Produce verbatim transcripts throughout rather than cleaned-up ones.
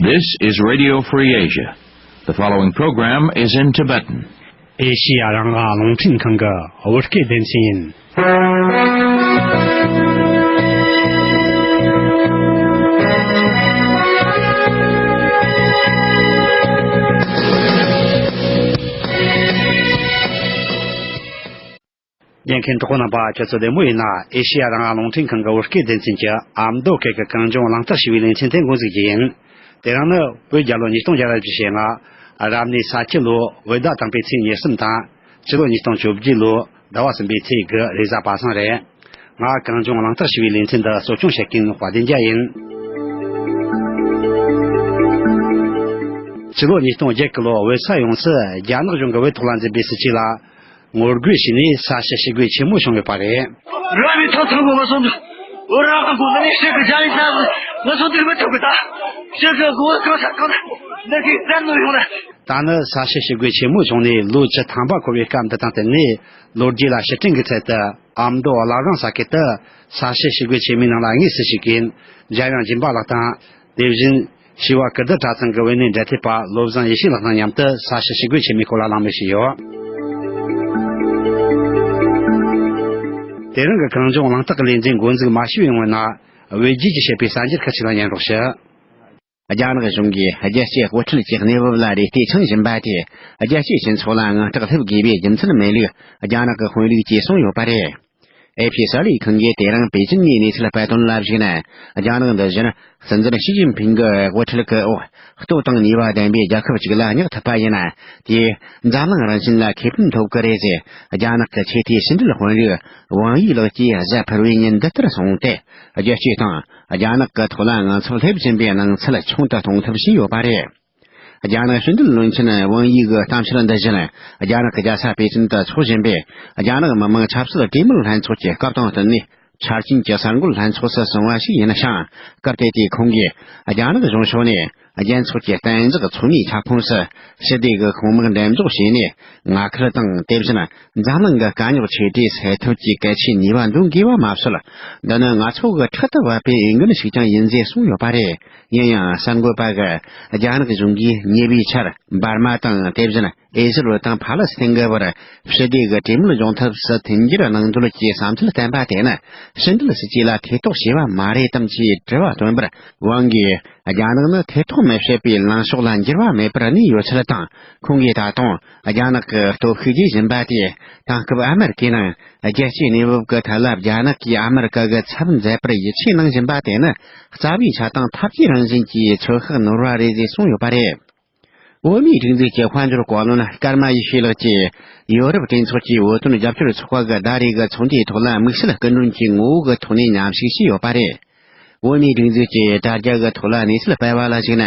This is Radio Free Asia. The following program is in Tibetan. ཨེ་ཤི་ཡ་རང་དབང་རླུང་འཕྲིན་ཁང་གི་བོད་སྐད་སྡེ་ཚན་ཡིན། ཉན་མཁན་གྲོགས་པོ་རྣམ་པ་ཁྱེད་ཚོ་བདེ་མོ་ཡིན་ན། ཨེ་ཤི་ཡ་རང་དབང་རླུང་འཕྲིན་ཁང་གི་བོད་སྐད་སྡེ་ཚན་གྱི་ཨ་མདོ་སྐད་ཀྱི་གངས་ལྗོངས་གླེང་སྟེགས་ཞེས་པའི་ལེ་ཚན་དེ་འགོ་འཛུགས་རྒྱུ་ཡིན། དེ་རིང་ནི་བོད་རྒྱལ་ལོ་ཉིས་སྟོང་བརྒྱ་ར་བཞི་བཅུ་ཞེ་ལྔ། རབ་གནས་ས་ཁྱི་ལོ་བོད་ཟླ་དང་པོའི་ཚེས་ཉེར་གསུམ་དང་། སྤྱི་ལོ་ཉིས་སྟོང་བཅོ་བརྒྱད་ལོ་ཟླ་བ་གསུམ་པའི་ཚེས་དགུ་རེས་གཟའ་པ་སངས་རེད། ང་གངས་ལྗོངས་གླེང་སྟེགས་ཞེས་པའི་ལེ་ཚན་འདི་གཙོ་སྐྱོང་བྱེད་མཁན་དཔལ་ལྡན་རྒྱལ་ཡིན། སྤྱི་ལོ་ཉིས་སྟོང་བརྒྱད་ཀྱི་ལོ་བོད་ས་ཡོངས་སུ་རྒྱ་ནག་གཞུང་གིས་བོད་ཐོག་ལ་འཛིན་པའི་སྲིད་བྱུས་ལ་ངོ་རྒོལ་བྱས་ནས་ས་ཞི་ཞི་རྒོལ་ཆེན་མོ་བྱུང་ཡོད་པ་རེད། རང་གི་ཐོབ་ཐང་གི་བ་སོང་འདུག་འོ་རང་གི་གོ་ནས་ཤི་གི་རྒྱ་ཡིན་ན་ང་ཚོ་འདིར་མི་ཐུབ་གི་ད་ཤི་གི་གོ་གང་ས་གང་ན་འདི་གི་བཙན་གནོན་ཡོང་ན། ད་ནི་ས་ཞི་ཞི་རྒོལ་ཆེན་མོ་བྱུང་ནས་ལོ་བཅུ་ཐམ་པ་འཁོར་བའི་སྐབས་འདི་དང་བསྟུན་ནས། ལོ་རྒྱུས་ལ་ཕྱིར་དྲན་གྱི་ཚུལ་དུ་ཨ་མདོ་བླ་བྲང་ས་ཁུལ་དུ་ས་ཞི་ཞི་རྒོལ་ཆེན་མོའི་ནང་ལ་དངོས་སུ་ཞུགས་མཁན་འཇམ་དབྱངས་སྦྱིན་པ་ལགས་དང་། དེ་བཞིན་བྱེས་པ་ཀིརྟི་གྲྭ་ཚང་གི་བོད་གནས་འབྲེལ་མཐུད་པ་བློ་བཟང་ཡེ་ཤེས་ལགས་དང་མཉམ་དུ་ས་ཞི་ཞི་རྒོལ་ཆེན་མོའི་སྐོར་ལ་གླེང་མོལ་བྱས་ཡོད། དེ་རིང་གི་གངས་ལྗོངས་གླེང་སྟེགས་ཀྱི་ལེ་ཚན་འགོ་འཛུགས་མ་ཞུས་པའི་སྔོན་ན། བོད་རྒྱལ་གྱིས་བཤད་པའི་གསར་འགྱུར་ཁག་ཅིག་ལ་ཉན་རོགས་ཞུ། རྒྱ་ནག་གཞུང་གིས་རྒྱལ་སྤྱིའི་དབུ་ཁྲིད་ཀྱི་གནས་བབ་ལ་རེ་ལྟོས་འཆང་བཞིན་པ་དེ། རྒྱལ་སྤྱིའི་སྤྱི་ཚོགས་ལ་དངངས་སྐྲག་སླེབས་དགོས་པའི་རྒྱུ་མཚན་མེད་ལུགས། རྒྱ་ནག་གི་དཔོན་རིགས་ཀྱིས་གསུངས་ཡོད་པ་རེད། ཨེ་ཕི་གསར་ལས་ཁང་གིས་དེ་རིང་པེ་ཅིན་ནས་གནས་ཚུལ་སྤེལ་དོན་ལ་གཞིགས་ན། རྒྱ་ནག་འདི་བཞིན་སྲིད་འཛིན་ཞི་ཅིན་ཕིང་གི་དབུ་ཁྲིད་ཀྱི་འོག་སྟོབས་དང་ནུས་པ་ལྡན་པའི་རྒྱལ་ཁབ་ཅིག་ལ་བསྙེག་ཐུབ་པ་ཡིན་ན། དེས་འཛམ་གླིང་རང་བཞིན་ལ་ཁེ་ཕན་ཐོབ་ཀྱི་རེད་ཟེར། རྒྱ་ནག་གི་ཆེས་མཐོའི་ཕྱི་འབྲེལ་དཔོན་རིགས་ཝང་ཡི་ལགས་ཀྱིས་གཟའ་ཕུར་བུའི་ཉིན་འདི་ལྟར་གསུངས་ཏེ། རྒྱལ་སྤྱི་དང་རྒྱ་ནག་གི་ཐོག་ལ་ངང་ཚུལ་སླེབས་བཞིན་པའི་སྣང་ཚུལ་ཆུང་དུ་གཏོང་ཐབས་བྱས་ཡོད་པ་རེད། རྒྱ་ནག་ཕྱི་འབྲེལ་བློན་ཆེན་ཝང་ཡི་གི་གཏམ་བཤད་འདི་བཞིན། རྒྱ་ནག་གི་རྒྱལ་ས་པེ་ཅིན་དུ་འཚོགས་བཞིན་པའི་རྒྱ་ནག་མི་དམངས་ཆབ་སྲིད་གྲོས་མོལ་ལྷན་ཚོགས་ཀྱི་སྐབས་དང་བསྟུན་ནས། འཆར་ཅན་གྱི་གསར་འགོད་ལྷན་ཚོགས་སུ་སོང་བ་ཞིག་ཡིན་ཞིང་། སྐབས་དེ་དུས་ཁོང་གིས་རྒྱ་ནག་གཞུང་ཕྱོགས་ནས། རྒྱལ་ཚོགས་ཀྱི་གཏན་འཇགས་ཚོགས་མིའི་ཁྱབ་ཁོངས་སུ་ཞི་བདེ་གི་ཁུངས་དམིགས་འགྲེམས་འཇོག་བྱས་ནས། མངའ་ཁུལ་དང་། དེ་བཞིན་འཛམ་གླིང་གི་དཀའ་རྙོག་ཆེ་གྲས་སེལ་ཐབས་ཀྱི་གལ་ཆེའི་ནུས་པ་འདོན་དགོས་པ་མ་ཟད། འདི་ནི་ང་ཚོ་གི་ཕྲག་ཏུ་བབས་པའི་འོས་འགན་ཞིག་ཀྱང་ཡིན་ཟེར་གསུངས་ཡོད་པ་རེད། ཡིན་ཡང་གསར་འགོད་པ་གིས་རྒྱ་ནག་གཞུང་གིས་ཉེ་བའི་ཆར་འབར་མ་དང་། དེ་བཞིན་ཨི་ཟི་རལ་དང་ཕ་ལེ་སི་ཐན་གྱི་བར་ཞི་བདེ་གི་གྲོས་མོལ་འབྱུང་ཐབས་སུ་མཐུན་འགྱུར་གནང་འདོད་ཀྱི་བསམ་ཚུལ་བསྟན་པ་དེ་ནི། ཕྱི་འབྲེལ་སྲིད་ཇུས་ལ་ཐེ་གཏོགས་བྱས་པ་མ་རེད་དམ་ཅེས་དྲི་བ་བཏོན་པར། ཝང་གིས། རྒྱ་ནག་ནི་ཐེ་གཏོགས་མི་བྱེད་པའི་ལངས་ཕྱོགས་ལ་འགྱུར་བ་མེད་པར་གནས་ཡོད་ཚུལ་དང་། ཁོང་གིས་ད་དུང་རྒྱ་ནག་གི་སྟོབས་ཤུགས་རྒྱས་བཞིན་པ་དེས། དེང་སྐབས་ཨ་མེ་རི་ཀའི་ནང་རྒྱལ་སྤྱིའི་གནས་བབ་ཀྱི་ཐད་ལ་རྒྱ་ནག་གིས་ཨ་མེ་རི་ཀ་གི་ཚབ་མཛད་པར་ཡིད་ཆེས་གནང་བཞིན་པ་དེ་ནི། རྩ་བའི་ཆ་དང་འཐབ་ཇུས་རང་བཞིན་གྱི་ཚོད་དཔག་ནོར་བ་རེད་ཅེས་གསུངས་ཡོད་པ་རེད། བོད་མིའི་སྒྲིག་འཛུགས་ཀྱི་དཔལ་འབྱོར་བཀའ་བློན་ཀརྨ་ཡེ་ཤེས་ལགས་ཀྱིས། ཡོ་རོབ་གྲོས་ཚོགས་ཀྱི་བོད་དོན་རྒྱབ་སྐྱོར་ཚོགས་པ་གི་ཟླ་རེ་གི་ཚོགས་འདུའི་ཐོག་ལ་དམིགས་བསལ་སྐུ་མགྲོན་གྱི་ངོ་བོ་གི་ཐོག་ནས་མཉམ་ཞུགས་བྱས་ཡོད་པ་རེད། བོད་མིའི་སྒྲིག་འཛུགས་ཀྱི་དྲ་རྒྱ་གི་ཐོག་ལ་གནས་ཚུལ་སྤེལ་བ་ལ་གཞིགས་ན།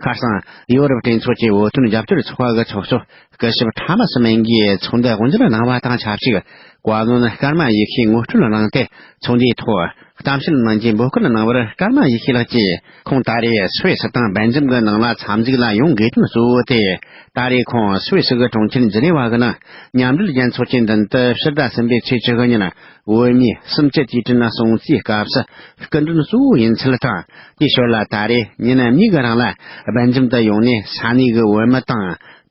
ཁ་སང་ཡོ་རོབ་གྲོས་ཚོགས་ཀྱི་བོད་དོན་རྒྱབ་སྐྱོར་ཚོགས་པ་གི་ཚོགས་གཙོ་སྐུ་ཞབས་ཁྲ་མ་སི་མན་གྱིས་ཚོགས་འདུ་དབུ་འབྱེད་གནང་བ་དང་ཆབས་ཅིག་བཀའ་བློན་ཀརྨ་ཡེ་ཤེས་ངོ་སྤྲོད་གནང་སྟེ། ཚོགས་འདུའི་ཐོག་གཏམ་བཤད་གནང་རྒྱུའི་འབོད་སྐུལ་གནང་བར། ཀརྨ་ཡེ་ཤེས་ལགས་ཀྱིས། ཁོང་ད་རེས་སུད་སི་དང་སྦེལ་ཇམ་གྱི་ནང་ལ་འཚམས་གཟིགས་ལ་ཡོང་དགོས་དོན་གཙོ་བོ་དེ། ད་རེས་ཁོང་སུད་སི་གི་གྲོང་ཁྱེར་ཇི་ནེ་ཝ་གི་ནང་མཉམ་འབྲེལ་རྒྱལ་ཚོགས་ཀྱི་མདུན་དུ་ཕྱི་ཟླ་གསུམ་པའི་ཚེས་བཅུ་དགུ་ཉིན། བོད་མིའི་གསུམ་བཅུ་དུས་དྲན་སྲུང་བརྩིའི་སྐབས་སུ་སྐུ་མགྲོན་གཙོ་བོ་ཡིན་ཚུལ་དང་། དེའི་ཞོར་ལ་ད་རེས་ཉིན་གཉིས་ཀྱི་རིང་ལ་སྦེལ་ཇམ་དུ་ཡོང་ནས་ས་གནས་ཀྱི་བོད་མི་དང་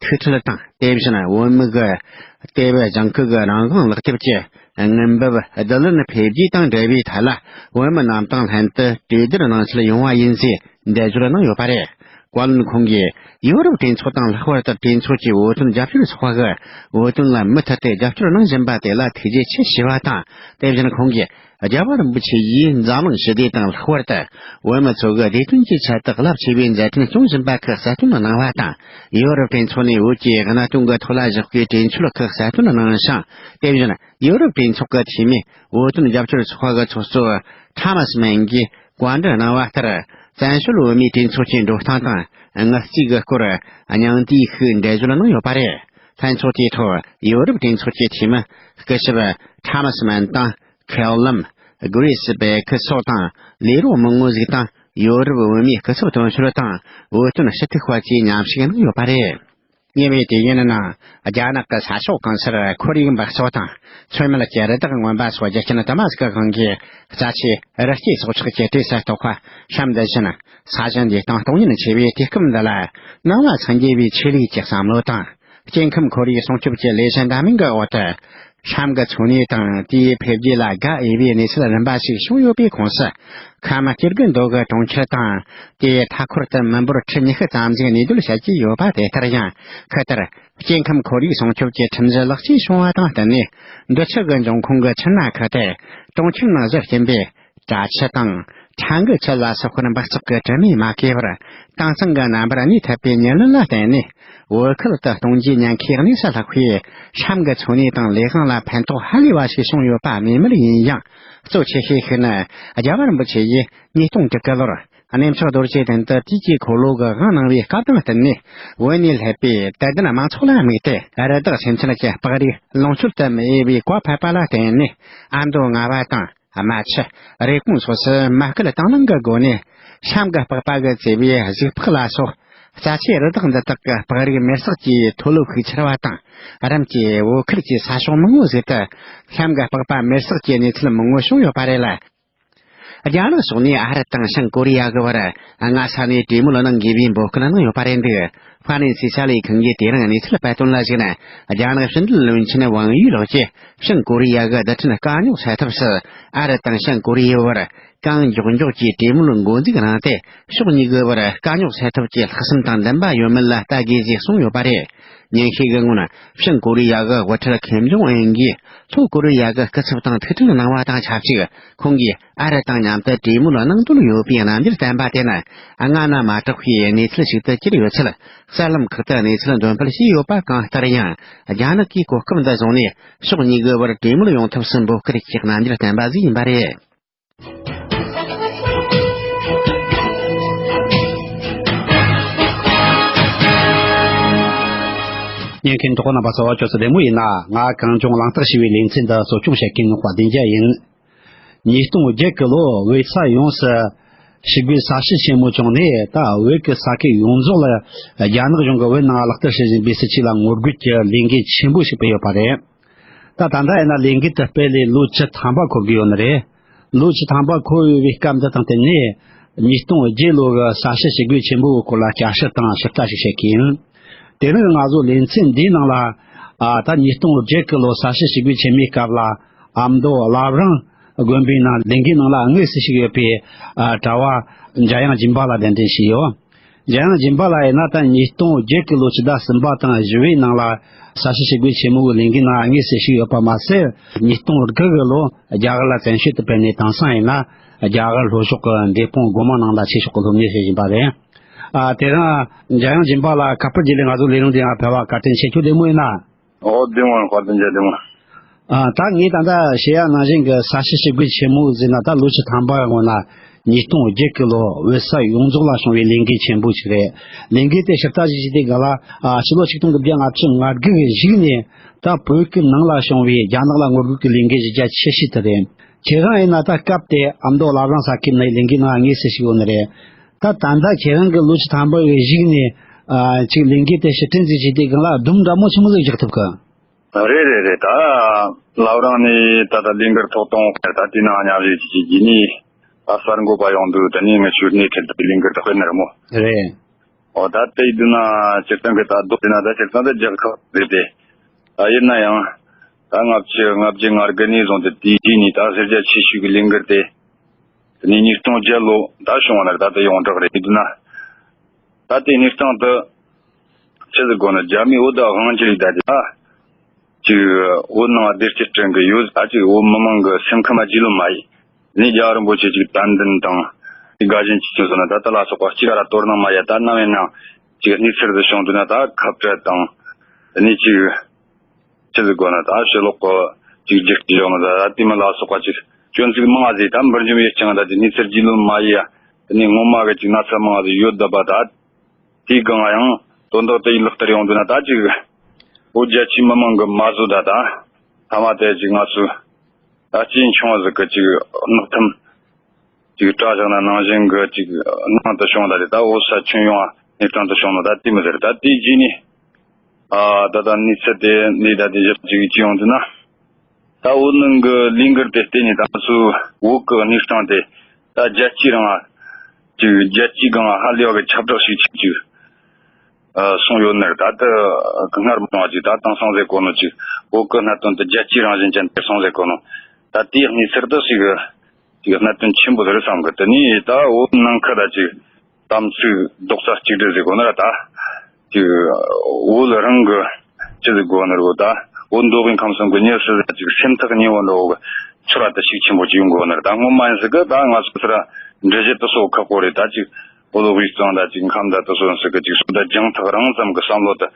ཐུག་འཕྲད་དང་། དེ་བཞིན་བོད་མི་གི་ལྟེ་བའི་ལྗང་ཁུ་གི་རང་དབང་ལག་དེབ་ཀྱི་དངུལ་འབབ་བསྡུ་ལེན་འཕེལ་རྒྱས་དང་འབྲེལ་བའི་ཐད་ལ་བོད་མི་རྣམས་དང་ལྷན་དུ་གྲོས་བསྡུར་གནང་ཆེད་ཡོང་བ་ཡིན་ཞེས་འགྲེལ་བརྗོད་གནང་ཡོད་པ་རེད། བཀའ་བློན་ཁོང་གིས་ཡོ་རོབ་གྲོས་ཚོགས་དང་ལྷག་པར་དུ་གྲོས་ཚོགས་ཀྱི་བོད་དོན་རྒྱབ་སྐྱོར་ཚོགས་པ་གིས་བོད་དོན་ལ་མུ་མཐུད་དེ་རྒྱབ་སྐྱོར་གནང་བཞིན་པ་དེ་ལ་ཐུགས་རྗེ་ཆེ་ཞུས་པ་དང་། དེ་བཞིན་ཁོང་གིས་རྒྱལ་བ་རིན་པོ་ཆེ་ཡིས་འཛམ་གླིང་ཞི་བདེ་དང་ལྷག་པར་དུ་བོད་མི་ཚོ་གི་བདེ་དོན་གྱི་ཆེད་དུ་རླབས་ཆེ་བའི་མཛད་འཕྲིན་སྐྱོང་བཞིན་པ་ཁག་གསལ་སྟོན་གནང་བ་དང་། ཡོ་རོབ་གྲོས་ཚོགས་ནས་བོད་ཀྱི་གནད་དོན་གྱི་ཐོག་ལ་བཞག་པའི་གྲོས་ཆོད་ཁག་གསལ་སྟོན་གནང་ཞིང་། དེ་བཞིན་ཡོ་རོབ་གྲོས་ཚོགས་ཀྱི་འཐུས་མི་བོད་དོན་རྒྱབ་སྐྱོར་ཚོགས་པ་གི་ཚོགས་གཙོ་ཁྲ་མ་སི་མན་གྱིས་བཀའ་འདྲི་གནང་བ་ལྟར། བཙན་བྱོལ་བོད་མིའི་གྲོས་ཚོགས་ཀྱི་འགྲོ་སྟངས་དང་དངུལ་རྩིས་ཀྱི་སྐོར་སྙིང་བསྡུས་ཤིག་འགྲེལ་བརྗོད་གནང་ཡོད་པ་རེད། ལྷན་ཚོགས་དེའི་ཐོག་ཡོ་རོབ་གྲོས་ཚོགས་ཀྱི་འཐུས་མི་སྐུ་ཞབས་ཁྲ་མ་སི་མན་དང་། ཁེལ་ལམ། གྷི་རི་སི་བེ་ཁི་སོགས་དང་། ལས་རོགས་མང་པོ་ཞིག་དང་། ཡོ་རོབ་བོད་མིའི་སྐུ་ཚབ་དོན་གཅོད་དང་། བོད་དོན་ཞུ་གཏུག་པ་བཅས་མཉམ་ཞུགས་གནང་ཡོད་པ་རེད། ཉེ་བའི་དུས་ཡུན་ནང་རྒྱ་ནག་གི་ས་ཕྱོགས་གང་སར་ཁོར་ཡུག་འབག་བཙོག་དང་མཚོ་མེད་ཀྱི་རི་དྭགས་རྔོན་པ་སོགས་རྒྱུ་རྐྱེན་དུ་མ་ཟིག་གི་དབང་གིས་རྩ་ཆེའི་རི་སྐྱེས་སྲོག་ཆགས་ཀྱི་གྲས་སུ་གཏོགས་པ་ཧྲམ་འདི་བཞིན་ས་གཞི་འདིའི་སྟེང་གཏོང་ཉེན་ཆེ་བའི་དུས་སྐབས་འདི་ལ་ནང་ལ་སངས་རྒྱས་པའི་ཆོས་ལུགས་ཀྱི་བསམ་བློ་དང་། སྐྱེ་ཁམས་ཁོར་ཡུག་སྲུང་སྐྱོབ་ཀྱི་ལས་གཞི་འདྲ་མིན་གྱི་འོག་ཏུ། ཧྲམ་གྱི་འཚོ་གནས་དང་དེའི་འཕེལ་རྒྱས་ལ་དགའ་འོས་པའི་གནས་ཚུལ་རིམ་པ་ཞིག་བྱུང་ཡོད་པའི་ཁོངས་སུ། ཁམས་སྐྱེ་རྒུ་མདོ་གི་གྲོང་ཁྱེར་དང་དེའི་མཐའ་འཁོར་དུ་མི་འབོར་ཁྲི་ཉི་ཤུ་ཙམ་ཞིག་གནས་སྡོད་བྱེད་ཀྱི་ཡོད་པ་དེ་ལྟར་ཡང་ཁུ་ལྟར་སྐྱེ་ཁམས་ཁོར་ཡུག་སྲུང་སྐྱོབ་ཀྱི་ཁྲིམས་གཞི་ལེགས་བཅོས་བྱུང་བ་དང་བསྟུན་ནས། འདོད་ཆགས་ཀྱི་འབྱུང་ཁུངས་ཀྱི་ཆུ་སྣ་ཁུལ་དེ་གྲོང་ཁྱེར་ནང་བཞུར་གྱིན་པའི། བཀྲ་ཆུ་དང་། ཁྲ་འགུ་ཆུ་ལ་སོགས་པར་འབག་བཙོག་གི་དྲི་མས་མ་གོས་པར། དྭངས་གཙང་གི་རྣམ་པར་གནས་ཐུབ་པའི་ཉེར་ལེན་ལ་བརྟེན་ནས། བོད་ཁུལ་དུ་གཏོང་རྒྱུའི་ཉེན་ཁའི་གནས་སུ་ལྷག་པའི་ཧྲམ་གྱི་འཚོ་གནས་དང་ལས་དབང་ལ་ཕན་ཐོགས་ཧ་ལས་པ་ཞིག་བྱུང་ཡོད་པ་སྨོས་མེད་ཡིན་ཡང་། གཙོ་ཆེ་ཤོས་ཤིག་ནི། རྒྱལ་བ་རིན་པོ་ཆེ་ཡིས་ཉིས་སྟོང་དྲུག་གི་ལོར། གནས་མཆོག་རྡོ་རྗེ་གདན་དུ་དུས་ཀྱི་འཁོར་ལོ་གི་དབང་གནང་བའི་སྐབས་དང་བསྟུན་ནས། བོད་ནས་སླེབས་པའི་དད་ལྡན་དམངས་ཚོགས་ལ་དམིགས་ཏེ། རི་དྭགས་སེམས་ཅན་གྱི་སྤག་རིས་ལོངས་སྤྱོད་དུ་མི་འོས་པའི་བཀའ་ཕབ་པ་ལ་བརྟེན་ནས། ཨ་མདོ་རྔ་བ་དང་། རྨ་ཆུ། རེབ་གོང་སོགས་སུ་མ་སྐུལ་དང་བླངས་ཀྱི་སྒོ་ནས་ཧྲམ་གྱི་སྤགས་པ་གིས་གཙོས་པའི་གཟིག་ཕག་ལ་སོགས། རྩ་ཆེའི་རི་དྭགས་འདི་དག་གི་སྤག་རིས་མེར་སྲེག་གིས་མཐོ་ལོ་ཤུགས་ཆེར་བ་དང་། རིམ་གྱིས་བོད་ཁུལ་གྱི་ས་ཕྱོགས་མང་བོ་ཟིག་ཏུ་ཧྲམ་གྱི་སྤགས་པ་མེར་སྲེག་གི་གནས་ཚུལ་མང་བོ་བྱུང་ཡོད་པ་རེད་ལ། རྒྱ་ནག་ཕྱོགས་ནས་ཨ་རི་དང་བྱང་ཀོ་རི་ཡ་གི་བར་སྔ་ས་ནས་གྲོས་མོལ་གནང་དགོས་པའི་འབོད་སྐུལ་གནང་ཡོད་པ་རེད་འདུག་ཧྥ་རན་སིའི་གསར་ལས་ཁང་གིས་དེ་རིང་གནས་ཚུལ་སྤེལ་དོན་ལ་གཞིགས་ན། རྒྱ་ནག་ཕྱི་འབྲེལ་བློན་ཆེན་ཝང་ཡུས་ལགས་ཀྱིས་བྱང་ཀོ་རི་ཡ་གི་རྡུལ་ཕྲན་དཀའ་རྙོག་སེལ་ཐབས་སུ། ཨ་རི་དང་བྱང་ཀོ་རི་ཡའི་བར་གང་མགྱོགས་མགྱོགས་ཀྱིས་གྲོས་མོལ་འགོ་འཛུགས་གནང་སྟེ། ཕྱོགས་གཉིས་ཀྱི་བར་དཀའ་རྙོག་སེལ་ཐབས་ཀྱི་ལྷག་བསམ་དང་འདུན་པ་ཡོད་མེད་ལ་ལྟ་དགོས་ཞེས་གསུངས་ཡོད་པ་རེད། ཉིན་ཤས་ཀྱི་སྔོན། བྱང་ཀོ་རི་ཡ་གི་དབུ་ཁྲིད་ཁེམ་ཇོང་ཨུན་གྱིས་ལྷོ་ཀོ་རི་ཡ་གི་སྐུ་ཚབ་དང་ཐུག་འཕྲད་གནང་བ་དང་ཆབས་ཅིག་ཁོང་གིས་ཨ་རི་དང་མཉམ་དུ་གྲོས་མོལ་གནང་འདོད་ཡོད་པའི་རྣམ་འགྱུར་བསྟན་པ་དེ་ནི་སྔ་ན་མ་གྲགས་པའི་གནས་ཚུལ་ཞིག་ཏུ་གྱུར་ཡོད་ཚུལ། གསར་ལམ་ཁག་ཏུ་གནས་ཚུལ་འདོན་སྤེལ་བྱས་ཡོད་པ་གང་ལྟར་ཡང་། རྒྱ་ནག་གིས་གོ་སྐབས་འདི་བཟུང་ནས་ཕྱོགས་གཉིས་ཀྱི་བར་གྲོས་མོལ་ཡོང་ཐབས་སུ་འབོད་སྐུལ་གྱི་རྣམ་འགྱུར་བསྟན་པ་ཞིག་ཡིན་པ་རེད། ཉན་མཁན་གྲོགས་པོ་རྣམ་པ་ཚོ་ཁྱོད་ཚོ་བདེ་མོ་ཡིན་ན། ང་གངས་ལྗོངས་གླེང་སྟེགས་ཞེས་པའི་ལེ་ཚན་འདི་གཙོ་སྐྱོང་བྱེད་མཁན་ངག་པ་བདེ་འཇགས་ཡིན། ཉིས་སྟོང་བརྒྱད་ཀྱི་ལོ་བོད་ས་ཡོངས་སུ་ཞི་རྒོལ་ས་ཞི་ཆེན་མོ་བྱུང་ནས། ད་བོད་ཀྱི་ས་ཁུལ་ཡོངས་རྫོགས་ལ་རྒྱ་ནག་གཞུང་གིས་བོད་ནང་ལག་བསྟར་བྱེད་བཞིན་པའི་སྲིད་བྱུས་ལ་ངོ་རྒོལ་གྱི་ལས་འགུལ་ཆེན་པོ་ཞིག་སྤེལ་ཡོད་པ་རེད། ད་ད་ལྟ་ཡིན་ན་ལས་འགུལ་དེ་སྤེལ་ལས་ལོ་བཅུ་ཐམ་པ་འཁོར་གྱི་ཡོད་ནི་རེད། ལོ་བཅུ་ཐམ་པ་འཁོར་ཡོད་པའི་སྐབས་འདི་དང་བསྟུན་ནས། ཉིས་སྟོང་བརྒྱད་ལོ་གི་ས་ཞི་ཞི་རྒོལ་ཆེན་པོའི་སྐོར་ལ་བསྐྱར་ཞིབ་དང་ཞིབ་ལྟ་ཞིག་བྱེད་ཀྱི་ཡིན། དེ་རིང་ང་ཚོ་ལེ་ཚན་འདིའི་ནང་ལ། ཨ། ད་ཉིས་སྟོང་བརྒྱད་ཀྱི་ལོ་ས་ཞི་ཞི་རྒོལ་ཆེན་མོའི་སྐབས་ལ། ཨ་མདོ་བླ་བྲང་དགོན་པའི་ནང་ལས་འགུལ་ནང་ལ་དངོས་སུ་ཞུགས་ཡོད་པའི། ཨ། གྲྭ་བ་འཇམ་དབྱངས་སྦྱིན་པ་ལགས་གདན་འདྲེན་བྱས་ཡོད། འཇམ་དབྱངས་སྦྱིན་པ་ལགས་ཡིན་ན་ད་ཉིས་སྟོང་བརྒྱད་ཀྱི་ལོ་ཕྱི་ཟླ་གསུམ་པ་དང་བཞི་པའི་ནང་ལ་ས་ཞི་ཞི་རྒོལ་ཆེན་མོའི་ལས་འགུལ་ནང་དངོས་སུ་ཞུགས་ཡོད་པ་མ་ཟད། ཉིས་སྟོང་དགུ་གི་ལོ་རྒྱ་གར་ལ་བཙན་བྱོལ་དུ་ཕེབས་ནས། དེང་སང་ཡིན་ན་རྒྱ་གར་ལྷོ་ཕྱོགས་ཀྱི་འབྲས་སྤུངས་སྒོ་མང་ནང་ལ་ཆོས་ཕྱོགས་ཀྱི་སློབ་གཉེར་བྱེད་བཞིན་པ་རེད། ཨ། དེ་རིང་འཇམ་དབྱངས་སྦྱིན་པ་ལགས་ཁ་པར་བརྒྱུད་ལས་ང་ཚོའི་ལས་རིམ་འདིར་ཡང་ཕེབས་པར་བཀའ་དྲིན་ཆེ། ཁྱོད་བདེ་མོ་ཡིན་ན། ཨོ། བདེ་མོ། དཔལ་ལྡན་རྒྱལ་བདེ་མོ། ཨ། ད་ངས་ད་ལྟ་བཤད་ཡ་ནང་བཞིན་གྱི་ས་ཞི་ཞི་རྒོལ་ཆེན་མོ་ཟེར་ན། ད་ལོ་བཅུ་ཐམ་པ་སྔོན་ལ་ཉིས་སྟོང་བརྒྱད་ཀྱི་ལོ་བོད་ས་ཡོངས་རྫོགས་ལ་བྱུང་བའི་ལས་འགུལ་ཆེན་པོ་ཞིག་རེད། ལས་འགུལ་དེ་ཞིབ་ལྟ་ཞིག་བྱས་དུས་སྒང་ལ། ཨ། ཕྱི་ལོ་ཆིག་སྟོང་དགུ་བརྒྱ་ལྔ་བཅུ་ང་དགུ་གི་གཞུག་ནས་ད་བོད་ཀྱི་ནང་ལ་བྱུང་བའི་རྒྱ་ནག་ལ་ངོ་རྒོལ་གྱི་ལས་འགུལ་གཞི་རྒྱ་ཆེ་ཤོས་དེ་རེད། ཁྱེད་རང་ཡིན་ན་ད་སྐབས་དེ་ཨ་མདོ་བླ་བྲང་ས་ཁུལ་ནས་ལས་འགུལ་ནང་དངོས་སུ་ཞུགས་ཡོད་ནི་རེད། ད་ད་ལྟ་ཁྱེད་རང་གི་ལོ་བཅུ་ཐམ་པ་གི་གཞུག་ནས། ཨ། ཅིག་ལས་འགུལ་དེ་ཕྱིར་དྲན་ཟིག་བྱས་དུས་སྒང་ལ་སྒྲོམ་འདྲ་མོ་ཆེན་མོ་ཟིག་རྒྱག་ཐུབ་གི། རེད་རེད་རེད། ད་བླ་བྲང་ནས་ད་ལྟ་ལས་འགུལ་ཐོག་གཏོང་ད་དེ་ནང་མཉམ་ཞུགས་བྱེད་ཀྱི་ནི། ད་གསར་འགོད་པ་ཡོང་དུས་དེ་ནས་ངེད་ཆོས་གནས་ཁྲིད་དུ་ལས་འགུལ་དེ་སྤེལ་ནི་རེད་མོ། རེད། ཨོ། ད་དེ་ཡིན་དུས་ན་སྤྱིར་བཏང་གི་ད་རྡོ་དེ་ན་ད་སྤྱིར་བཏང་ད་རྒྱལ་ཁབ་རེད་དེ། ད་ཡིན་ན་ཡང་ད་ལྔ་བཅུ་ང་བརྒྱད་ནས་བཟུང་སྟེ་དེའི་རྗེས་ནས་ད་གཞི་རྒྱ་ཆེ་ཤོས་ཀྱི་ལས་འགུལ་དེ། དེ་ནས་ཉིས་སྟོང་བརྒྱད་ལོ་ད་བྱུང་བ་ན་ད་ལྟ་ཡོངས་གྲགས་རེད། དེ་ན་ད་དེ་གནས་སྟངས་དེ་ཆི་ཟིག་གོ་ན། རྒྱ་མིས་བོད་ད་དབང་སྒྱུར་ཡིན་ད་དེ། ད་ཅིག་བོད་ནང་བདེ་སྐྱིད་བསྐྲུན་གི་ཡོད། ད་ཅིག་བོད་མི་མང་གི་སེམས་ཁམས་རྒྱུས་ལོན་མ་ཡིན། དེ་ནས་རྒྱལ་བ་རིན་པོ་ཆེ་ཅིག་དད་འདུན་དང་དགའ་ཞེན་ཅིག་བྱུང་སོང་ན། ད་དེ་ལ་སོགས་པ་གཅིག་ར་དོ་སྣང་མ་ཡ། ད་ནམ་ཡིན་ནའང་ཅིག་གནས་ཚུལ་དེ་བྱུང་དུས་ན་ད་ཁ་བྲལ་དང་། དེ་ནས་ཅིག་ཆི་ཟིག་གོ་ན། ད་ཕྱི་ལོགས་གི་ཅིག་རྒྱུག་ཅིག་ཡོང་ན། ད་དེ་མི་ལ་སོགས་པ་ཅིག་སྐྱོན་ཚིག་མང་ཟིག་ད་འབུར་འཇོམས་ཡོད་ཀྱང་། ད་དེ་གནས་ཚུལ་རྒྱུས་ལོན་མ་ཡིན་ཡ། དེ་ནས་ངོ་མ་གི་ཅིག་ན་ཚ་མང་ཟིག་ཡོད་བསྡད་པ། ད་དེའི་སྒང་ཡང་དོན་དག་དེ་ཡི་ལག་བསྟར་ཡོང་དུས་ན། ད་ཅིག་བོད་རྒྱ་ཆེའི་མི་མང་གི་མ་བཟོད་ད་ད་ཐ་མ་དེ་ཅིག་ང་ཚོའི་ད་སྐྱེས་ཆུང་ཟིག་གི་ཅིག་མནོ་ཐུམ་ཅིག་གྲ་བཞག་ན་ནང་བཞིན་གི་ཅིག་སྣང་དུ་བྱུང་། ད་དེ་ད་བོད་ས་ཁྱོན་ཡོངས་གནས་སྟངས་དེ་བྱུང་ནོ་ད་དེ་མོ་ཟིག་རེད། ད་དེའི་རྗེས་ནས། ཨ་ད་ལྟ་གནས་ཚུལ་དེ་འདི་ད་དེ་ཞིབ་ཅིག་ཅི་ཡོང་དུས་ན། ད་བོད་ནང་གི་ལས་འགུལ་དེ་བརྟེན་ནས་ད་ཚོའི་བོད་ཀྱི་གནས་སྟངས་དེ་ད་རྒྱལ་སྤྱིའི་རང་ཅིག་རྒྱལ་སྤྱིའི་སྒང་ཧ་ལས་པ་གི་ཁྱབ་བསྒྲགས་ཤིག་ཅིག་ཅིག་ཨ་སོང་ཡོད་ནི་རེད། ད་ལྟ་སྔར་མ་བྱུང་བ་ཅིག་ད་དེང་སང་ཟེར་གོ་ནོ་ཅིག་བོད་ཀྱི་གནད་དོན་དེ་རྒྱལ་སྤྱིའི་རང་བཞིན་ཅན་དེ་སོང་ཟེར་གོ་ནོ། ད་དེའི་གནས་ཚུལ་དེ་ཞིག་ཅིག་གནད་དོན་ཆེན་པོ་རེད་བསམ་གི། དེ་ནས་ད་བོད་ནང་ཁུལ་ད་ཅིག་དམ་ཚིག་རྡོག་རྩ་གཅིག་སྒྲིལ་ཟེར་དགོས་ན་ར། ད་ཅིག་བོད་རང་གི་ཅི་ཟེར་དགོས་ན་ར། ད་བོད་མདོ་དབུས་ཁམས་གསུམ་གྱི་མྱི་སུ་ཟིག་ཅིག་སེམས་ཐག་ཉེ་བོ་འདྲ་བོ་གི་ཚོར་བ་དེ་ཤུགས་ཆེན་པོ་ཅིག་ཡོང་དགོས་ན་ར། ད་སྔོན་མ་ཡིན་ཟིག་གི་ད་ང་ཚོ་ཚོ་ར་འགྲེལ་བཤད་དེ་སོགས་ཁག་པོ་རེད། ད་ཅིག་བོད་ལོ་དབུས་གཙང་ད་ཅིག་ཁམས་ད་དེ་སོགས་ཟིག་གི་ཅིག་སུ་ད་རྒྱང་ཐག་རིང་ཙམ་གི་བསམ་བློ་དེ་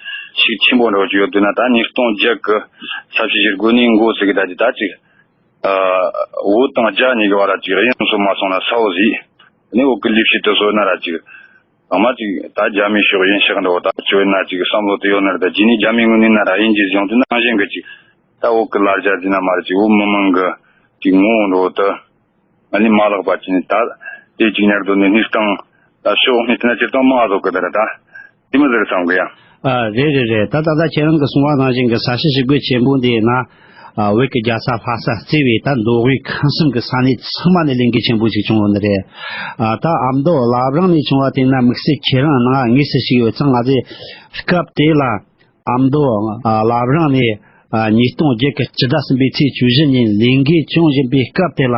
ཤུགས་ཆེན་པོ་འདྲ་བོ་ཅིག་ཡོད་དུས་ན། ད་ཉིས་སྟོང་བརྒྱད་གི་ས་བྱི་ཞེ་དགུ་ནས་འགོ་ཟིག་གི་ད་ཅིག་ད་ཅིག་ཨ་བོད་དང་རྒྱ་གཉིས་ཀྱི་བར་ལ་ཅིག་དབྱིན་སོ་མ་སོང་ན་ས་འོག་ཟིག་ནི་བོད་ཀྱི་ལས་བྱེད་དུ་སོང་ན་ར་ཅིག་ཚང་མ་ཅིག་ད་རྒྱ་མིའི་ཕྱོགས་ཡིན་ཤག་འདྲ་བོ་ད་བཅོས་ན་ཅིག་བསམ་བློ་དེ་ཡོད་ན་ར། ད་རྗེས་ནས་རྒྱ་མིའི་ངོས་ནས་ན་ར་དབྱིན་ཇི་ཟིག་ཡོང་དུས་ན་ནང་བཞིན་གི་ཅིག་ད་བོད་ཀྱི་ལ་རྒྱ་ཟིག་ན་མ་ར་ཅིག་བོད་མི་མང་གི་ཅིག་ངོ་བོ་འདྲ་བོ་དེ་ཨ་ནི་མ་ལག་པ་ཅིག་ནི་ད་དེ་ཅིག་ཉར་དོ་ནི་གནས་སྟངས་ད་ཕྱོགས་གཉིས་དེ་ན་སྤྱིར་བཏང་མང་ཟོག་གི་དེ་ར་ད་དེ་མི་ཟེར་བསམ་གི་ཡ། ཨ་རེད་རེད་རེད། ད་ད་ལྟ་ཁྱེད་རང་གི་གསུང་བ་ནང་བཞིན་གི་ས་བྱི་ཞེ་དགུ་ཆེན་པོ་འདི་ཡིན་ན། ཨ་བོད་ཀྱི་རྒྱལ་ས་ལྷ་ས་གཙོས་པའི་ད་མདོ་དབུས་ཁམས་གསུམ་གྱི་ས་གནས་ཚང་མ་ནས་ལས་འགུལ་ཆེན་པོ་ཞིག་བྱུང་ཡོད་ནི་རེད། ཨ་ད་ཨ་མདོ་བླ་བྲང་ནས་བྱུང་བ་དེ་ན་དམིགས་བསལ་ཁྱེད་རང་ནང་དངོས་སུ་ཞུགས་ཡོད་ཙང་། ང་ཚོས་སྐབས་དེ་ལ་ཨ་མདོ་ཨ་བླ་བྲང་ནས་ཨ་ཉིས་སྟོང་བརྒྱད་ཀྱི་སྤྱི་ཟླ་གསུམ་པའི་ཚེས་བཅུ་བཞི་ཉིན་ལས་འགུལ་བྱུང་བཞིན་པའི་སྐབས་དེ་ལ།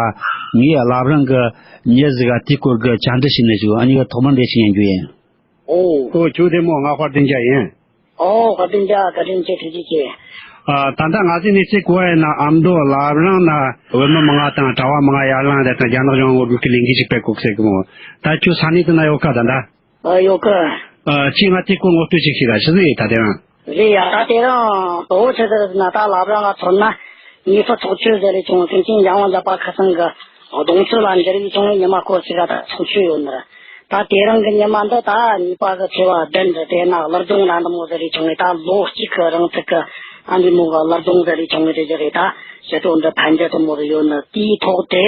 ངས་བླ་བྲང་གི་མྱི་ཟིག་ག་དེའི་སྐོར་གྱི་བཅར་འདྲི་ཞུས་ནས་བྱུང་། ཨ་ནི་གི་ཐོག་མར་འགྲེལ་བཤད་ཉན་རྒྱུ་ཡིན། ཨོ། ཨོ་ཁྱོད་བདེ་མོ། ང་དཔལ་ལྡན་རྒྱལ་ཡིན། ཨོ་དཔལ་ལྡན་རྒྱལ། བཀའ་དྲིན་ཆེ། ཐུགས་རྗེ་ཆེ། ཨ་ད་ལྟ་ང་ཚོའི་གནས་ཚུལ་གོ་བ་ཡིན་ན། ཨ་མདོ་བླ་བྲང་ན་བོད་མི་མང་ང་དང་གྲྭ་བ་མང་ང་ཡར་ལངས་དེ་དང་རྒྱ་ནག་གཞུང་ངོ་རྒོལ་གྱི་ལས་འགུལ་ཞིག་སྤེལ་གོ་ཟེར་གི་མོ། ད་ཁྱོད་ས་གནས་དེ་ན་ཡོད་ཀ་ད་ད། ཨ་ཡོད་ཀ། ཨ་ཁྱེད་ང་དེ་སྐོར་ངོ་སྤྲོད་ཅིག་ཞིག་ད་ཆི་ཟིག་ཡིན་ད་དེ་རང་། རེད་ཡ། ད་དེ་རང་ཨོ་ཆི་ཟེར་ན་ད་བླ་བྲང་ང་ཚོར་ན། ཉི་ཤུ་ཚོགས་ཆོས་ཟེར་རེ་བྱུང་། སེང་ཆེན་འཇམ་དབྱངས་བཞད་པ་ཁ་སང་གི་གདུང་ཚོད་ལ་འབྲེལ་བའི་བྱུང་བའི་ཉི་མ་སྐོར་ཞིག་ག་ད་ཚོགས་ཆོས་ཡོད་ནི་ར། ད་དེ་རིང་གི་ཉི་མ་འདི་ད་གཉིས་པ་གི་ཚེས་པ་བདུན་རེད། དེ་ན་གླུ་སྦྱོང་ར་འདི་མོ་ཟེར་རེ་བྱུང་བའི་ད་ལོ་གཅིག་གི་རིང་ཚུགས་གི་ཨ་འདི་མོ་གི་གླུ་སྦྱོང་ཟེར་རེ་བྱུང་བའི་དེ་ཟེར་རེ། ད་ཞི་ཁྲོ་འདི་ཕན་རྒྱ་དེ་མོ་ཟེར་ཡོད་ནི། དེའི་ཐོག་དེ་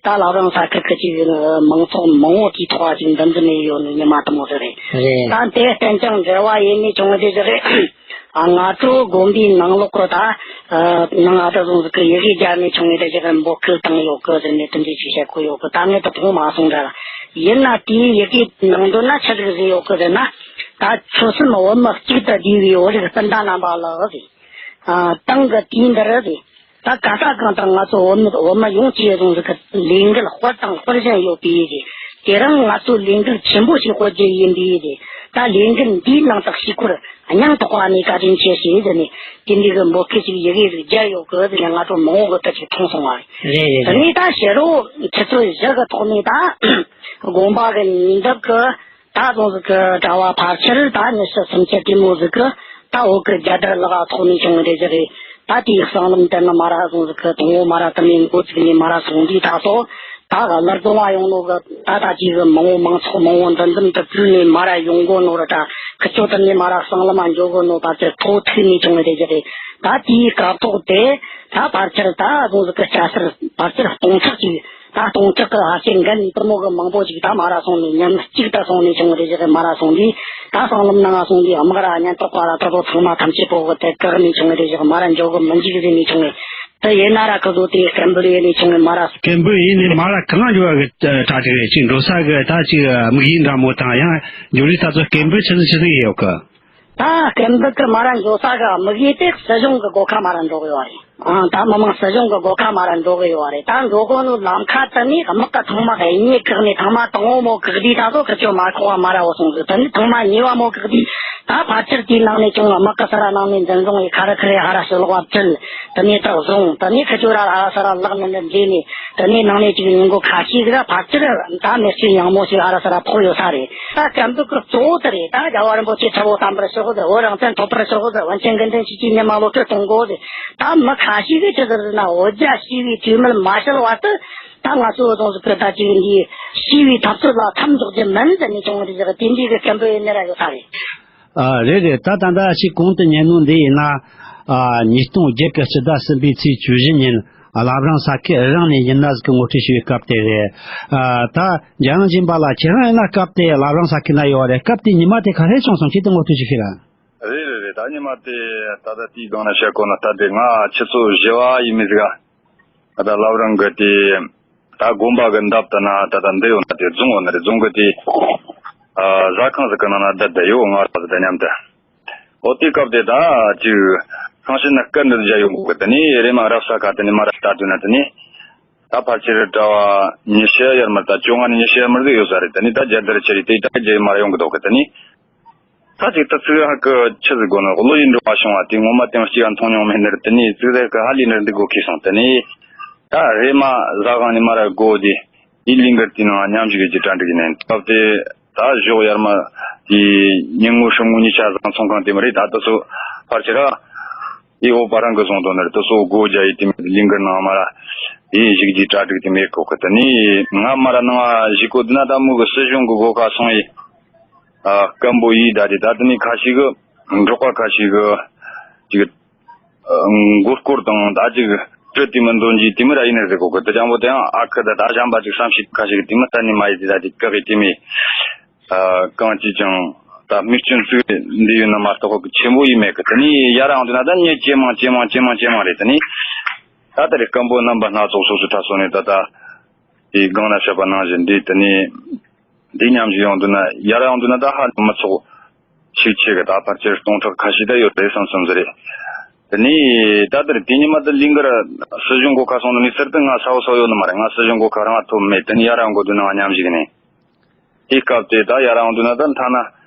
ད་བླ་བྲང་ས་ཁུལ་གི་ཅིག་མང་ཚོགས་མང་བོ་དེའི་ཐོག་ཅིག་འདུ་འཛོམས་ཡོད་ནི་ཉི་མ་དེ་མོ་ཟེར་རེད། རེད། ད་དེ་བསྟན་ཀྱང་འབྲེལ་བ་ཡེ་ནས་བྱུང་བའི་དེ་ཟེར་རེད། ཨ་ང་ཚོ་དགོན་པའི་ནང་ལོགས་གི་ད་ཨ་ནང་ཨ་ད་ཟུང་ཟིག་གི་ཡི་གེ་སྦྱར་ནས་བྱུང་བའི་དེ་ཞིག་འབོད་སྐུལ་བཏང་ཡོད་གི་ཟེར་ནས་དེ་འདྲའི་ཅིག་བཤད་གོ་ཡོད་གི། ད་ངས་ད་མཐོང་མ་སོང་འདྲ། ཡིན་ན་དེའི་ཡི་གེ་ནང་དོན་ན་ཆི་ཟིག་ཟེར་ཡོད་གི་ཟེར་ན། ད་ཆོལ་གསུམ་བོད་མི་གཅིག་ཏུ་བསྡུས་པའི་བོད་རིགས་སྤུན་ཟླ་རྣམ་པ་ལགས་ཟེར། ཨ་ཏང་གི་དུས་འདིར་ཟེར། ད་ག་ས་གང་དུ་ང་ཚོ་བོད་མི་བོད་མི་ཡོངས་ཀྱིས་ཟུང་ཟིག་གི་ལས་འགུལ་སྤེལ་དང་སྤེལ་བཞིན་ཡོད་པས་རེད། དེ་རིང་ང་ཚོ་ལས་འགུལ་ཆེན་པོ་ཞིག་སྤེལ་རྒྱུ་ཡིན་པས་རེད། ད་ལས་འགུལ་འདིའི་ནང་དུ་ཞུགས་སྐོར་སྙིང་ཐག་པ་ནས་བཀའ་དྲིན་ཆེ་ཞུ་ཟེར་ནས་དེ་འདྲའི་གི་འབོད་སྐུལ་ཞིག་ཡི་གེ་ཟིག་སྦྱར་ཡོད་གི་ཟེར་ནས་ང་ཚོ་མང་བོ་གི་ད་ཅིག་མཐོང་སོང་བ་རེད། རེད་རེད་དེ་རེད། ནས་ད་ཕྱི་དྲོ་ཆུ་ཚོད་བཞི་གི་ཐོག་ནས་ད་དགོན་པ་གི་ཉེ་འདབས་གི་ད་ཟུང་ཟིག་གི་གྲྭ་བ་ཕལ་ཆེར་ད་ཉི་ཤུ་སུམ་ཅུ་དེ་མོ་ཟིག་གི་ད་བོད་གི་རྒྱལ་དར་ལག་ཐོག་ནས་བྱུང་བའི་རེ་ཞིག་རེད། ད་དེའི་གསང་ལམ་དེ་ནི་མ་ར་ཟུང་ཟིག་གི་དང་བོ་མ་ར་དེ་ནས་འགོ་བཙུགས་ནས་མ་ར་སོང་དུས་ད་སོ་ད་ག་གླུ་སྦྱོང་བ་ཡོང་ནོ་གི་ད་ད་ཅིག་གི་མང་བོ་མང་ཚོགས་མང་བོ་འདུ་འཛོམས་དུ་བཙུགས་ནས་མ་ར་ཡོང་གོ་ནོ་ར། ད་ཁི་ཆོ་དེ་ནས་མ་ར་གསང་ལམ་མ་འཇོག་གོ་ནོ་ཕལ་ཆེར་ཐོག་ཐུག་ནས་བྱུང་བའི་རེ་ཞིག་རེད། ད་དེའི་སྐབས་ཐོག་དེ་ད་ཕལ་ཆེར་ད་ཟུང་ཟིག་གི་སྐྱ་སེར་ཕལ་ཆེར་སྟོང་ཕྲག་ཅིག་ད་སྟོང་ཕྲག་གི་ཧ་ཤེད་འགན་ནས་དེ་མོ་གི་མང་པོ་ཅིག་ད་མ་ར་སོང་ནས་ཉིན་གཅིག་ད་སོང་ནས་བྱུང་བའི་རེ་ཞིག་མ་ར་སོང་དུས་ད་གསང་ལམ་ནང་ང་སོང་དུས་དམག་ར་ཉེན་རྟོག་པ་ར་ད་དོ་ཚང་མ་ཐམས་ཅད་པོ་གི་དེ་བཀག་ནས་བྱུང་བའི་རེ་ཞིག་མ་ར་འཇོག་གི་མི་འཇུག་ཟེར་ནས་བྱུང་བའི་དེ་ཡིན་ན་ར་ཁོ་ཚོ་དེ་སྐད་འབོད་ཡེ་ནས་བྱུང་བའི་མ་ར། སྐད་འབོད་ཡེ་ནས་མ་ར་གང་འགྲོ་བ་གི་གྲ་ཅིག་རེད། ཅིག་འགྲོ་ས་གི་ད་ཅིག་དམིགས་ཡུལ་འདྲ་མོ་དང་ཡང་འགྲོ་རིས་ད་ཚོ་སྐད་འབོད་ཆི་ཟིག་ཆི་ཟིག་ཡོད་གི། ད་སྐད་འབོད་ཀྱི་མ་ར་འགྲོ་ས་གི་དམིགས་ཡུལ་དེ་སྲིད་གཞུང་གི་སྒོ་ཁ་མ་ར་འགྲོ་གི་ཡོད་རེད། ཨང་ད་མི་མང་སྲིད་གཞུང་གི་སྒོ་ཁ་མ་ར་འགྲོ་གི་ཡོད་རེད། ད་འགྲོ་གོ་ནོ་ལམ་ཁ་དེ་ནས་དམག་གི་ཚང་མ་གཡས་མྱུར་བཀག་ནས་ཐེངས་མ་དང་བོ་མོ་བཀག་དུས་ད་ཚོ་ཁི་ཆོ་མ་ཁོག་པ་མ་ར་བོ་སོང་ཟིག་དེ་ནས་ཐེངས་མ་གཉིས་པ་མོ་བཀག་དུས་ད་ཕལ་ཆེར་དེའི་ནང་ནས་ཀྱང་དམག་གི་ས་ར་ནང་ནས་འཛིན་བཟུང་ཡེ་ཁ་རི་ཁི་རི་ཧ་ར་ཕྱི་ལོགས་པ་བྲལ། དེ་ནས་ད་བཟུང་དེ་ནས་ཁི་ཆོ་ར་ཧ་ར་ས་ར་ལག་ནས་འདི་འདྲེས་ནས་དེ་ནས་ནང་ནས་ཅིག་ཉིན་གུང་ཁ་ཤས་ཟིག་ར་ཕལ་ཆེར་ད་མེ་ལྕེ་ཡང་མོ་ཞིག་ཧ་ར་ས་ར་ཕོག་ཡོད་ས་རེད། ད་སྐད་འབོད་ཀྱི་གཙོ་བོ་དེ་རེད། ད་རྒྱལ་བ་རིན་པོ་ཆེ་ཁྲི་བོ་དམ་པར་ཤོག་ཟེར། བོད་རང་བཙན་ཐོབ་པར་ཤོག་ཟེར། དབང་ཆེན་དགེ་འདུན་ཆོས་ཀྱི་ཉི་མ་བློ་གྲོས་གཏོང་དགོས་ཟེར། ད་མི་ཁ་ཤས་ཀྱིས་ཅི་ཟེར་ཟེར་ན་བོད་རྒྱ་ཞི་བའི་གྲོས་མོལ་མ་བྱས་བར་དུ་ད་ང་ཚོ་ཟུང་ཟིག་གི་ད་ཅིག་འདི་ཞི་བའི་འཐབ་རྩོད་ལ་མཚམས་འཇོག་རྒྱུ་མིན་ཟེར་ནས་བྱུང་བ་དེ་ཟེར་དེ་འདྲའི་གི་སྐད་འབོད་ཡེ་ནས་ར་ཡོད་ས་རེད། ཨ་རེད་རེད། ད་ད་ལྟ་ཞིག་གོང་དུ་ཉན་ནོ་འདི་ཡིན་ན། ཨ་ཉིས་སྟོང་བརྒྱད་ཀྱི་སྤྱི་ཟླ་གསུམ་པའི་ཚེས་བཅུ་བཞི་ཉིན་བླ་བྲང་ས་ཁུལ་རང་ནས་ཡིན་ན་ཟིག་གི་ངོ་སྤྲོད་ཞུ་བའི་སྐབས་དེ་རེད། ཨ་ད་འཇམ་དབྱངས་སྦྱིན་པ་ལགས་ཁྱེད་རང་ཡིན་ན་སྐབས་དེ་བླ་བྲང་ས་ཁུལ་ན་ཡོད་རེད། སྐབས་དེ་ཉི་མ་དེ་ག་རེ་བྱུང་སོང་། ཁྱེད་དེ་ངོ་སྤྲོད་ཞུ་ཤེས་ར། རེད་རེད་ ད་ཉི་མ་དེ་ད་ལྟ་དེའི་སྒང་ན་བཤད་གོ་ནོ་ད་དེ་ང་ཆུ་ཚོད་བཞི་པ་ཡིན་མི་ཟིག་ག་ད་ལྟ་ལབ་རང་གི་དེ་ད་དགོན་པ་གི་འདབས་དེ་ན་ད་ལྟ་འདི་ཡོད་ན་དེ་རྫོང་ཡོད་ན་རེད། རྫོང་གི་དེ་ཨ་ཟ་ཁང་ཟིག་གི་ནང་ན་བསྡད་བསྡད་ཡོད། ང་ར་ཟིག་དང་མཉམ་དུ། ཨོ་དེ་སྐབས་དེ་ད་ཅིག་ཁང་ཕྱི་ན་སྐད་འདི་རྒྱག་ཡོང་གི་དེ་ནས་རེམ་མ་རབ་ས་ཁ་དེ་ནས་མ་ར་ལྟ་དུས་ན་དེ་ནས། ད་ཕལ་ཆེར་གྲྭ་བ་ཉི་ཤུ་ཡར་མར་ད་བཅོ་ལྔ་ནས་ཉི་ཤུ་ཡར་མར་ཟིག་ཡོད་ས་རེད། དེ་ནས་ད་རྒྱལ་དར་ཆེ་རེད། དེ་ད་རྒྱལ་མར་ཡོང་གི་འདུག་གི། དེ་ནས་ད་ཅིག་ད་ཚིག་ཧ་གི་ཆི་ཟིག་གོ་ནོ་བློ་ཡིད་འགྲོ་བ་བྱུང་བ་དེ་ངོ་མ་དེང་སྐྱེ་བ་མཐོང་མྱོང་མེད་ནི་རེད། དེ་ནས་ཚིག་ཟེར་གི་ཧ་ལས་ནི་འདི་གོ་ཁེ་སོང་། དེ་ནས་ད་རེ་མ་ཟ་གང་ནས་མ་ར་གོ་དེ་དེ་ལིང་གར་དེ་ནང་མཉམ་ཞུགས་ཀྱི་གྲ་སྒྲིག་ཡིན་ནས་སྐབས་དེ་ད་ཞོགས་ཡར་མ་དེ་ཉིན་ངོ་ཧྲིལ་ངོ་གཉིས་ཆ་བཟང་ཚོང་ཁང་དེ་མ་རེད། ད་ད་སོ་ཕལ་ཆེར་ཨ། དེ་འོ་པ་རང་གི་བཟུང་དོན་ནར་དུ་སོ་སྒོ་རྒྱ་ཡི་དེ་མི་ལིང་གར་ནང་མ་ར་དེ་ཞིག་གི་གྲ་སྒྲིག་དེ་མེད་གོ་གི། དེ་ནས་ང་མ་ར་ནང་ཞིག་གོ་དེ་ན་ད་མོ་གི་སྲིད་གཞུང་གི་སྒོ་ཁ་སོང་ཡི་ཨ་སྐམ་པོ་ཡི་ད་དེ་ད་དེ་ནས་ཁ་ཤས་གི་འབྲོག་པ་ཁ་ཤས་གི་ཅིག་མགོ་སྐོར་དང་ད་ཅིག་སྤྲོད་དེ་མི་འདོན་གྱི་དེ་མི་ར་ཡིན་ནར་ཟེར་གོ་གི། དེ་ཅང་པོ་དེ་ཡང་ཨ་ཁུ་ད་ད་གཞན་པ་ཅིག་བསམ་ཤེས་ཁ་ཤས་གི་དེ་མི་ད་ནི་མ་ཡི་དེ་ད་དེ་བཀག་གི་དེ་མི། ཨ་གང་ཅི་ཅང་ད་མིག་སྐྱོན་ཚིག་འདི་ཡོད་ན་མ་གཏོགས་ཁོ་གི་ཆེན་པོ་ཡིན་མེད་གི། དེ་ནས་ཡར་ཡོང་དུས་ན་ད་མྱི་ཇེ་མང་ཇེ་མང་ཇེ་མང་ཇེ་མང་རེད། དེ་ནས་ད་ད་རེས་སྐམ་པོ་རྣམ་པ་སྣ་ཚོགས་སོ་སོ་ད་སོ་ནས་ད་ད་དེ་སྒང་ན་བཤད་པ་ནང་བཞིན་འདི་དེ་ནས་འདི་མཉམ་ཞིག་ཡོང་དུས་ན་ཡར་ཡོང་དུས་ན་ད་ཧ་ལས་མི་ཚོགས་ཤིག་ཆེ་གི། ད་ཕལ་ཆེར་སྟོང་ཕྲག་ཁ་ཤས་ད་ཡོད་རེད་བསམ་བསམ་ཟེར་རེད། དེ་ནས་ད་ད་རེས་དེ་ཉི་མ་ད་ལིང་གར་སྲིད་གཞུང་སྒོ་ཁ་སོང་ནས་ཟེར་དུས་ང་ས་བོ་ས་བོ་ཡོད་ནི་མ་རེད། ང་སྲིད་གཞུང་སྒོ་ཁ་རང་ཐོབ་མེད། དེ་ནས་ཡར་ཡོང་དགོས་དུས་ན་ང་མཉམ་ཞིག་ནས། དེའི་སྐབས་དེ་ད་ཡར་ཡོང་དུས་ན་ད་མཐའ་ན་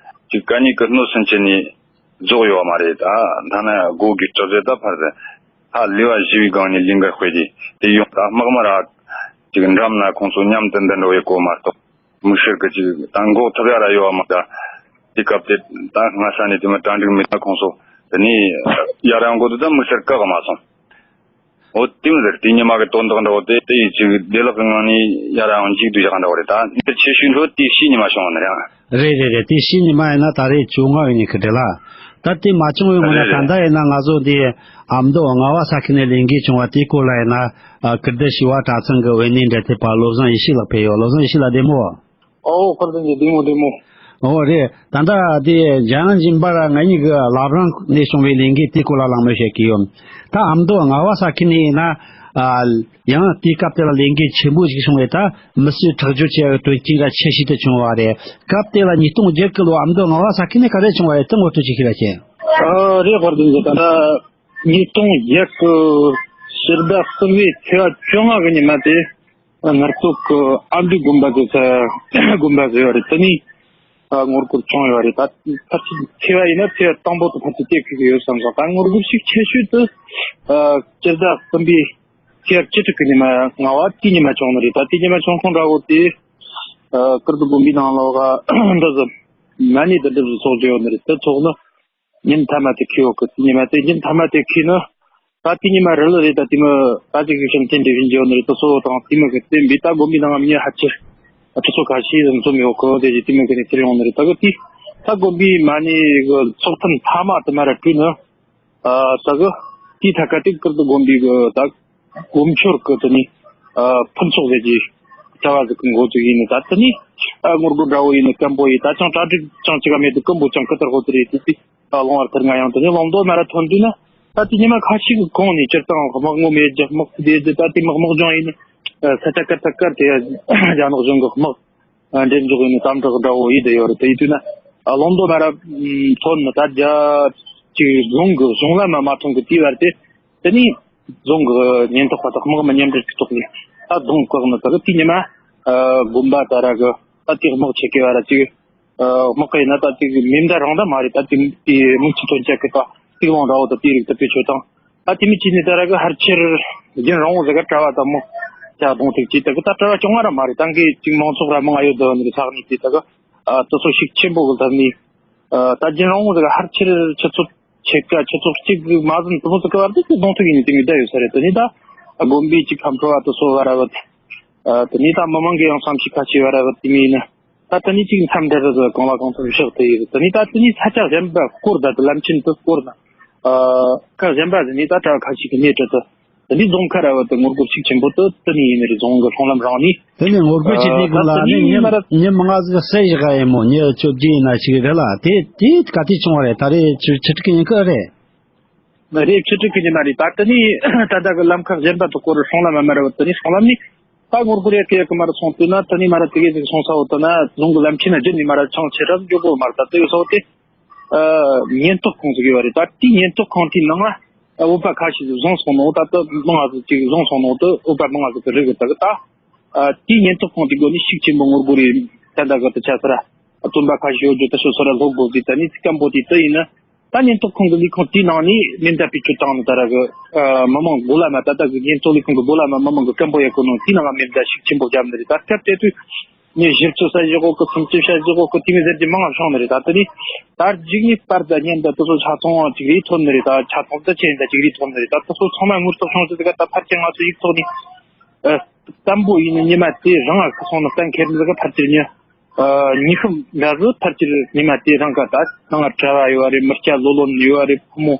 ཅིག་ག་ཉིད་ཀྱི་སྣོད་སུན་ཆེ་ནས་རྫོགས་ཡོད་མ་རེད། ད་མཐའ་ན་སྒོ་གི་གྲུ་ཟེར་ད་ཕར་ཟེར་ཧ་ལས་པ་ཞི་བའི་སྒང་ནས་ལིང་གར་དཔེ་དེ་དེ་ཡོང་ད་དམག་མི་ར་ཅིག་འགྲམ་ན་ཁོང་ཚོ་མཉམ་དུ་འདི་འགྲོ་ཡི་གོ་མ་གཏོགས་མི་ཤེས་གི་ཅིག་ད་འགོག་ཐུབ་ཡ་ར་ཡོད་མ་ད། དེ་སྐབས་དེ་ད་སྔ་ས་ནས་དེ་མི་གྲ་འགྲིག་མེད་ད་ཁོང་ཚོ་དེ་ནས་ཡར་ཡོང་དགོས་དུས་ད་མི་ཤེས་བཀག་མ་སོང་། འོ་དེ་མོ་ཟེར་དེ་ཉི་མ་གི་དོན་དག་འདྲ་བོ་དེ་དེ་ཡི་ཅིག་བདེ་བླག་གི་ངང་ནས་ཡར་ཡང་འཇིག་སྡུག་བཞག་འདྲ་བོ་རེད། ད་འདི་ཆེ་ཤོས་འགྲོ་དེ་ཕྱི་ཉི་མ་བྱུང་བ་ནི་རེད། རེད་རེད་རེད། དེ་ཕྱི་ཉི་མ་ཡིན་ན་ད་རེས་བཅོ་ལྔ་ཡིན་ནི་ཁི་འདྲ་ལ། ད་དེ་མ་བྱུང་བའི་སྔོན་ན་རེད་ད་རེད། ད་ཡིན་ན་ང་ཚོ་འདི་ཨ་མདོ་རྔ་བ་ས་ཁུལ་ནས་ལས་འགུལ་བྱུང་བ་དེའི་སྐོར་ལ་ཡིན་ན་ཨ་ཀིརྟི་བྱེས་པ་གྲྭ་ཚང་གི་དབུ་བརྙེས་འབྲེལ་མཐུད་པ་བློ་བཟང་ཡེ་ཤེས་ལགས་ཕེབས་ཡོད། བློ་བཟང་ཡེ་ཤེས་ལགས་བདེ་མོ། ཨོ་ཁོར་ཟིན་གྱི་བདེ་མོ་བདེ་མོ། ཨོ་རེད། ད་ལྟ་དེ་རྒྱ་ནག་འཇིམ་པར་ང་གཉིས་ཀྱི་བླ་བྲང་ནས་བྱུང་བའི་ལས་འགུལ་དེའི་སྐོར་ལ་གླེང་མོལ་བྱེད་ཀྱི་ཡོད། ད་ཨ་མདོ་རྔ་བ་ས་ཁུལ་ནས་ཡིན་ན་ཨ་ཡང་དེའི་སྐབས་དེ་ལ་ལས་འགུལ་ཆེན་པོ་ཞིག་བྱུང་བས་ད་མི་གསོད་ཁྲག་སྦྱོར་བྱས་པའི་དོན་རྐྱེན་ར་ཆེ་ཤོས་དེ་བྱུང་བ་རེད། སྐབས་དེ་ལ་ཉིས་སྟོང་བརྒྱད་ཀྱི་ལོ་ཨ་མདོ་རྔ་བ་ས་ཁུལ་ནས་ག་རེ་བྱུང་བ་རེད། དེ་ངོ་སྤྲོད་ཅིག་ཞུ་ར་བྱེད། ཨ་རེད། ཁོར་ཟིན་གྱི་ད་ལྟ་ཉིས་སྟོང་བརྒྱད་ཀྱི་ཕྱི་ཟླ་གསུམ་པའི་ཚེས་པ་བཅོ་ལྔ་གི་ཉི་མ་དེ། ངར་ཐོག་གི་ཨ་འབྲུག་དགོན་པ་དེ་ས་དགོན་པ་ཟེར་བ་རེད། དེ་ནས་ཨ་ངོ་རྒོལ་བྱུང་ཡོད་རེད། ད་ཕལ་ཆེར་ཚེས་པ་ཡིན་ན་ཚེས་པ་དང་པོ་དེ་ཕལ་ཆེར་དེ་ཁེལ་གི་ཡོད་བསམ་སོང་། ད་ངོ་རྒོལ་ཞིག་ཆེ་ཤོས་དེ་ཨ་སྤྱི་ཟླ་གསུམ་པའི་ཚེས་པ་བཅུ་དྲུག་གི་ཉི་མ་རྔ་བ་དེ་ཉི་མ་བྱུང་ནི་རེད། ད་དེ་ཉི་མ་བྱུང་ཁུངས་འདྲ་བོ་དེ་ཨ་ཀིརྟི་དགོན་པའི་ནང་ལོགས་ཀ་འདི་ཟིག་མ་ཎི་དང་འདི་ཟིག་ཚོགས་ཀྱི་ཡོད་ནི་རེད། དེ་ཚོགས་ནི། ཉིན་མཐའ་མ་དེ་ཁེལ་ཡོད་གི། དེ་ཉི་མ་དེ་ཉིན་མཐའ་མ་དེ་ཁེལ་ནི། ད་དེ་ཉི་མ་རི་ལི་རེད། ད་དེ་མི་ད་ཅིག་ཤིང་ཆེན་དེ་བཞིན་བརྗོད་ནི་རེད། དེ་ཚོ་དང་དེ་མི་གི་དེ་འབི་ད་དགོན་པའི་ནང་མི་ཧ་ཆེ་ཁྲི་ཚོ་ཁ་ཤས་ཟིག་འཛོམས་ཡོད་གི། དེ་ཅི་དེ་མི་གི་ནས་ཁྱེར་ཡོང་ནི་རེད། ད་གི་དེ་ད་དགོན་པའི་མ་ཎི་གི་ཚོགས་ཐུན་མཐའ་མ་དེ་མ་ར་བཀྲུས་ནི། ཨ་ད་གི་དེ་ཐ་ཀ་དེ་ཀིརྟི་དགོན་པའི་གི་ད་དགོན་ཆོར་གི་དེ་ནི་ཨ་ཕུན་ཚོགས་ཟེར་གྱི་གྲྭ་བ་ཟིག་གི་འགོ་བཙུགས་ཡིན་ནི། ད་དེ་ནི་ཨ་ངོ་རྒོལ་འདྲ་བོ་ཡིན་ནི་སྐམ་པོ་ཡིན། ད་ཅང་གྲ་སྒྲིག་ཅང་ཅི་ག་མེད་དུ་སྐམ་པོ་ཅང་ཀི་ཏར་གོ་དེ་རེད། དེ་དེ། ད་ལོང་བར་ཐར་ང་ཡང་དེ་ནས་ལོང་དོ་མ་ར་ཐོན་དུས་ན། ད་དེ་ཉི་མ་ཁ་ཤས་ཀྱི་གོང་ནས་སྤྱིར་བཏང་དམག་ངོ་མེད་རྒྱུ་དམག་བདེ་རྒྱུ་ད་དེ་དམག་དམག་སྦྱོང་ཡིན་ནི། ས་ཆ་ཀར་ཐག་ཀར་དེ་རྒྱ་ནག་གཞུང་གི་དམག་འགྲེམས་འཇོག་ཡིན་ནི་དམ་དྲག་འདྲ་བོ་ཡིན་དེ་ཡོད་རེད། དེ་ཡིན་དུས་ན་ལོང་དོ་མ་ར་ཐོན་ནི་ད་རྒྱ་ཅིག་རྫོང་གི་གཞུང་ལམ་མ་མ་ཐོན་གི་དེའི་བར་དེ་དེ་ནས་རྫོང་གི་ཉེན་རྟོག་པ་དང་དམག་མི་མཉམ་འབྲེལ་གྱི་ཐོག་ནས་ད་རྫོང་བཀག་ནི་ད་གི་དེ་ཉི་མ་དགོན་པ་ད་ར་གི་ད་དེ་དམག་ཆེ་གེ་བ་ར་ཅིག་དམག་གི་ཡིན་ན་ད་དེ་མེ་མདའ་རང་ད་མ་རེད། ད་དེ་དེ་མིག་ཆུ་ཐོན་ཆ་གི་ད་ཐིག་ལོང་འདྲ་བོ་ད་དེ་རིགས་ད་དཔེ་ཆོད་དང་། ད་དེ་མི་ཅི་ནས་ད་ར་གི་ཕལ་ཆེར་རྒྱུན་རིང་བོ་ཟིག་ག་གྲྭ་བ་ད་མོ་ཅག་གདོང་ཐིག་ཅིག་ད་གི་ད་གྲྭ་བ་བཅོ་ལྔ་ར་མ་རེད། ད་གི་ཅིག་མང་ཚོགས་ར་མང་ཨ་ཡོད་ད་ནི་ས་གནས་དེ་ད་གི་ཨ་དེ་ཚོ་ཞིག་ཆེན་པོ་གི་ད་ནི་ཨ་ད་རྒྱུན་རིང་བོ་ཟིག་ག་ཕལ་ཆེར་ཆུ་ཚོད་ཕྱེད་ཀ་ཆུ་ཚོད་གཅིག་གི་མ་ཟིན་དེ་མོ་ཟིག་གི་བར་དུ་དེ་གདོང་ཐིག་ཡིན་ནི་དེ་མི་ད་ཡོད་ས་རེད། ད་ནི་ད་དགོན་པའི་ཅིག་ཁམས་ཕྲུ་བ་དེ་ཚོ་བ་ར་བ་དེ་ནི་ད་མི་མང་གི་ཡང་བསམ་ཤེས་ཁ་ཤས་བ་ར་བ་དེ་མི་ཡིན་ན། ད་དེ་ནས་ཅིག་མཚམས་འདྲ་རེ་ཟིག་གང་ལ་གང་འཚམ་བཞག་དེ་ཡིན། དེ་ནས་ད་དེ་ནས་ས་ཆ་གཞན་པ་སྐོར་ད་དེ་ལམ་ཆེན་དུ་སྐོར་ན། ཨ་ཁ་གཞན་པ་ཟིག་ནས་ད་གྲྭ་བ་ཁ་ཤས་ཀྱི་གནས་གྲུ་དུ་ དེ་འདི་རྫོང་ཁ་ར་བ་དེ་ངོ་རྒོལ་ཤུགས་ཆེན་པོ་དེ་དེ་ནས་ཡིན་ནི་རེད། རྫོང་གི་སྲང་ལམ་རང་ནས། དེ་ནས་ངོ་རྒོལ་བྱེད་དུས་གང་ལ་ཨ་ནི་ཉི་མ་ར་ཉི་མ་ལྔ་ཟིག་གསལ་བཞག་ག་ཡིན་མོ། ཉི་བཅོ་བརྒྱད་ཡིན་ན་ཞིག་རེད་ལ། དེ་དེ་ག་དུས་བྱུང་བ་རེད། ད་རེས་ཆུ་ཆུ་ཕྲུག་གི་ཉིན་ཁ་རེད། རེད། ཆུ་ཕྲུག་གི་ཉི་མ་རེད། ད་དེ་ནས་ད་ལྟ་གི་ལམ་ཁ་གཞན་པ་དེ་སྐོར་སྲང་ལམ་མ་ར་བ་དེ་ནས་སྲང་ལམ་ནས། ད་ངོ་རྒོལ་ཡ་ཁེ་ཡ་གི་མ་ར་སོང་དུས་ན། དེ་ནས་མ་ར་དེ་གའི་ཟིག་སོང་ས་འོ་དེ་ན་རྫོང་གི་ལམ་ཆེན་ན་རྒྱུན་ནས་མ་ར་ཆང་ཆེ་རབ་འཇོག་གོ་མ་ར། ད་དེ་གི་ས་འོ་དེ་ཉེན་རྟོག་ཁང་ཟིག་ཡོད་རེད། ད་དེའི་ཉེན་རྟོག་ཁང་དེའི་ནང་ལ་བོད་པ་ཁ་ཤས་ཟིག་བཟུང་སོང་ནོ། ད་དེ་མང་ང་ཟིག་ཅིག་བཟུང་སོང་ནོ། དེ་བོད་པ་མང་ང་ཟིག་གི་རིགས་གི་ད་གི་ད་དེའི་ཉེན་རྟོག་ཁང་དེའི་སྒོ་ནས་ཤུགས་ཆེན་པོ་ངོ་རྒོལ་རེད། ད་ད་གི་དེ་ཆ་ས་ར་བཙོན་པ་ཁ་ཤས་ཡོད་རྒྱུ་དེ་ཤོ་སོ་ར་ལྷོ་སྒོ་དེ་ད་ནི་སྐམ་པོ་དེ་དེ་ཡིན་ན། ད་ཉེན་རྟོག་ཁང་གི་ལས་ཁུངས་དེའི་ནང་ནས་མེ་མདའ་བེད་སྤྱོད་བཏང་ནས། ད་ར་གི་ཨ་མི་མང་འགོ་ལ་མ། ད་ལྟ་གི་ཉེན་རྟོག་ལས་ཁུངས་གི་འགོ་ལ་མ་མི་མང་གི་སྐད་འབོད་ཡག་གི་ནང་དེའི་ནང་ང་མེ་མདའ་ཤུགས་ཆེན་པོ་བརྒྱབ་ནི་རེད། ད་སྐབས་དེ་དུས་ངས་ཞིབ་འཚོལ་ས་བཞག་གོ་གི། སུམ་ཅུ་བྱ་བཞག་གོ་གི། དེ་མི་ཟེར་གྱི་མང་བ་བྱུང་ནི་རེད། ད་དེ་ནས་ད་རྗེས་ནས་པར་དང་བརྙན་དང་དེ་ཚོ་ཆ་ཚང་བ་ཅིག་རེད་ཐོན་ནི་རེད། ད་ཆ་ཚང་ད་ཆེ་ཡིན་ད་ཅིག་རེད་ཐོན་ནི་རེད། ད་དེ་ཚོ་ཚང་མ་ངོ་ཐོག་བྱུང་ཟིག་ག། ད་ཕལ་ཆེར་ང་ཚོ་ཡིག་ཐོག་ནས་ཨ་དམ་པོ་ཡིན་ནི་ཉི་མ་དེ་རང་ང་ཁ་སོང་ནི་གཏན་འཁེལ་ཟིག་ག། ཕལ་ཆེར་ཉི་ཨ་ཉི་ཤུ་འགའ་ཟིག་ཕལ་ཆེར་ཉི་མ་དེ་རང་ག་ད་ནང་ང་གྲྭ་བ་ཡོད་རེད། མི་སྐྱ་ལོ་ལོན་ཡོད་རེད། ཕོ་མོ་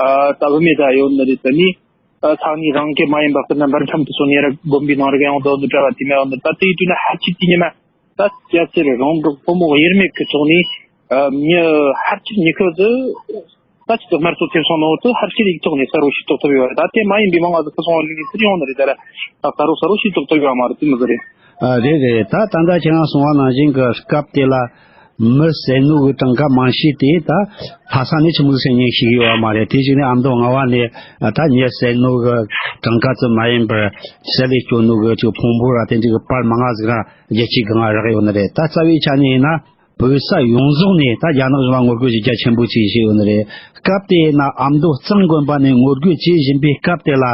ཨ་ད་བུད་མེད་ད་ཡོད་ནི་རེད། ད་ནི་ཨ་ས་གནས་རང་གི་མ་ཡིན་པ་ཁོ་ན་འབར་ཁམས་དེ་ཚོ་ནས་ར་དགོན་པའི་ནང་ར་ག་ཡང་དོ་དོ་གྲྭ་བ་དེ་མ་ཡོང་ནི། ད་དེའི་དུས་ན་ཧ་ཅི་དེ་ཉི་མ་ད་སྐྱ་སེར་རོང་འབྲོག་ཕོ་མོ་དབྱེར་མེད་ཀྱི་ཐོག་ནས་ཨ་མྱི་ཧ་ཅི་ཉི་ཤུ་ཟིག་ད་ཅི་ཐོག་དམར་གསོད་ཐེབས་སོང་ནོ་དེ་ཧར་ཤེད་ཡིག་ཐོག་ནས་གསལ་བོ་ཤེས་རྟོགས་ཐུབ་ཡོད་རེད། ད་དེ་མ་ཡིན་པའི་མང་ང་ཟིག་ཁ་སང་བ་ལུས་ནས་ཚུར་ཡོང་ནི་རེད། ད་ར་ད་གསལ་བོ་གསལ་བོ་ཤེས་རྟོགས་ཐུབ་ཡོད་མ་རེད། དེ་མི་ཟེར་རེད། ཨ་རེད་རེད། ད་ད་ལྟ་ཁྱེད་རང་གསུང་བ་ནང་བཞིན་གྱི་སྐབས་དེ་ལ་མི་བསད་ནོ་གི་གྲངས་ཀ་མང་ཤོས་དེ་ད་ལྷ་ས་ནས་ཆི་མོ་ཟིག་ཉན་ཤེས་ཡོད་མ་རེད། དེ་བཞིན་ནས་ཨ་མདོ་རྔ་བ་ནས་ད་མྱི་བསད་ནོ་གི་གྲངས་ཀ་ཙམ་མ་ཡིན་པར་བསད་ལས་སྐྱོན་ནོ་གི་ཅིག་ཕུང་པོ་ར་དེ་འདྲ་གི་པར་མང་ང་ཟིག་ར་རྒྱལ་སྤྱིའི་སྒང་ང་རག་ཡོད་ནི་རེད། ད་རྩ་བའི་ཆ་ནས་ཡིན་ན། བོད་ས་ཡོངས་རྫོགས་ནས་ད་རྒྱ་ནག་གཞུང་ལ་ངོ་རྒོལ་བྱེད་རྒྱ་ཆེན་པོ་ཅིག་བྱས་ཡོད་ནི་རེད། སྐབས་དེ་ན་ཨ་མདོ་གཙང་དགོན་པ་ནས་ངོ་རྒོལ་བྱེད་བཞིན་པའི་སྐབས་དེ་ལ་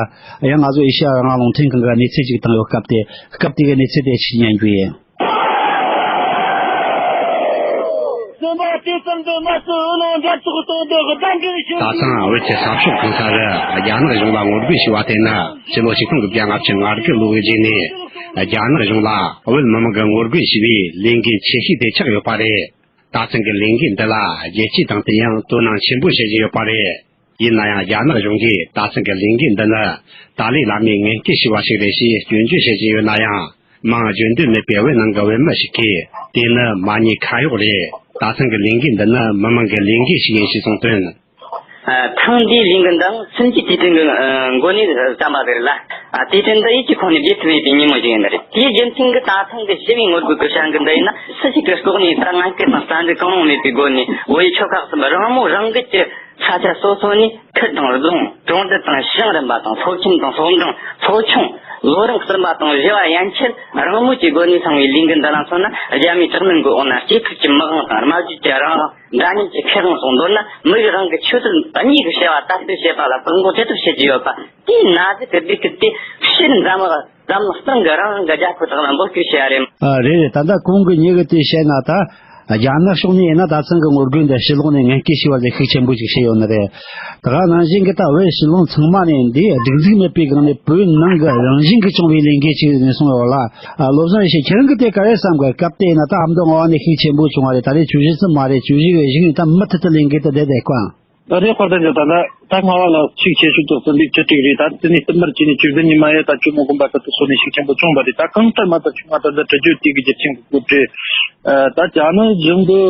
ཡང་ང་ཚོ་ཨེ་ཤ་ཡ་རང་དབང་རླུང་འཕྲིན་ཁང་གིས་གནས་ཚུལ་ཅིག་བཏང་ཡོད། སྐབས་དེ་སྐབས་དེ་གི་གནས་ཚུལ་དེ་ཅིག་ཉན་རྒྱུ་ཡིན། ད་ཐེངས་བོད་ཀྱི་ས་ཕྱོགས་གང་ས་རུ་རྒྱ་ནག་གཞུང་ལ་ངོ་རྒོལ་བྱས་པ་དེ་ནི་ཕྱི་ལོ་ཆིག་སྟོང་དགུ་བརྒྱ་ལྔ་བཅུ་ང་དགུ་ལོ་གི་རྗེས་ནས། རྒྱ་ནག་གཞུང་ལ་བོད་མི་མང་གིས་ངོ་རྒོལ་བྱས་པའི་ལས་འགུལ་ཆེ་ཤོས་དེ་ཆགས་ཡོད་པ་རེད། ད་ཐེངས་ཀྱི་ལས་འགུལ་འདི་ལ་རྒྱལ་སྤྱིའི་སྟེང་དུ་ཡང་དོ་སྣང་ཆེན་པོ་བྱེད་ཀྱི་ཡོད་པ་རེད། ཡིན་ན་ཡང་རྒྱ་ནག་གཞུང་གིས་ད་ཐེངས་ཀྱི་ལས་འགུལ་འདི་ནི་ཏཱ་ལའི་བླ་མས་ངན་སྐུལ་བྱས་པ་ཞིག་རེད་ཞེས་སྐྱོན་བརྗོད་བྱེད་ཀྱི་ཡོད་ན་ཡང་། མིང་བརྗོད་འདོད་མེད་པའི་བོད་ནང་གི་བོད་མི་ཞིག་གིས་དེ་ནི་མ་ཉེས་ཁ་གཡོག་རེད། ད་ཐེངས་ཀྱི་ལས་འགུལ་འདི་ནི་མི་མང་གི་ལས་འགུལ་ཞིག་ཡིན་ཞེས་གསུངས་དོན། ཐེངས་འདིའི་ལས་འགུལ་འདིའང་སུམ་ཅུ་དུས་དྲན་གྱི་མགོ་ནས་བརྩམས་པ་རེད་ལ། དུས་དྲན་འདི་ཡིད་ཀྱི་ཁོང་ནས་བརྗེད་ཐུབ་མེད་པའི་ཉིན་མོ་ཞིག་ཡིན་པ་རེད། དེའི་རྒྱུ་མཚན་གྱིས་ད་ཐེངས་ཀྱི་ཞི་བའི་ངོ་རྒོལ་གྱི་བྱ་འགུལ་འདི་ཡིན་ན། སུ་ཞིག་གི་ལྐོག་ནས་ད་ངན་སྐུལ་དང་རྩ་འཛུགས་གང་རུང་མེད་པའི་སྒོ་ནས་བོད་ཡུལ་ཆོལ་ཁ་གསུམ་རང་མོས་རང་འགུལ་གྱིས་ས་ཆ་སོ་སོ་ནས་ཁུལ་དང་རྫོང་གྲོང་རྡལ་དང་ཞིང་རིམ་པ་དང་སློབ་ཆེན་དང་སློབ་འབྲིང་སློབ་ཆུང་། ལོ་རིམ་གསུམ་པ་དང་བཞི་བ་ཡན་ཆད་རང་མོས་ཀྱི་སྒོ་ནས་སློང་བའི་ལས་འགུལ་འདི་ལ་མཚོན་ན། རྒྱ་མིའི་དྲག་གནོན་གྱི་འོག་ན་སྐྱེ་འཚར་གྱི་མི་དབང་དང་སྨྲ་བརྗོད་ཀྱི་རང་དབང་། འདྲ་མཉམ་གྱི་ཁེ་དབང་སོགས། མདོར་ན་མི་རིགས་རང་གི་ཆོས་དད་གཉིས་ཀྱི་བྱ་བ་དར་སྤེལ་བྱེད་པ་ལ་བཀག་འགོག་ཅི་ཐུབ་བྱེད་ཀྱི་ཡོད་པ། དེའི་ན་ཟུག་གི་སྡུག་སྐུལ་དེ་ཕྱིར་འཛམ་བུ་འཛམ་གླིང་སྟེང་གི་རང་རང་གི་རྒྱལ་ཁབ་དག་ལ་འབོད་སྐུལ་བྱས་པ་རེད། ཨ་རེད་རེད། ད་ལྟ་གོང་གི་མྱི་གིས་དེ་བཤད་ན། ད་རྒྱ་ནག་ཕྱོགས་ནས་ཡིན་ན་ད་ཐེངས་ཀྱི་ངོ་རྒོལ་འདི་ཕྱི་ལོགས་ནས་ངན་སྐུལ་བྱས་པ་ལས་ཤུགས་ཆེན་པོ་ཞིག་བྱས་ཡོད་ནི་རེད། ད་ག་ནང་བཞིན་གྱི་ད་བོད་ཕྱི་ལོགས་ཚང་མ་ནས་འདི་སྒྲིག་འཛུགས་མེད་པའི་སྒང་ནས་བོད་ནང་གི་རང་བཞིན་གྱིས་བྱུང་བའི་ལས་འགུལ་ཅིག་ཡིན་གསུངས་ཡོད་ལ། ཨ། བློ་བཟང་ཡེ་ཤེས། ཁྱེད་རང་གིས་དེ་ག་རེ་བསམ་གི། སྐབས་དེ་ཡིན་ན་ད་ཨ་མདོ་རྔ་བ་ནས་ཤུགས་ཆེན་པོ་བྱུང་བ་རེད། ད་རེས་བཅུ་བཞི་ཙམ་མ་རེད། བཅུ་བཞི་གི་གཞུག་ནས་ད་མུ་མཐུད་དུ་ལས་འགུལ་དེ་བསྡད་བསྡད་གོ། ད་རེས་དཔར་ལྡན་ཅན་ད་ལྟ་ད་རྔ་བ་ལ་ཤུགས་ཆེ་ཤོས་དུ་ཟིན་པའི་བཅུ་དྲུག་རེད། ད་དེ་ནས་བསྟུད་མར་བྱས་ནས་བཅུ་བདུན་ཉི་མ་ཡ་ད་ཇོ་མོ་དགོན་པ་དུ་དུ་སོང་ནས་ཤུགས་ཆེན་པོ་བྱུང་བ་རེད། ད་གང་ལྟར་མ་ད་ཆུང་མ་ད་ད་དྲི་རྒྱུ་དེ་གི་རྒྱུ་རྐྱེན་གི་སྐོར་རེད། ད་རྒྱ་ནག་གཞུང་གི་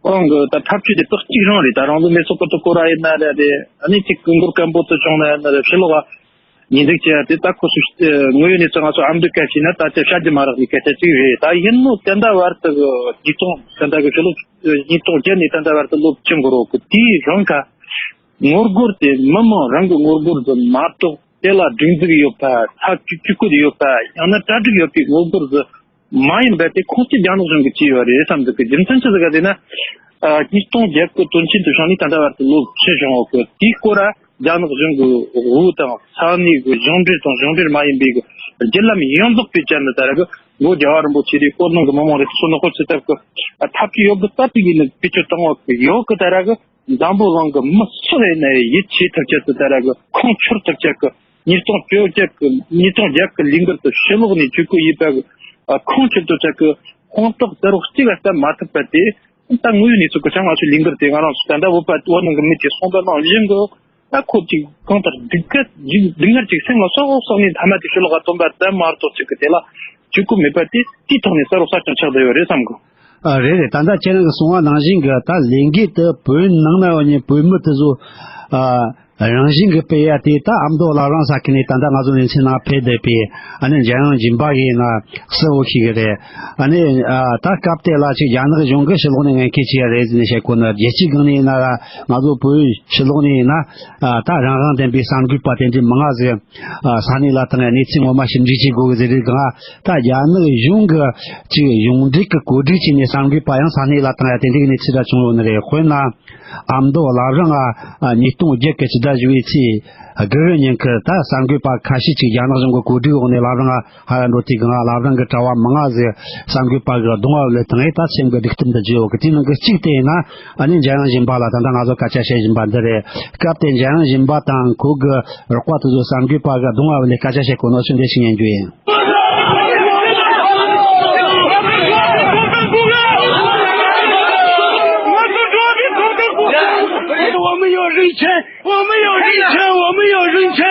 ཨང་གི་ད་འཐབ་ཇུས་དེ་དག་གཅིག་རང་རེད། ད་རང་ཚོ་མེ་སོག་གི་དུ་སྐོར་ར་ཡིན་ན་རེད། ཨ་ནི་ཅིག་གི་མགོ་སྐམ་པོ་དུ་བྱུང་ན་ཡིན་ན་རེད། ཕྱི་ལོགས་ཉེས་འཛུགས་བྱས་ཏེ། ད་ཁོ་ཚོ་དངོས་ཡོད་གནས་ཚུལ་ང་ཚོ་ཨ་མདོའི་སྐད་བཤད་ན་ད་ཆ་བཤད་རྒྱུ་མ་རག་པའི་སྐད་ཆ་ཅིག་རེད། ད་ཡིན་ནོ་ད་ལྟ་བར་དུ་ཉིས་སྟོང་ད་ལྟ་གི་ཕྱི་ལོ་ཉིས་སྟོང་བརྒྱད་ནས་ད་ལྟ་བར་དུ་ལོ་བཅུ་འགོར་རོགས་གི། དེའི་རང་ཁ་ངོ་རྒོལ་དེ་མི་མང་རང་གི་ངོ་རྒོལ་དུ་མ་གཏོགས། དེ་ལ་སྒྲིག་འཛུགས་ཡོད་པ། ཚབ་ཀྱི་བཅུ་བཀོད་ཡོད་པ། ཡང་ན་གྲ་སྒྲིག་ཡོད་པའི་ངོ་རྒོལ་དུ་མ་ཡིན་པ་དེ་ཁོང་ཚོས་རྒྱ་ནག་གཞུང་གིས་བྱས་ཡོད་རེད་བསམ་འདུག་གི། རྒྱུ་མཚན་ཅི་ཟིག་ག་ཟེར་ན། ཨ། ཉིས་སྟོང་བརྒྱད་གི་དོན་རྐྱེན་དེ་བྱུང་ནས་ད་ལྟ་བར་དུ་ལོ་ཕྱེད་བྱུང་ཡོད་གི། དེའི་སྐོར་ལ་རྒྱ་ནག་གཞུང་གི་དབུ་དང་ས་གནས་གི་གཞུང་འབྲེལ་དང་གཞུང་འབྲེལ་མ་ཡིན་པའི་གི་བརྒྱུད་ལམ་ཡོངས་རྫོགས་པའི་ཆ་ནས་ད་ར་གི་ལོ་རྒྱལ་བ་རིན་པོ་ཆེ་རེད། སྐོར་ནང་གི་མི་མང་རེད། སོ་ནག་པོ་ཚོ་ལྟ་བུ་གི་ཐབས་ཇུས་ཡོད་གི། ད་དེ་གི་ནི་བེད་སྤྱོད་བཏང་ཡོད་གི། ཡོད་གི། ད་ར་གི་འཛམ་བུ་གླིང་གི་མི་སུ་རེད་ན་ཡིད་ཆེས་ཐུབ་ཆེད་དུ། ད་ར་གི་ཁུངས་འཁྱོལ་ཐུབ་ཆེད་གི། ཉིས་སྟོང་བཅོ་བརྒྱད་གི་ཉིས་སྟོང་བརྒྱད་གི་ལས་འགུལ་དུ་ཕྱི་ལོགས་ནས་བཅོས་བཀོད་ཡིན་པ་གི་ཁུངས་འཁྱོལ་ཐུབ་ཆེད་གི་དཔང་རྟགས་དེ་རོགས་གཅིག་ལ་སྟབས་མ་ཐུབ་པ་དེ། ད་དངོས་ཡོད་གནས་ཚུལ་གི་ཆ་ང་ཚོའི་ལས་འགུལ་དེ་ང་རང་ཚོ་ད་ལྟ་བོད་པ་བོད་ནང་གི་མི་དེ་གསུངས་པ་ནང་བཞིན་གི། ད་ཁོ་ཅིག་གང་ལྟར་སྡུག་སྐད་ཅིག་སྡུག་བསྔལ་ཅིག་སེམས་ལ་ཟོག་ཟོག་ནས་མཐའ་མ་དེ་ཤོ་ལོ་ཀ་སྟོན་པ་དེ་མ་གཏོགས་ཅིག་གི་དེ་ལ་བརྗོད་ཀྱི་མེད་པ་དེ་དེའི་ཐོག་ནས་གསལ་པོ་གསལ་རྐྱང་ཆགས་བསྡད་ཡོད་རེད་བསམ་གི། ཨ། རེད་རེད། ད་ལྟ་ཁྱེད་རང་གིས་གསུངས་པ་ནང་བཞིན་གི་ད་ལས་འགུལ་དེ་བོད་ནང་ན་ཡོད་མཁན་བོད་མི་དེ་ཚོ། ཨ། རང་བཞིན་གི་སྤེལ་ཡ་དེ་ད་ཨ་མདོ་བླ་བྲང་ས་ཁུལ་ནས་ད་ལྟ་ང་ཚོ་ལེ་ཚན་ནང་ཕེབས་བསྡད་པའི་ཨ་ནི་འཇམ་དབྱངས་སྦྱིན་པ་གིས་ཡིན་ན་གསལ་པོ་ཤེས་གི་རེད། ཨ་ནི། ཨ། ད་སྐབས་དེ་ལ་ཅིག་རྒྱ་ནག་གཞུང་གི་ཕྱི་ལོགས་ནས་ངན་སྐུལ་བྱས་ཡ་རེད་ཟེར་ནས་བཤད་གོ་ནི། རྒྱལ་སྤྱིའི་སྒང་ནས་ཡིན་ན་ང་ཚོ་བོད་ཕྱི་ལོགས་ནས་ཡིན་ན། ཨ། ད་རང་དབང་ལྡན་པའི་གསར་འགོད་པ་དེ་འདྲའི་མང་ང་ཟིག་ཨ། ས་གནས་ལ་བཏང་ཡ་གནས་ཚུལ་ངོ་མ་ཞིབ་འཇུག་བྱེད་དགོས་གི་ཟེར་རེད་གང་། ད་རྒྱ་ནག་གཞུང་གི་ཅིག་གཞུང་འབྲེལ་གི་གོ་སྒྲིག་བྱས་ནས་གསར་འགོད་པ་ཡང་ས་གནས་ལ་བཏང་ཡ་དེ་འདྲའི་གནས་ཚུལ་ར་བྱུང་ཡོད་ནི་རེད། དཔེར་ན། ཨ་མདོ་བླ་བྲང་ང་ཉིས་སྟོང་བརྒྱད་གི་ཕྱི་ཟླ་བཞི་པའི་ཚེས་དགུ་པའི་ཉིན་ཁུལ་ད་གསར་འགོད་པ་ཁ་ཤས་ཅིག་རྒྱ་ནག་གཞུང་གི་གོ་སྒྲིག་འོག་ནས་བླ་བྲང་ང་ཧ་ལ་འགྲོ་དུས་སྒང་ལ་བླ་བྲང་གི་གྲྭ་བ་མང་ང་ཟིག་གསར་འགོད་པ་གི་གདོང་བ་ལ་བཏང་ཡས་ད་སེམས་གི་སྡུག་གཏམ་འདི་བརྗོད་ཡོད་གི། དེའི་ནང་གི་གཅིག་དེ་ཡིན་ན་ཨ་ནི་འཇམ་དབྱངས་སྦྱིན་པ་ལ་ད་ལྟ་ང་ཚོ་སྐད་ཆ་བཤད་བཞིན་པ་འདི་རེད། སྐབས་དེ་འཇམ་དབྱངས་སྦྱིན་པ་དང་ཁོ་གི་རོགས་པ་དེ་ཚོ་གསར་འགོད་པ་གི་གདོང་བ་ལ་སྐད་ཆ་བཤད་གོ་ནོ་ཚུལ་འདི་ཞིག་ཉན་རྒྱུ་ཡིན། 我们要人权，我们要人权，我们要人权。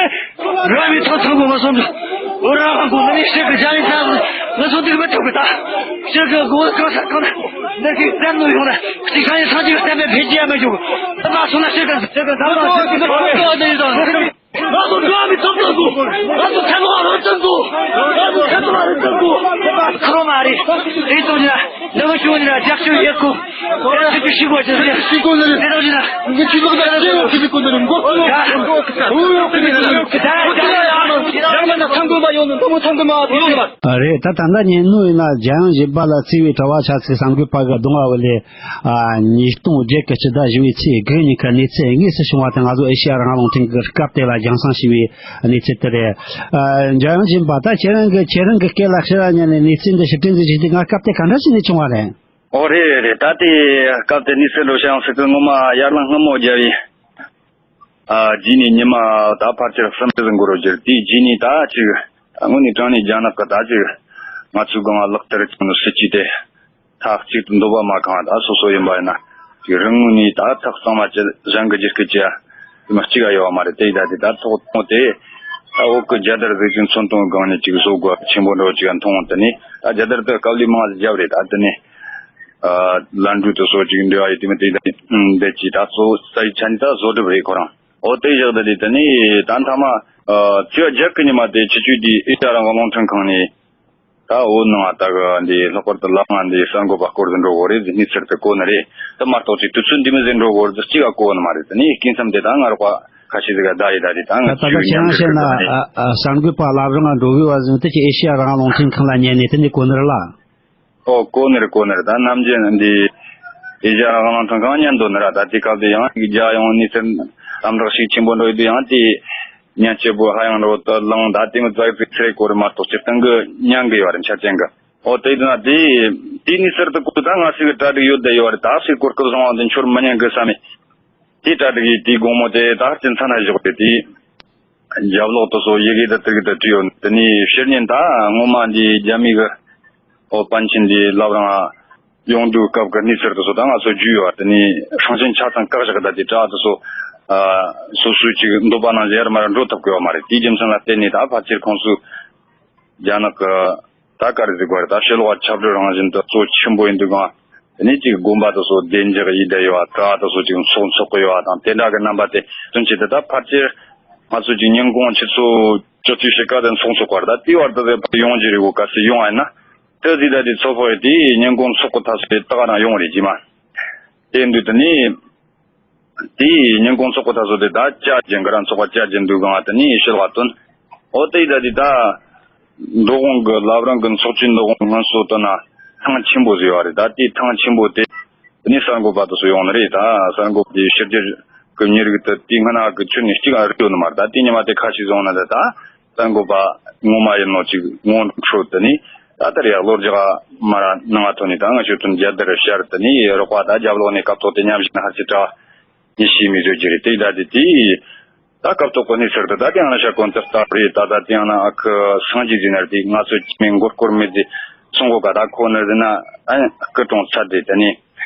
རང་མི་ཐོག་ཚང་གོ་མ་སོང་། འོ་རང་དབང་གོ་ནི་ཤེས་གི་རྒྱ་ཡིན་ཙང་། ང་ཚོ་འདིར་མི་ཐུབ་གི་ད། ཤེས་གི་གོ་གང་ས་གང་ན་འདི་གི་བཙན་གནོན་ཡོང་ན་གཅིག་ས་ཡི་ས་གཅིག་གི་བཙན་པའི་འཕེལ་རྒྱས་མི་འཇུག་ད་མ་སོང་ན་ཤེས་གི་ཤེས་གི་ད་མ་ཤེས་གི་ང་ཚོ་འགྲོ་བ་མི་ཐོབ་ཐང་གོ། ང་ཚོ་ཚན་པ་རང་བཙན་གོ། ང་ཚོ་ཚན་པ་རང་བཙན་གོ། ཁ་རོ་མ་རེད། དེ་ཚོ་ཡིན་ན་འདི་མ་ཤོད་ཡིན་ན་རྒྱབ་སྐྱོར་ཡོད་གོ། ཡང་ཅིག་ཤི་དགོས་ཅི་ཟེར། ཤི་དགོས་ཟེར། དེ་ཚོ་ཡིན་ན་ངས་ཆུ་ཚོད་ལ་ཅི་ཡོང་ཁི་ཁི་གོ་ནི་རིང་གོ། ཡང་ཡང་ཡང་ཡང་ཚང་གོ་མ་ཡོང་ནི་འདི་མོ་ཚང་གོ་མ་ཡོང་ནི་མ། རེད། ད་ད་ལྟ་ཉན་ནོ་ཡིན་ན་རྒྱལ་ཡོངས་བཞི་པ་ལ་བརྩི་བའི་གྲྭ་བ་ཆ་ཚིག་གསར་འགོད་པ་གི་གདོང་བ་བུ་ལས། ཨ། ཉིས་སྟོང་བརྒྱད་ཀྱི་སྤྱི་ཟླ་བཞི་པའི་ཚེས་དགུ་ཉིན་ཁ་གནས་ཚུལ་དངོས་སུ་བྱུང་བ་དང་ང་ཚོ་ཨེ་ཤེ་ཡ་རང་དབང་རླུང་འཕྲིན་གྱི་སྐབས་དེ་ལ་རྒྱང་སྲིང་བྱས་པའི་གནས་ཚུལ་དེ་རེད། ཨ། འཇམ་དབྱངས་སྦྱིན་པ། ད་ཁྱེད་རང་གི་ཁྱེད་རང་གི་སྐད་ལ་ཕྱིར་ར་ཉན་ནས་གནས་ཚུལ་འདི་ཞིབ་ཕྲ་ཟིག་ཞིག་དེ་ང་སྐབས་དེ་ག་འདྲ་ཞིག་ནས་བྱུང་བ་རེད། ཨོ་རེད་རེད་རེད། ད་དེ་སྐབས་དེ་གནས་ཚུལ་འགྲོ་བྱུང་ཟིག་གི་ངོ་མ་ཡར་ལངས་སྔ་མོ་རྒྱབ་ཡིན། ཨ། རྗེས་ནས་ཉི་མ་ད་ཕལ་ཆེར་གསུམ་རེ་ཟིག་འགོར་རོ་རྒྱུར་དེའི་རྗེས་ནས་ད་ཅིག་དངོས་གནས་དྲང་གནས་རྒྱ་ནག་གི་ད་ཅིག་ང་ཚོའི་སྒང་ལག་བསྟར་བྱུང་ནོ་སྲིད་ཇུས་དེ། མཐའ་གཅིག་ཏུ་འདོད་པ་མ་ཁེངས་པ་ད་སོ་སོ་ཡིན་པ་ཡིན་ན། ཅིག་རང་ངོས་ནས་ད་ཐག་གཙང་མ་བཅད་གཞན་གྱི་རྒྱུད་སྐུལ་གྱི་དེ་མ་གཅིག་ག་ཡོད་མ་རེད། དེ་ཡིན་ད་དེ་ད་ཐོག་ཐོག་དེ་ད་འོག་གི་རྒྱལ་དར་བཟོས་ཀྱི་མཚོན་དོན་སྒང་ནས་ཅིག་བཟོ་དགོས་ཆེན་པོ་འགྲོ་ཅིག་མཐོང་། དེ་ནས་ད་རྒྱལ་དར་དེ་དཀའ་ལས་མང་ཟིག་བརྒྱབ་རེད། ད་དེ་ནས་ཨ། ལན་གྲུ་དེ་སོགས་ཅིག་འབྲེལ་བ་ཡོད་དེ་མི་དེ་ད་འདི་ཅིག་ད་གཙོ་བོ་རྩ་བའི་ཆ་ནས་ད་བཟོ་སྒྲུབ་རེད་ཁོ་རང་། འོ་དེ་བཞག་ད་དེ་དེ་ནས་ད་མཐའ་མ་ཨ། ཚེས་པ་བརྒྱད་ཀྱི་ཉི་མ་དེ་ཆུ་ཆུ་དེ་ཨེ་ཤ་ཡ་རང་དབང་རླུང་འཕྲིན་ཁང་ནས། ད་བོད་ནང་ང་ད་གི་འདི་ལྷག་པར་དུ་ལ་ང་འདི་གསར་འགོད་པ་སྐོར་ཟིག་འགྲོ་དགོས་རེད་ཟེར་གནས་ཚུལ་དེ་གོ་ནི་རེད། དེ་མ་གཏོགས་ཅིག་དུས་ཚོད་འདི་མོ་ཟིག་འགྲོ་དགོས་རེད་ཟེར་གཅིག་ག་གོ་ནི་མ་རེད། དེ་ནས་སྐྱེ་མཚམས་དེ་ད་ང་རོགས་པ་ཁ་ཤས་ཟིག་ག་བརྡ་ཡི་ད་རེད། ད་ང་ད་ད་ཚོའི་ཆ་ཉམས་ཞན་ཞིག་ན་ད་ནི་ཨ་ཨ་གསར་འགོད་པ་ལབ་རང་ང་འགྲོ་གི་བ་ཟིན་དེ་ཅི་ཨེ་ཤི་ཡ་རང་དབང་རླུང་འཕྲིན་ཁང་ལ་ཉན་ནས་དེ་འདི་གོ་ནི་རེད་ལ། ཨོ་གོ་ནི་རེད་གོ་ནི་རེད། ད་ནམ་རྒྱུན་འདི་ཨེ་ཤི་ཡ་རང་དབང་རླུང་འཕྲིན་ཁང་ཉན་འདོད་ནི་ར། ད་དེ་སྐབས་དེ་ཡང་རྒྱ་ཡོང་ནས་ཚུར་དམ་དྲག་ཤུགས་ཆེན་པོ་འགྲོ་ཡི་དུས་ཡང་དེ། ཉན་སྐྱིད་པོ་ཧ་ཡང་རོ་ད་ལང་ད་དེ་མི་ཙག་ཙིག་ཚེ་རེ་གོ་རེ་མ་གཏོགས་ཅི་སྟེང་གི་ཉན་གི་ཡོད་རེད་ཆ་ཅན་གི། ཨོ་དེ་ཡིན་ན་དེ་དེ་ནི་ཟུར་དུ་གོ་ད་ང་སི་གི་གྲ་སྒྲིག་ཡོད་དེ་ཡོད་རེད། ད་སི་གོར་སྐབས་སོང་བ་དེ་འཆོར་མི་ཉན་གི་བསམ་མེད། དེ་གྲ་སྒྲིག་ཡིས་དེའི་དགོང་མོ་དེ་ད་ཧར་གྱི་མཚན་ན་བཞག་དེ་དེ་རྒྱབ་ལོག་དུ་སོ་ཡི་གེ་ད་དེ་གི་ད་བྲིས་ཡོད། དེ་ནི་ཕྱིར་ཉིན་ད་ངོ་མ་འདི་རྒྱ་མི་གི་ཨོ་པན་ཆེན་འདི་ལབ་རང་། ཡོང་དུས་སྐབས་ཀྱི་གནས་ཚུལ་དེ་ཚོ་ད་ང་ཚོ་བརྒྱུད་ཡོད་པ། དེ་ནས་ཧྲང་ཞུན་ཆ་ཚང་བཀག་བཞག་ད་དེ་དྲ་དེ་ཚོ་ཨ་སོ་སོའི་ཅིག་འདོད་པ་ནང་བཞིན་ཡར་མར་འགྲོ་ཐུབ་ཀྱི་ཡོད་མ་རེད། དེའི་རྒྱུ་མཚན་ལ་བརྟེན་ནས་ད་ཕལ་ཆེར་ཁོང་ཚོས་རྒྱ་ནག་གི་ད་ག་རེ་ཟེར་དགོས་རེད། ད་ཕྱི་ལོགས་ཁྱབ་བསྒྲགས་རང་བཞིན་དེ་གཙོ་ཆེན་པོ་ཡིན་དུས་གང་། དེ་ནས་ཅིག་དགོན་པ་དེ་ཚོ་བདེ་འཇགས་ཡིན་བསྡད་ཡོད་པ། དྲ་དེ་ཚོ་ཅིག་ཚོགས་འཚོགས་ཀྱི་ཡོད་པ་དང་དེ་འདྲ་གི་རྣམ་པ་དེ་དོན་ཆེད་དུ་ད་ཕལ་ཆེར་ང་ཚོ་ཅིག་ཉིན་གུང་ཆུ་ཚོད་བཅུ་གཅིག་ཕྱེད་ཀ་དེ་ཚོགས་འཚོགས་པ་རེད། ད་དེའི་བར་དུ་དེ་ཕར་ཡོང་རྒྱུ་རེད་གོ། གལ་སྲིད་ཡོང་བ་ཡིན་ན། དེ་ཟིག་ད་དེ་ཚོ་ཕོག་དེ་ཉིན་གུང་ཚོགས་གི་ཐ་སོ་དེ་ཏག་རང་ཡོང་རེད་ཀྱི་མ། དེ་འདུག་དེ་ནི། དེ་ཉིན་གུང་ཚོགས་གི་ཐ་སོ་དེ་ད་བཅའ་རྒྱུན་གི་རང་ཚོགས་པ་བཅའ་རྒྱུན་འདུག་གང་དེ་ནི་ཤེལ་བ་དོན། ཨོ་དེ་ད་དེ་ད། འགྲོ་གོང་གི་ལབ་རང་གི་ཚོགས་ཆུང་འགྲོ་གོང་སྔོན་སོ་དོན་ན་ཐང་ཆེན་པོ་ཟིག་ཡོད་རེད། ད་དེ་ཐང་ཆེན་པོ་དེ། དེ་ནི་གསར་འགོད་པ་དེ་ཚོ་ཡོང་ནི་རེད། ད་གསར་འགོད་པ་དེ་ཕྱི་རྒྱལ་གི་མི་རིགས་དེ་དེ་སྔ་ན་གི་ཁྱོན་ནས་གཅིག་ཨ་རིག་ཡོད་ནི་མ་རེད། ད་དེ་ཉི་མ་དེ་ཁ་ཤས་བཟུང་ན་ད་ད། གསར་འགོད་པ་ངོ་མ་ཡིན་ནོ་ཅིག་ངོ་འཕྲོད་དེ་ནི་ད་ལྟར་ཡག་ལོ་རྒྱག་མ་ར་ནང་ཐོན་ནི་ད་ང་ཞོ་ཐོན་རྒྱལ་དར་ཤར་དེ་ནི་རོགས་པ་ད་རྒྱབ་ལོགས་ནས་སྐབས་ཐོག་དེ་མཉམ་ཞིག་ན་ཧར་ཅི་དྲ་ནི་ཤི་མི་བཟོ་རྒྱུ་རེད། དེ་ད་དེ་དེ་ད་སྐབས་ཐོག་གི་གནས་ཚུལ་དེ་ད་དེ་ཡང་ན་ཤ་གོན་ཏི་སྟ་རེད། ད་ད་དེ་ཡང་ན་ཨ་ཁུ་སངས་རྒྱས་ཟིན་ན་རེད། ང་ཚོ་ཅི་མིན་མགོ་སྐོར་མེད་དེ་སོང་གོ་ག་ད་ཁོ་ནི་ཟིན་ན་ཨ་སྐུ་གྲོངས་ཚར་དེ་དེ་ནི།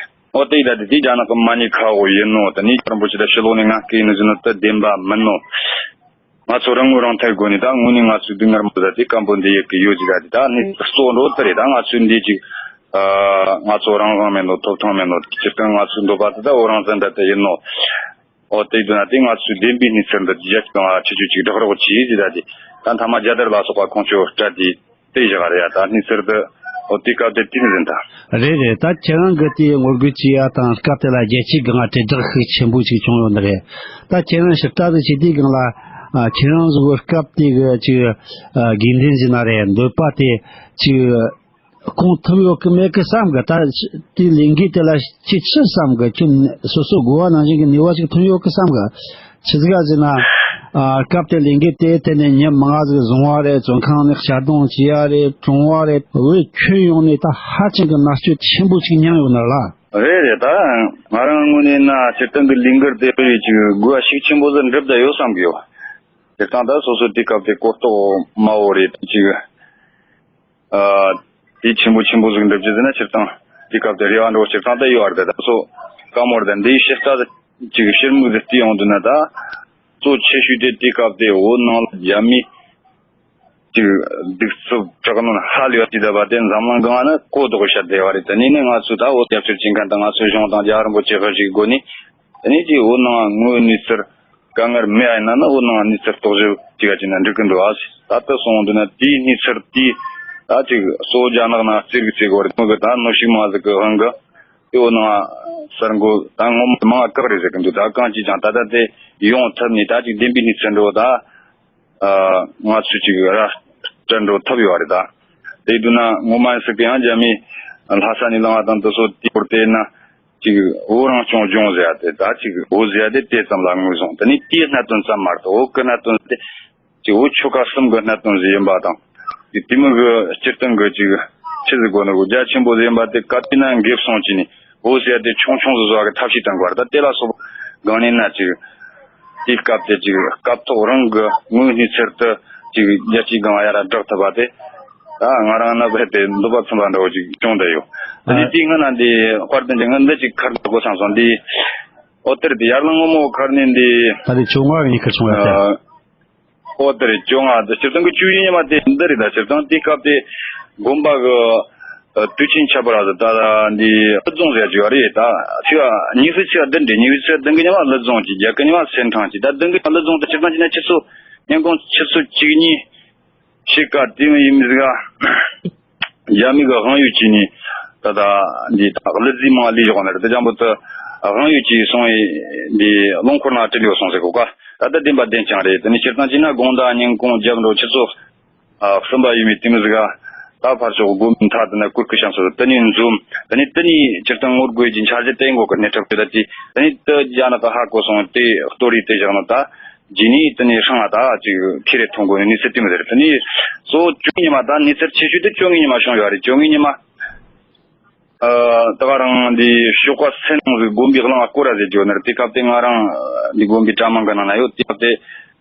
ཨོ་དེ་ཡིན་ད་དེ་དེ་རྒྱ་ནག་གི་མ་ཉེས་ཁག་པོ་ཡིན་ནོ། ད་ནི་རིན་པོ་ཆེ་ད་ཕྱི་ལོགས་ནས་ང་སྐད་ཡིན་ནོ་ཟེར་ནོ་ད་བདེན་པ་མིན་ནོ། ང་ཚོ་རང་ངོ་རང་ཐར་དགོས་ནི་ད་དངོས་གནས་ང་ཚོའི་སྡུག་བསྔལ་མོ་ད་དེ་སྐམ་པོ་འདི་ཡི་གི་ཡོད་ཅིག་ད་དེ་ད་ནི་གཙོ་འགྲོ་དེ་རེད། ད་ང་ཚོའི་འདི་ཅིག་ཨ་ང་ཚོ་རང་དབང་མེད་ནོ། ཐོབ་ཐང་མེད་ནོ། སྤྱིར་བཏང་ང་ཚོའི་འདོད་པ་དེ་ད་འོ་རང་བཙན་ད་ད་ཡིན་ནོ། ཨོ་དེ་དུས་ན་དེ་ང་ཚོའི་བདེན་པའི་གནས་ཚུལ་འདི་རྒྱ་ཆེ་གང་ལ་ཁྱེད་ཆོས་ཅིག་བསྒྲགས་རོགས་གྱིས་ཟེར་ད་དེ་ད་མཐའ་མ་རྒྱ་དར་ལ་སོགས་པ་ཁོང་ཆོས་སྤྲད་དེ་དེ་བཞག་རེད་ཡ། ད་གནས་ཚུལ་འདི་ཨོ་དེ་སྐབས་དེ་དེ་ནི་ཟིན་ད། རེད་རེད། ད་ཁྱེད་རང་གི་དེའི་ངོ་རྒོལ་བྱས་ཡ་དང་སྐབས་དེ་ལ་རྒྱལ་སྤྱིའི་སྒང་ལ་དྲིལ་བསྒྲགས་ཤུགས་ཆེན་པོ་ཅིག་བྱུང་ཡོད་ནི་རེད། ད་ཁྱེད་རང་ཞིབ་ལྟ་དུ་བྱས་དུས་སྒང་ལ་ཨ་ཁྱེད་རང་གཟུགས་པོ་སྐབས་དེ་གི་ཅིག་ཨ་དགོས་འདུན་ཟེར་ན་རེད། འདོད་པ་དེ་ཅིག་སྐོང་ཐུབ་ཡོད་གི་མེད་གི་བསམ་གི། ད་དེའི་ལས་འགུལ་དེ་ལ་ཁྱེད་ཆི་བསམ་གི། ཁྱེད་སོ་སོ་དགོས་པ་ནང་བཞིན་གི་ནུས་པ་ཞིག་ཐོན་ཡོད་གི་བསམ་གི། ཆི་ཟིག་ག་ཟེར་ན། ཨ་སྐབས་དེ་ལས་འགུལ་དེ་དེ་ནས་ཉིན་མང་ང་ཟིག་བཟུང་བ་རེད། བཙོན་ཁང་ནས་གཅར་རྡུང་བྱས་ཡ་རེད། གྲོངས་བ་རེད། བོད་ཁྱོན་ཡོངས་ནས་ད་ཧ་ཅང་གི་མནར་གཅོད་ཆེན་པོ་ཞིག་མྱངས་ཡོད་ནི་རེད་ལ། རེད་རེད། ད་ང་རང་ངོས་ནས་ན་སྤྱིར་བཏང་གི་ལས་འགུལ་དེ་བོད་ཡིག་ཅིག་དགོས་པ་ཤུགས་ཆེན་པོ་ཟིག་འགྲུབ་བསྡད་ཡོད་བསམ་གི་ཡོད། སྤྱིར་བཏང་ད་སོ་སོ་དེ་སྐབས་དེ་གོ་རྟོགས་དམའ་བོ་རེད། ཅིག་ཨ་དེ་ཆེན་པོ་ཆེན་པོ་ཟིག་འགྲུབ་རྒྱུ་ཟེར་ན་སྤྱིར་བཏང་དེ་སྐབས་དེ་རེ་བ་འགྲོ་སྤྱིར་བཏང་ད་ཡོད་རེད། ད་སོ་དཀའ་མོ་རེད། ད་འདིའི་ཕྱི་ལྟ་ཅིག་ཕྱིར་མིག་ཟིག་བལྟས་ཡོང་དུས་ན་ད་གཙོ་ཆེ་ཤོས་དེ་དེ་སྐབས་དེ་བོད་ནང་ལ་རྒྱ་མིས་ཅིག་གདུག་རྩུབ་དྲག་གནོན་ཧ་ལས་པ་ཅིག་བསྡད་པ་དེ་འཛམ་གླིང་སྒང་ན་གོ་ལྡོག་བཤད་བསྡད་པ་རེད། དེ་ནས་ནི་ང་ཚོས་ད་བོད་རྒྱབ་སྐྱོར་བྱེད་མཁན་དང་ང་ཚོའི་གཞུང་དང་རྒྱལ་བ་རིན་པོ་ཆེ་གི་ཞིག་སྒོ་ནས། དེ་ནས་ཀྱི་བོད་ནང་དངོས་གནས་ཚུར་དཀའ་ངལ་མེད་ཨ་ཡིན་ན་ནི་བོད་ནང་གནས་ཚུལ་རྟོག་ཞིབ་ཅིག་ག་ཅིག་ན་འགྲིག་གི་འདུག་ཨ། ད་ལྟ་སོང་འདུག་ན་དེའི་གནས་ཚུལ་དེ་ད་ཅིག་གཙོ་བོ་རྒྱ་ནག་ནང་རྩེ་གི་རྩེ་གོ་རེད། མོ་གི་ད་གནོན་ཤུགས་མང་ཟིག་གི་དབང་གི་དེ་བོད་ནང་གསར་འགོད་ད་ངོ་མ་མང་བ་བཀག་རེད་ཟེར་གི་འདུག་ད་གང་ཅིག་ཀྱང་ད་ལྟ་དེ་ཡོང་ཐབས་ནས་ད་ཅིག་བདེན་པའི་གནས་ཚུལ་འགྲོ་ད་ང་ཚོས་ཅིག་ར་སྤྲད་འགྲོ་ཐབས་ཡོད་རེད། ད་དེ་དུས་ན་ངོ་མ་ཡིན་ཟིག་གི་ཡང་རྒྱ་མི་ལྷ་ས་ནས་ལངས་པ་དང་དེ་ཚོ་དེ་སྐོར་དེ་ན། ཅིག་བོད་རང་སྐྱོང་ལྗོངས་ཟེར་ཡ་དེ་ད་ཅིག་བོད་ཟེར་ཡ་དེ་དེ་ཙམ་ལ་ངོས་བཟུང་། དེ་ནས་དེའི་གནད་དོན་ཙམ་མ་གཏོགས་བོད་ཀྱི་གནད་དོན་དེ་ཅིག་བོད་ཆོལ་ཁ་གསུམ་གྱི་གནད་དོན་ཟིག་ཡིན་པ་དང་། དེ་དེ་མོ་གི་སྤྱིར་བཏང་གི་ཅིག་ཆི་ཟིག་གོ་ནོ་རྒྱ་ཆེན་པོ་ཟིག་ཡིན་པ་དེ་ག་དུས་ན་འགེབས་སོང་ཅི་ནས་བོད་ཟེར་ཡ་དེ་ཆུང་ཆུང་ཟིག་བཟོ་བ་གི་ཐབས་ཤེས་བཏང་དགོས་པ་རེད། ད་དེ་ལ་སོགས་གང་ནས་ན་ཅིག་དེའི་སྐབས་དེ་ཅིག་སྐབས་ཐོག་རང་གི་དངོས་གནས་ཚུལ་དུ་ཅིག་རྒྱལ་སྤྱིའི་སྒང་ལ་ཡར་བསྒྲགས་ཐུབ་པ་དེ། ད་ང་རང་ནི་རྦད་དེ་འདོད་པ་ཚིམ་པ་འདྲ་བོ་ཅིག་བྱུང་བསྡད་ཡོད། ད་ནི་དེའི་སྔོན་ན་འདི་དཔལ་ལྡན་གྱི་ངས་འདི་ཅིག་ཁར་འདུག་དགོས་བསམ་སོང་། འདི་ཨོ་ཏེར་འདི་ཡར་ལངས་སྔོན་མོ་ཁར་ནས་འདི་ད་རེས་བཅོ་ལྔ་གི་ཉིན་ཁར་བྱུང་ཡོད་དེ། ཨོ་ཏེར་བཅོ་ལྔ་འདི་སྤྱིར་བཏང་གི་བཅུ་བཞི་ཉི་མ་དེ་འདི་རེད། ད་སྤྱིར་བཏང་དེའི་སྐབས་དེ་དགོན་པ་གི་དུས་ཆེན་ཁྱད་པར་ཟིག་ད་འདི་ཀླུ་རྫོང་ཟེར་རྒྱུ་རེད། ད་ཕྱི་ཉི་ཤུ་ཆ་བདུན་རེད། ཉི་ཤུ་ཆ་བདུན་གི་ཉི་མ་ཀླུ་རྫོང་གི་བརྒྱད་གི་ཉི་མ་སེ་འབྲང་གི་ད་བདུན་གི་ཉི་མ་ཀླུ་རྫོང་དེ་སྤྱིར་བཏང་བྱས་ན་ཆུ་ཚོད་ཉིན་གུང་ཆུ་ཚོད་བཅུ་གཉིས། ཕྱེད་ཀ་དེ་མོ་ཡིན་མི་ཟིག་ག་རྒྱ་མི་གི་དབང་ཡོད་ཅིག་ནས་ད་ལྟ་འདི་ད་གླུ་རྫས་མང་ལས་བཞག་ནི་རེད། དེ་ཅང་པོ་ད་དབང་ཡོད་ཅིག་སོང་བའི་འདི་རླངས་འཁོར་ནང་སྤྲད་ཡོད་སོང་ཟེར་གོ་ཀ་ད་ལྟ་བདེན་པ་བདེན་རྐྱང་རེད། དེ་ནི་སྤྱིར་བཏང་བྱས་ན་དགོང་དག་ཉིན་གུང་རྒྱབ་འགྲོ་ཆུ་ཚོད་གསུམ་པ་ཡིན་མི་དེ་མོ་ཟིག་ག་ད་ཕར་ཕྱོགས་དགོན་པའི་མཐའ་དེ་ན་གུར་གི་བཤམས་སོ་དེ་ནས་འཛོམས། དེ་ནས་དེ་ནས་སྤྱིར་བཏང་ངོ་རྒོལ་གྱི་འཆར་གཞི་དེ་འགོ་གི་སྣེ་ཁྲིད་དེ་ད་དེ་དེ་ནས་དེ་རྒྱ་ནག་གི་ཧ་གོ་སོང་དེ་གཏོར་རེས་དེ་བཞག་ནོ་ད། རྗེས་ནས་དེ་ནས་ཧྲང་ང་ད་ཅིག་ཁེ་རེ་ཐོན་དགོས་ནི་གནས་ཚུལ་དེ་མོ་རེད། དེ་ནས་གཙོ་བོ་བཅོ་ལྔ་ཉི་མ་ད་གནས་ཚུལ་ཆེ་ཤོས་དེ་བཅོ་ལྔ་ཉི་མ་བྱུང་ཡོད་རེད། བཅོ་ལྔ་ཉི་མ་ཨ་ད་ག་རང་འདི་ཞོགས་པ་སེམས་ནང་ཟིག་དགོན་པའི་གླིང་ང་སྐོར་ར་ཟེར་རྒྱུ་ནི་རེད། དེ་སྐབས་དེ་ང་རང་འདི་དགོན་པའི་གྲྭ་མང་གི་ནང་ན་ཡོད། དེ་སྐབས་དེ་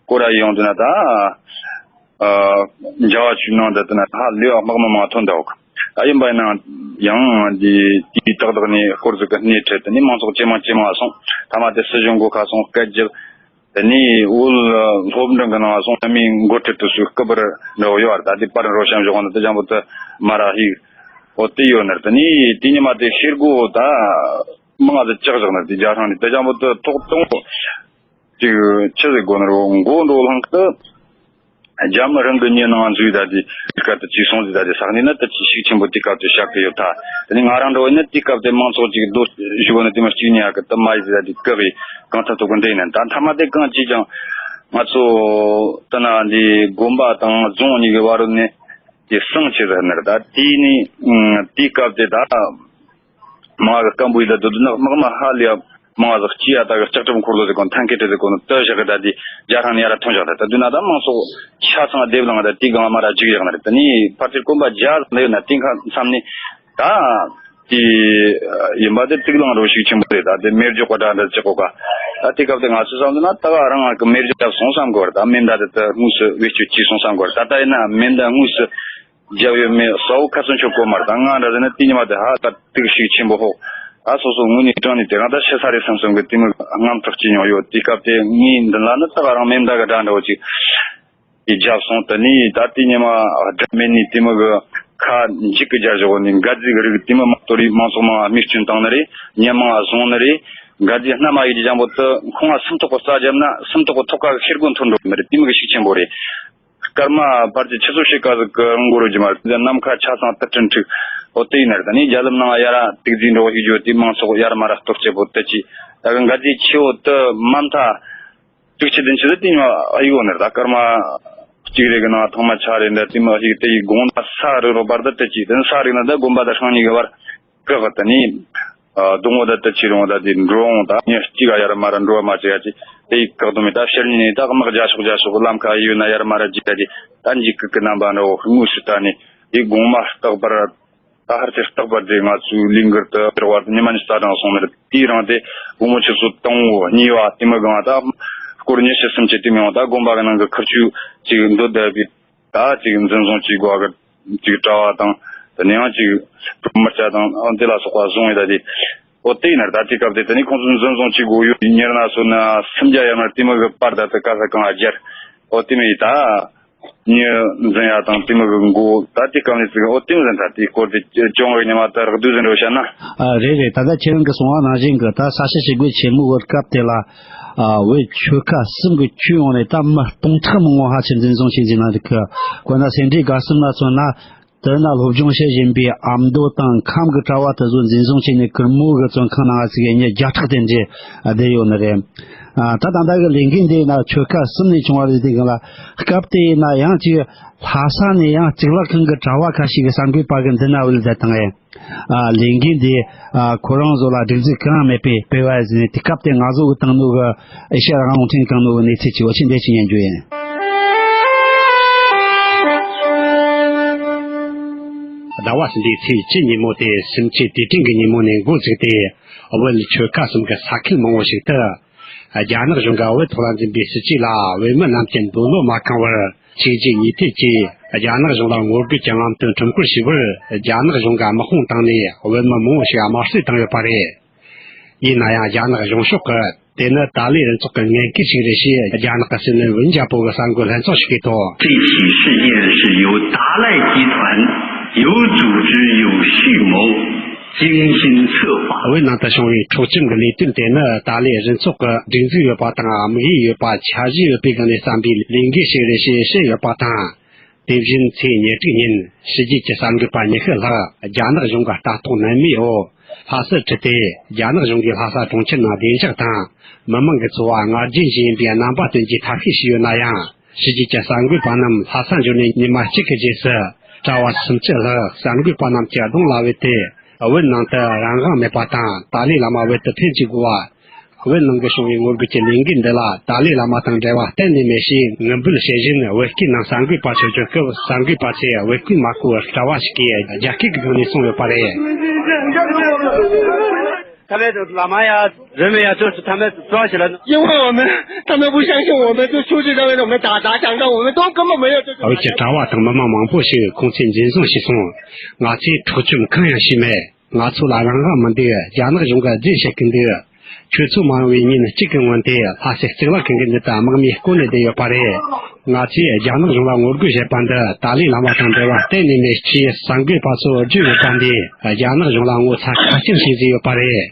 སྐོར་ར་ཡོང་དུས་ན་ད་ཨ་འཇའ་བ་ཆུ་ནང་དུ་དེ་ན་ཧ་ལས་པ་དམག་མི་མང་ཐོན་འདུག་ད་ཡིན་པ་ཡིན་ན་ཡང་འདི་དེའི་ཏག་ཏག་ནས་སྐོར་ཟིག་གི་སྣེ་ཁྲིད་དེ་ནས་མང་ཚོགས་ཇེ་མང་ཇེ་མང་སོང་། ཐ་མ་དེ་སྲིད་གཞུང་སྒོ་ཁ་སོང་སྐད་རྒྱབ། དེ་ནས་བོད་སློབ་འབྲིང་གི་ནང་སོང་ན་མིའི་འགོ་ཁྲིད་དུ་སུ་སྐུ་པར་འདྲ་བོ་ཡོད་རེད། ད་དེ་པར་འགྲོ་བཤམས་བཞག་ནི་དེ་ཅང་པོ་དེ་མ་ར་ཧིག་འོ་དེ་ཡོད་ནི་རེད། དེ་ནས་དེ་ཉི་མ་དེ་ཤེལ་སྒོ་ད་མང་ང་ཟིག་ལྕགས་བཞག་ནི་རེད། དེ་རྒྱ་ཧྲང་ནས་དེ་ཅང་པོ་དེ་ཐོག་དང་པོ་ཅིག་ཆི་ཟིག་དགོས་ནི་རེད། མགོ་འགྲོ་ལྷང་དུ་རྒྱ་མི་རང་གི་མྱི་ནང་འཛུལ་ད་དེ་སྐད་དུ་ཅིག་སོང་ཟིག་ད་དེ་ས་གནས་ན་དེ་ཅིག་ཤུགས་ཆེན་པོ་དེ་སྐབས་དེ་བཞག་གི་ཡོད་ད། དེ་ནས་ང་རང་འགྲོ་བ་ཡིན་ན་དེ་སྐབས་དེ་མང་ཚོགས་ཅིག་རྡོ་ཞུ་བ་ནི་དེ་མ་གཅིག་ཉག་གི་དེ་མ་ཡི་ཟིག་ད་དེ་བཀག་གི་གང་ཐུབ་ཐུབ་གི་འདྲེ་ཡིན་ན་ད་མཐའ་མ་དེ་གང་ཅིག་ཀྱང་ང་ཚོ་ད་ན་འདི་དགོན་པ་དང་རྫོང་གཉིས་ཀྱི་བར་ནས་དེ་སྲུང་བྱེད་ཟེར་ནི་རེད། ད་དེ་ནི་དེའི་སྐབས་དེ་ད་མ་གི་སྐམ་པོ་ཡི་ད་དུ་དུ་ན་དམག་མི་ཧ་ལས་མང་ཟིག་སྐྱེ་ཡ་ད་གི་ལྕགས་གྲུབ་འཁོར་ལོ་ཟེར་གོ་ནོ་ཐང་ཀེ་ཏྲེ་ཟེར་གོ་ནོ་དུ་བཞག་གི་ད་དེ་རྒྱ་ཧྲང་ནས་ཡར་ཐོན་བཞག་ད་ད་དུ་ན་ད་མང་ཚོགས་ཆ་ཚང་སྡེབ་ལངས་ད་དེ་གང་མ་ར་འཇིག་བཞག་ནི་རེད། ད་ནི་ཕལ་ཆེར་དགོན་པ་བརྒྱ་ཟིག་ཡོད་ན་དེ་ཁ་མཚམས་ནས་ད། དེ་ཡིན་པ་དེ་དུག་རླངས་རོ་ཤུགས་ཆེན་པོ་རེད། ད་དེ་མེ་སྒྱོགས་པ་འདྲ་འདྲ་ཅིག་གོ་ཀ་ད་དེ་སྐབས་དེ་ང་ཚོས་བསམ་ན་ད་ག་རང་གི་མེ་སྒྱོགས་བརྒྱབ་སོང་བསམ་གོ་ར། ད་མེ་མདའ་དེ་ད་དངོས་སུ་བེད་སྤྱོད་བྱས་སོང་བསམ་གོ་ར། ད་ལྟ་ཡིན་ན་མེ་མདའ་དངོས་སུ་བརྒྱབ་ཡོད་མེད་གསལ་པོ་ཁ་ཚོན་ཆོད་གོ་མ་རེད། ད་ང་འདྲ་ཟེར་ན་དེ་ཉི་མ་དེ་ཧ་ད་དུག་ཤུགས་ཆེན་པོ་ཧོག་ད་སོ་སོ་དངོས་གནས་དྲང་ནས་དེ་རིང་ད་ཤི་ས་རེད་བསམ་བསམ་གི་དེ་མོ་དངངས་སྐྲག་སྐྱེས་མྱོང་ཡོད། དེ་སྐབས་དེ་ངའི་མདུན་ལ་ནི་ད་ག་རང་མེ་མདའ་གི་སྒྲ་འདྲ་བོ་ཅིག་གིས་བརྒྱབ་སོང་། དེ་ནས་ད་དེ་ཉི་མ་སྒྲ་མེད་ནས་དེ་མོ་གི་ཁ་འཇིག་གི་རྒྱ་ཞོག་ནས་འགའ་ཟིག་གི་རིགས་དེ་མོ་མ་གཏོར་རེས་མང་ཚོགས་མང་ང་རྨས་སྐྱོན་བཏང་ནི་རེད། ཉེས་མང་ང་བཟུང་ནི་རེད། འགའ་ཟིག་སྣ་མ་ཡིག་གི་ལྗང་པོ་དུ་ཁོང་ང་སུམ་ཐོག་གི་རྩ་བརྒྱབ་ན་སུམ་ཐོག་གི་ཐོག་ཁ་གི་ཤེལ་སྒོ་འཐོར་འགྲོ་གི་ནི་རེད། དེ་མོ་གི་ཤུགས་ཆེན་པོ་རེད། སྐར་མ་བར་གྱི་ཆུ་ཚོད་ཕྱེད་ཀ་ཟིག་གི་རིང་འགོར་རྒྱུ་མ་རེད། ནམ་མཁའ་ཆ་ཚང་དུ་སྤྲིན་འཁྲིགས། འོ་དེ་ཡིན་ན་རེད། ད་ནི་རྒྱ་ལམ་ནང་ཡར་ར་དུག་རྫས་འགྲོ་ཞིག་རྒྱུ་དེ་མང་ཚོགས་ཡར་མར་ར་གཏོར་བྱེད་པོ་དུ་ཅི་ད་གི་འགའ་དེ་ཆེ་བོ་དུ་མ་མཐའ་དྲུག་ཅུ་བདུན་ཅུ་དུ་དེ་ཉོ་ཨ་ཡིག་འོ་ནི་རེད། ད་སྐར་མ་གཅིག་རེ་གི་ནང་ཐང་མ་ཆ་རེ་འདྲ་དེ་མོ་ཞིག་དེ་ཡི་དགོང་ཟླ་ས་རི་རོ་བར་དུ་དུ་ཅི་དེ་ནི་ས་རིག་ན་ད་དགོན་པ་དང་ཤང་གཉིས་གི་བར་བཀག་ད་ནི། ཨ། སྡོང་བོ་ད་ལྟ་ཆེ་རུང་བ་ད་དེ་འགྲོ་འོང་ད་ཉིན་གཅིག་ག་ཡར་མར་འགྲོ་བ་མ་བྱེད་ཡ་ཅི་དེ་ཡི་བཀག་སྡོམ་མེད། ད་ཕྱི་ཉིན་ནས་ད་དམག་རྒྱག་ཤོག་རྒྱག་ཤོག་ལམ་ཁ་ཡོད་ན་ཡར་མར་རྒྱག་ཡ་ཅི་ད་འཇིགས་སྐུལ་གི་རྣམ་པ་འདྲ་བོ་དངོས་སུ་ད་ནི་དེ་དགོང་མ་རྟག་པར་ད་ཧར་ཚེ་རྟག་པར་དེ་ང་ཚོའི་ལས་འགུལ་དུ་འབྱོར་བར་དུ་ཉི་མ་གཉིས་རྩ་གྲངས་སོང་ནི་རེད། དེའི་རིང་དེ་དགོང་མོ་ཆུ་ཚོད་དང་བོ་གཉིས་པ་དེ་མི་གང་བ་ད་སྐོར་ཉི་ཤུ་སུམ་ཅུ་དེ་མི་ཡོང་ད་དགོན་པ་གི་ནང་གི་ཁུར་ཆུ་ཅིག་འདོད་བསྡད་པའི། ད་ཅིག་འཛིན་བཟུང་བྱེད་དགོས་གི་ཅིག་གྲྭ་བ་དང་དེ་ནས་ཡང་ཅིག་མི་སྐྱ་དང་དེ་ལ་སོགས་པ་བཟུང་ཡོད་ད་དེ། འོ་དེ་ཡིན་ན་ད་དེ་སྐབས་དེ་དེ་ནས་ཁོང་ཚོ་འཛིན་བཟུང་བྱེད་དགོས་ཡོད། ཉེར་ན་སོ་ན་སུམ་བརྒྱ་ཡར་མར་དེ་མོ་གི་པར་ད་དེ་ག་ས་གང་ལ་སྦྱར། འོ་དེ་མོ་ཡིན་ད་མྱི་འཛིན་ཡ་དང་དེ་མོ་གི་མགོ་ད་དེ་སྐབས་ནས་ཅིག་འོ་དེ་མོ་ཟིན་ད་དེ་སྐོར་དེ་ཅུང་གི་ཉི་མ་ད་རག་བསྡུས་ཟིན་རོ་བཤད་ན། ཨ། རེད་རེད། ད་ལྟ་ཁྱེད་རང་གི་གསུང་བ་ནང་བཞིན་གི་ད་ས་སྐྱ་ཞི་རྒོལ་ཆེན་མོ་གི་སྐབས་དེ་ལ། ཨ། བོད་ཆོལ་ཁ་གསུམ་གྱི་ཁྱོན་ཡོངས་ནས་ད་མི་སྟོང་ཕྲག་མང་བོ་ཧ་ཅང་འཛིན་བཟུང་བྱས་ཟིན་ན་འདུག་གི། དཔེར་ན་སེ་འབྲས་དགའ་གསུམ་ལ་མཚོན་ན། དེ་ན་སློབ་སྦྱོང་བྱེད་བཞིན་པའི་ཨ་མདོ་དང་ཁམས་ཀྱི་གྲྭ་བ་དེ་ཚོ་འཛིན་བཟུང་བྱས་ནས་གུར་མོ་གི་བཙོན་ཁང་ནང་ང་ཚིག་གི་མྱི་བརྒྱ་ཕྲག་དེ་འདྲས་བསྡད་ཡོད་ནི་རེད། ཨ། ད་ད་ལྟ་གི་ལས་འགན་དེ་ན་ཆོལ་ཁ་གསུམ་ནས་བྱུང་བ་རེད། དེ་གང་ལ་སྐབས་དེ་ཡིན་ན་ཡང་ཅིག་ལྷ་ས་ནས་ཡང་གཙུག་ལག་ཁང་གི་གྲྭ་བ་ཁ་ཤས་ཀྱིས་གསར་འགོད་པ་གི་མདུན་ན་བུད་བསྡད་བཏང་ངས། ཨ། ལས་འགན་དེ། ཨ། ཁོ་རང་ཚོ་ལ་སྒྲིག་འཛུགས་གང་ཡང་མེད་པའི་སྤེལ་བ་ཟིན་ནས་དེ་སྐབས་དེ་ང་ཚོ་གི་བཏང་ནོ་གི་ཨེ་ཤ་ཡ་རང་དབང་རླུང་འཕྲིན་བཏང་ནོ་གི་གནས་ཚུལ་གྱི་འོ་ཆེན་འདི་ཅིག་ཉན་རྒྱུ་ཡིན། ཟླ་བ་གསུམ་པའི་ཚེས་བཅུ་ཉིན་མོ་དེ་སུམ་ཅུ་དུས་དྲན་གྱི་ཉིན་མོ་ནས་འགོ་བཙུགས་ཏེ། བོད་ཆོལ་ཁ་གསུམ་གྱི་ས་ཁུལ་མང་བོ་ཞིག་ཏུ། རྒྱ་ནག་གཞུང་གིས་བོད་ཐོག་ལ་འཛིན་པའི་སྲིད་ཇུས་ལ་བོད་མི་རྣམས་ཀྱིས་འདོད་བློ་མ་ཁེངས་པར། ཆོས་བརྒྱུད་གཉིས་ཐད་ཀྱིས་རྒྱ་ནག་གཞུང་ལ་ངོ་རྒོལ་གྱི་རྔམ་སྟོན་ཁྲོམ་སྐོར་བྱས་པར། རྒྱ་ནག་གཞུང་གིས་དམག་དཔུང་བཏང་ནས་བོད་མི་མང་བོ་ཞིག་དམར་གསོད་བཏང་ཡོད་པ་རེད། ཡིན་ན་ཡང་རྒྱ་ནག་གཞུང་ཕྱོགས་ཀྱིས། དེ་ནི་ཏཱ་ལའི་རུ་ཚོགས་ཀྱི་ངན་སྐུལ་ཞིག་རེད་ཞེས་རྒྱ་ནག་གི་སྲིད་བློན་ཝུན་ཅཱ་པོ་གིས་གསར་འགོད་ལྷན་ཚོགས་ཤིག་གི་ཐོག 这起事件是由达赖集团有组织、有预谋、精心策划。 བོད་ནང་དུ་བྱུང་བའི་འཕྲོག་བཅོམ་གྱི་ལས་དོན་དེ་ནི་ཏཱ་ལའི་རུ་ཚོགས་ཀྱི་སྒྲིག་འཛུགས་ཡོད་པ་དང་དམིགས་ཡུལ་ཡོད་པ་འཆར་གཞི་ཡོད་པའི་སྒང་ནས་བརྩམས་པའི་ལས་འགུལ་ཞིག་རེད་ཞེས་བཤད་ཡོད་པ་དང་། དེ་བཞིན་ཚེས་ཉེར་དྲུག་ཉིན་ཕྱི་རྒྱལ་གྱི་གསར་འགོད་པ་ཉི་ཤུ་ལྷག་རྒྱ་ནག་གཞུང་གི་ལྟ་རྟོག་ནན་མོའི་འོག་ལྷ་སར་ཁྲིད་དེ་རྒྱ་ནག་གཞུང་གིས་ལྷ་ས་གྲོང་ཁྱེར་ནང་བདེ་འཇགས་དང་མི་མང་གི་འཚོ་བ་སྔར་རྒྱུན་བཞིན་ཡིན་པའི་རྣམ་པ་སྟོན་རྒྱུའི་ཐབས་ཤེས་བྱས་ཡོད་ན་ཡང་། ཕྱི་རྒྱལ་གྱི་གསར་འགོད་པ་རྣམས་ལྷ་ས་འབྱོར་ནས་ཉི་མ་གཅིག་གི་རྗེས་སུ་གྲྭ་བ་སུམ་ཅུ་ལྷག་གསར་འགོད་པ་རྣམས་ཀྱི་གདོང་ལ་བུད་དེ་བོད་ནང་དུ་རང་དབང་མེད་པ་དང་ཏཱ་ལའི་བླ་མ་བོད་དུ་ཕེབས་བཅུག་དགོས་པ། བོད་ནང་གི་བྱུང་བའི་ངོ་རྒོལ་གྱི་ལས་འགུལ་འདི་ལ་ཏཱ་ལའི་བླ་མ་དང་འབྲེལ་བ་གཏན་ནས་མེད་ཞེས་ངུ་འབོད་བྱེད་བཞིན་བོད་སྐད་ནང་གསར་འགོད་པ་ཚོས་བརྗོད་སྐབས། གསར་འགོད་པ་ཚོས་བོད་སྐད་མ་གོ་བར་གྲྭ་བ་ཞིག་གིས་རྒྱ་སྐད་ཀྱི་སྒང་ནས་གསུངས་ཡོད་པ་རེད། 他们都喇嘛呀、人民呀，就是他们抓起来的。因为我们，他们不相信我们，就出去让我们打砸抢盗，我们都根本没有这种。 བོད་ཀྱི་གྲྭ་བ་དང་མི་མང་མང་པོ་ཞིག་ཁོང་ཚོས་འཛིན་བཟུང་བྱས་སོང་། ང་ཚོས་འཕྲོག་བཅོམ་གང་ཡང་བྱས་མེད། ང་ཚོ་ལ་རང་དབང་མི་འདུག་རྒྱ་ནག་གཞུང་གིས་རྫུན་བཤད་ཀྱི་འདུག་ཁྱོད་ཚོ་མ་འོངས་པའི་ཉིན་གཅིག་གི་སྔོན་དེ་ལྷ་སའི་གཙུག་ལག་ཁང་གི་མདུན་དུ་དམག་མིས་བསྐོར་ནས་བསྡད་ཡོད་པ་རེད། ང་ཚོས་རྒྱ་ནག་གཞུང་ལ་ངོ་རྒོལ་བྱེད་པ་འདི་ཏཱ་ལའི་བླ་མ་དང་འབྲེལ་བ་གཏན་ནས་མེད་ཅེས་གསར་འགོད་པ་ཚོར་བརྗོད་ཡོད་པ་འདིས་རྒྱ་ནག་གཞུང་ལ་ངོ་ཚ་ཁ་སྐྱེངས་བྱེད་བཟོས་ཡོད་པ་རེད།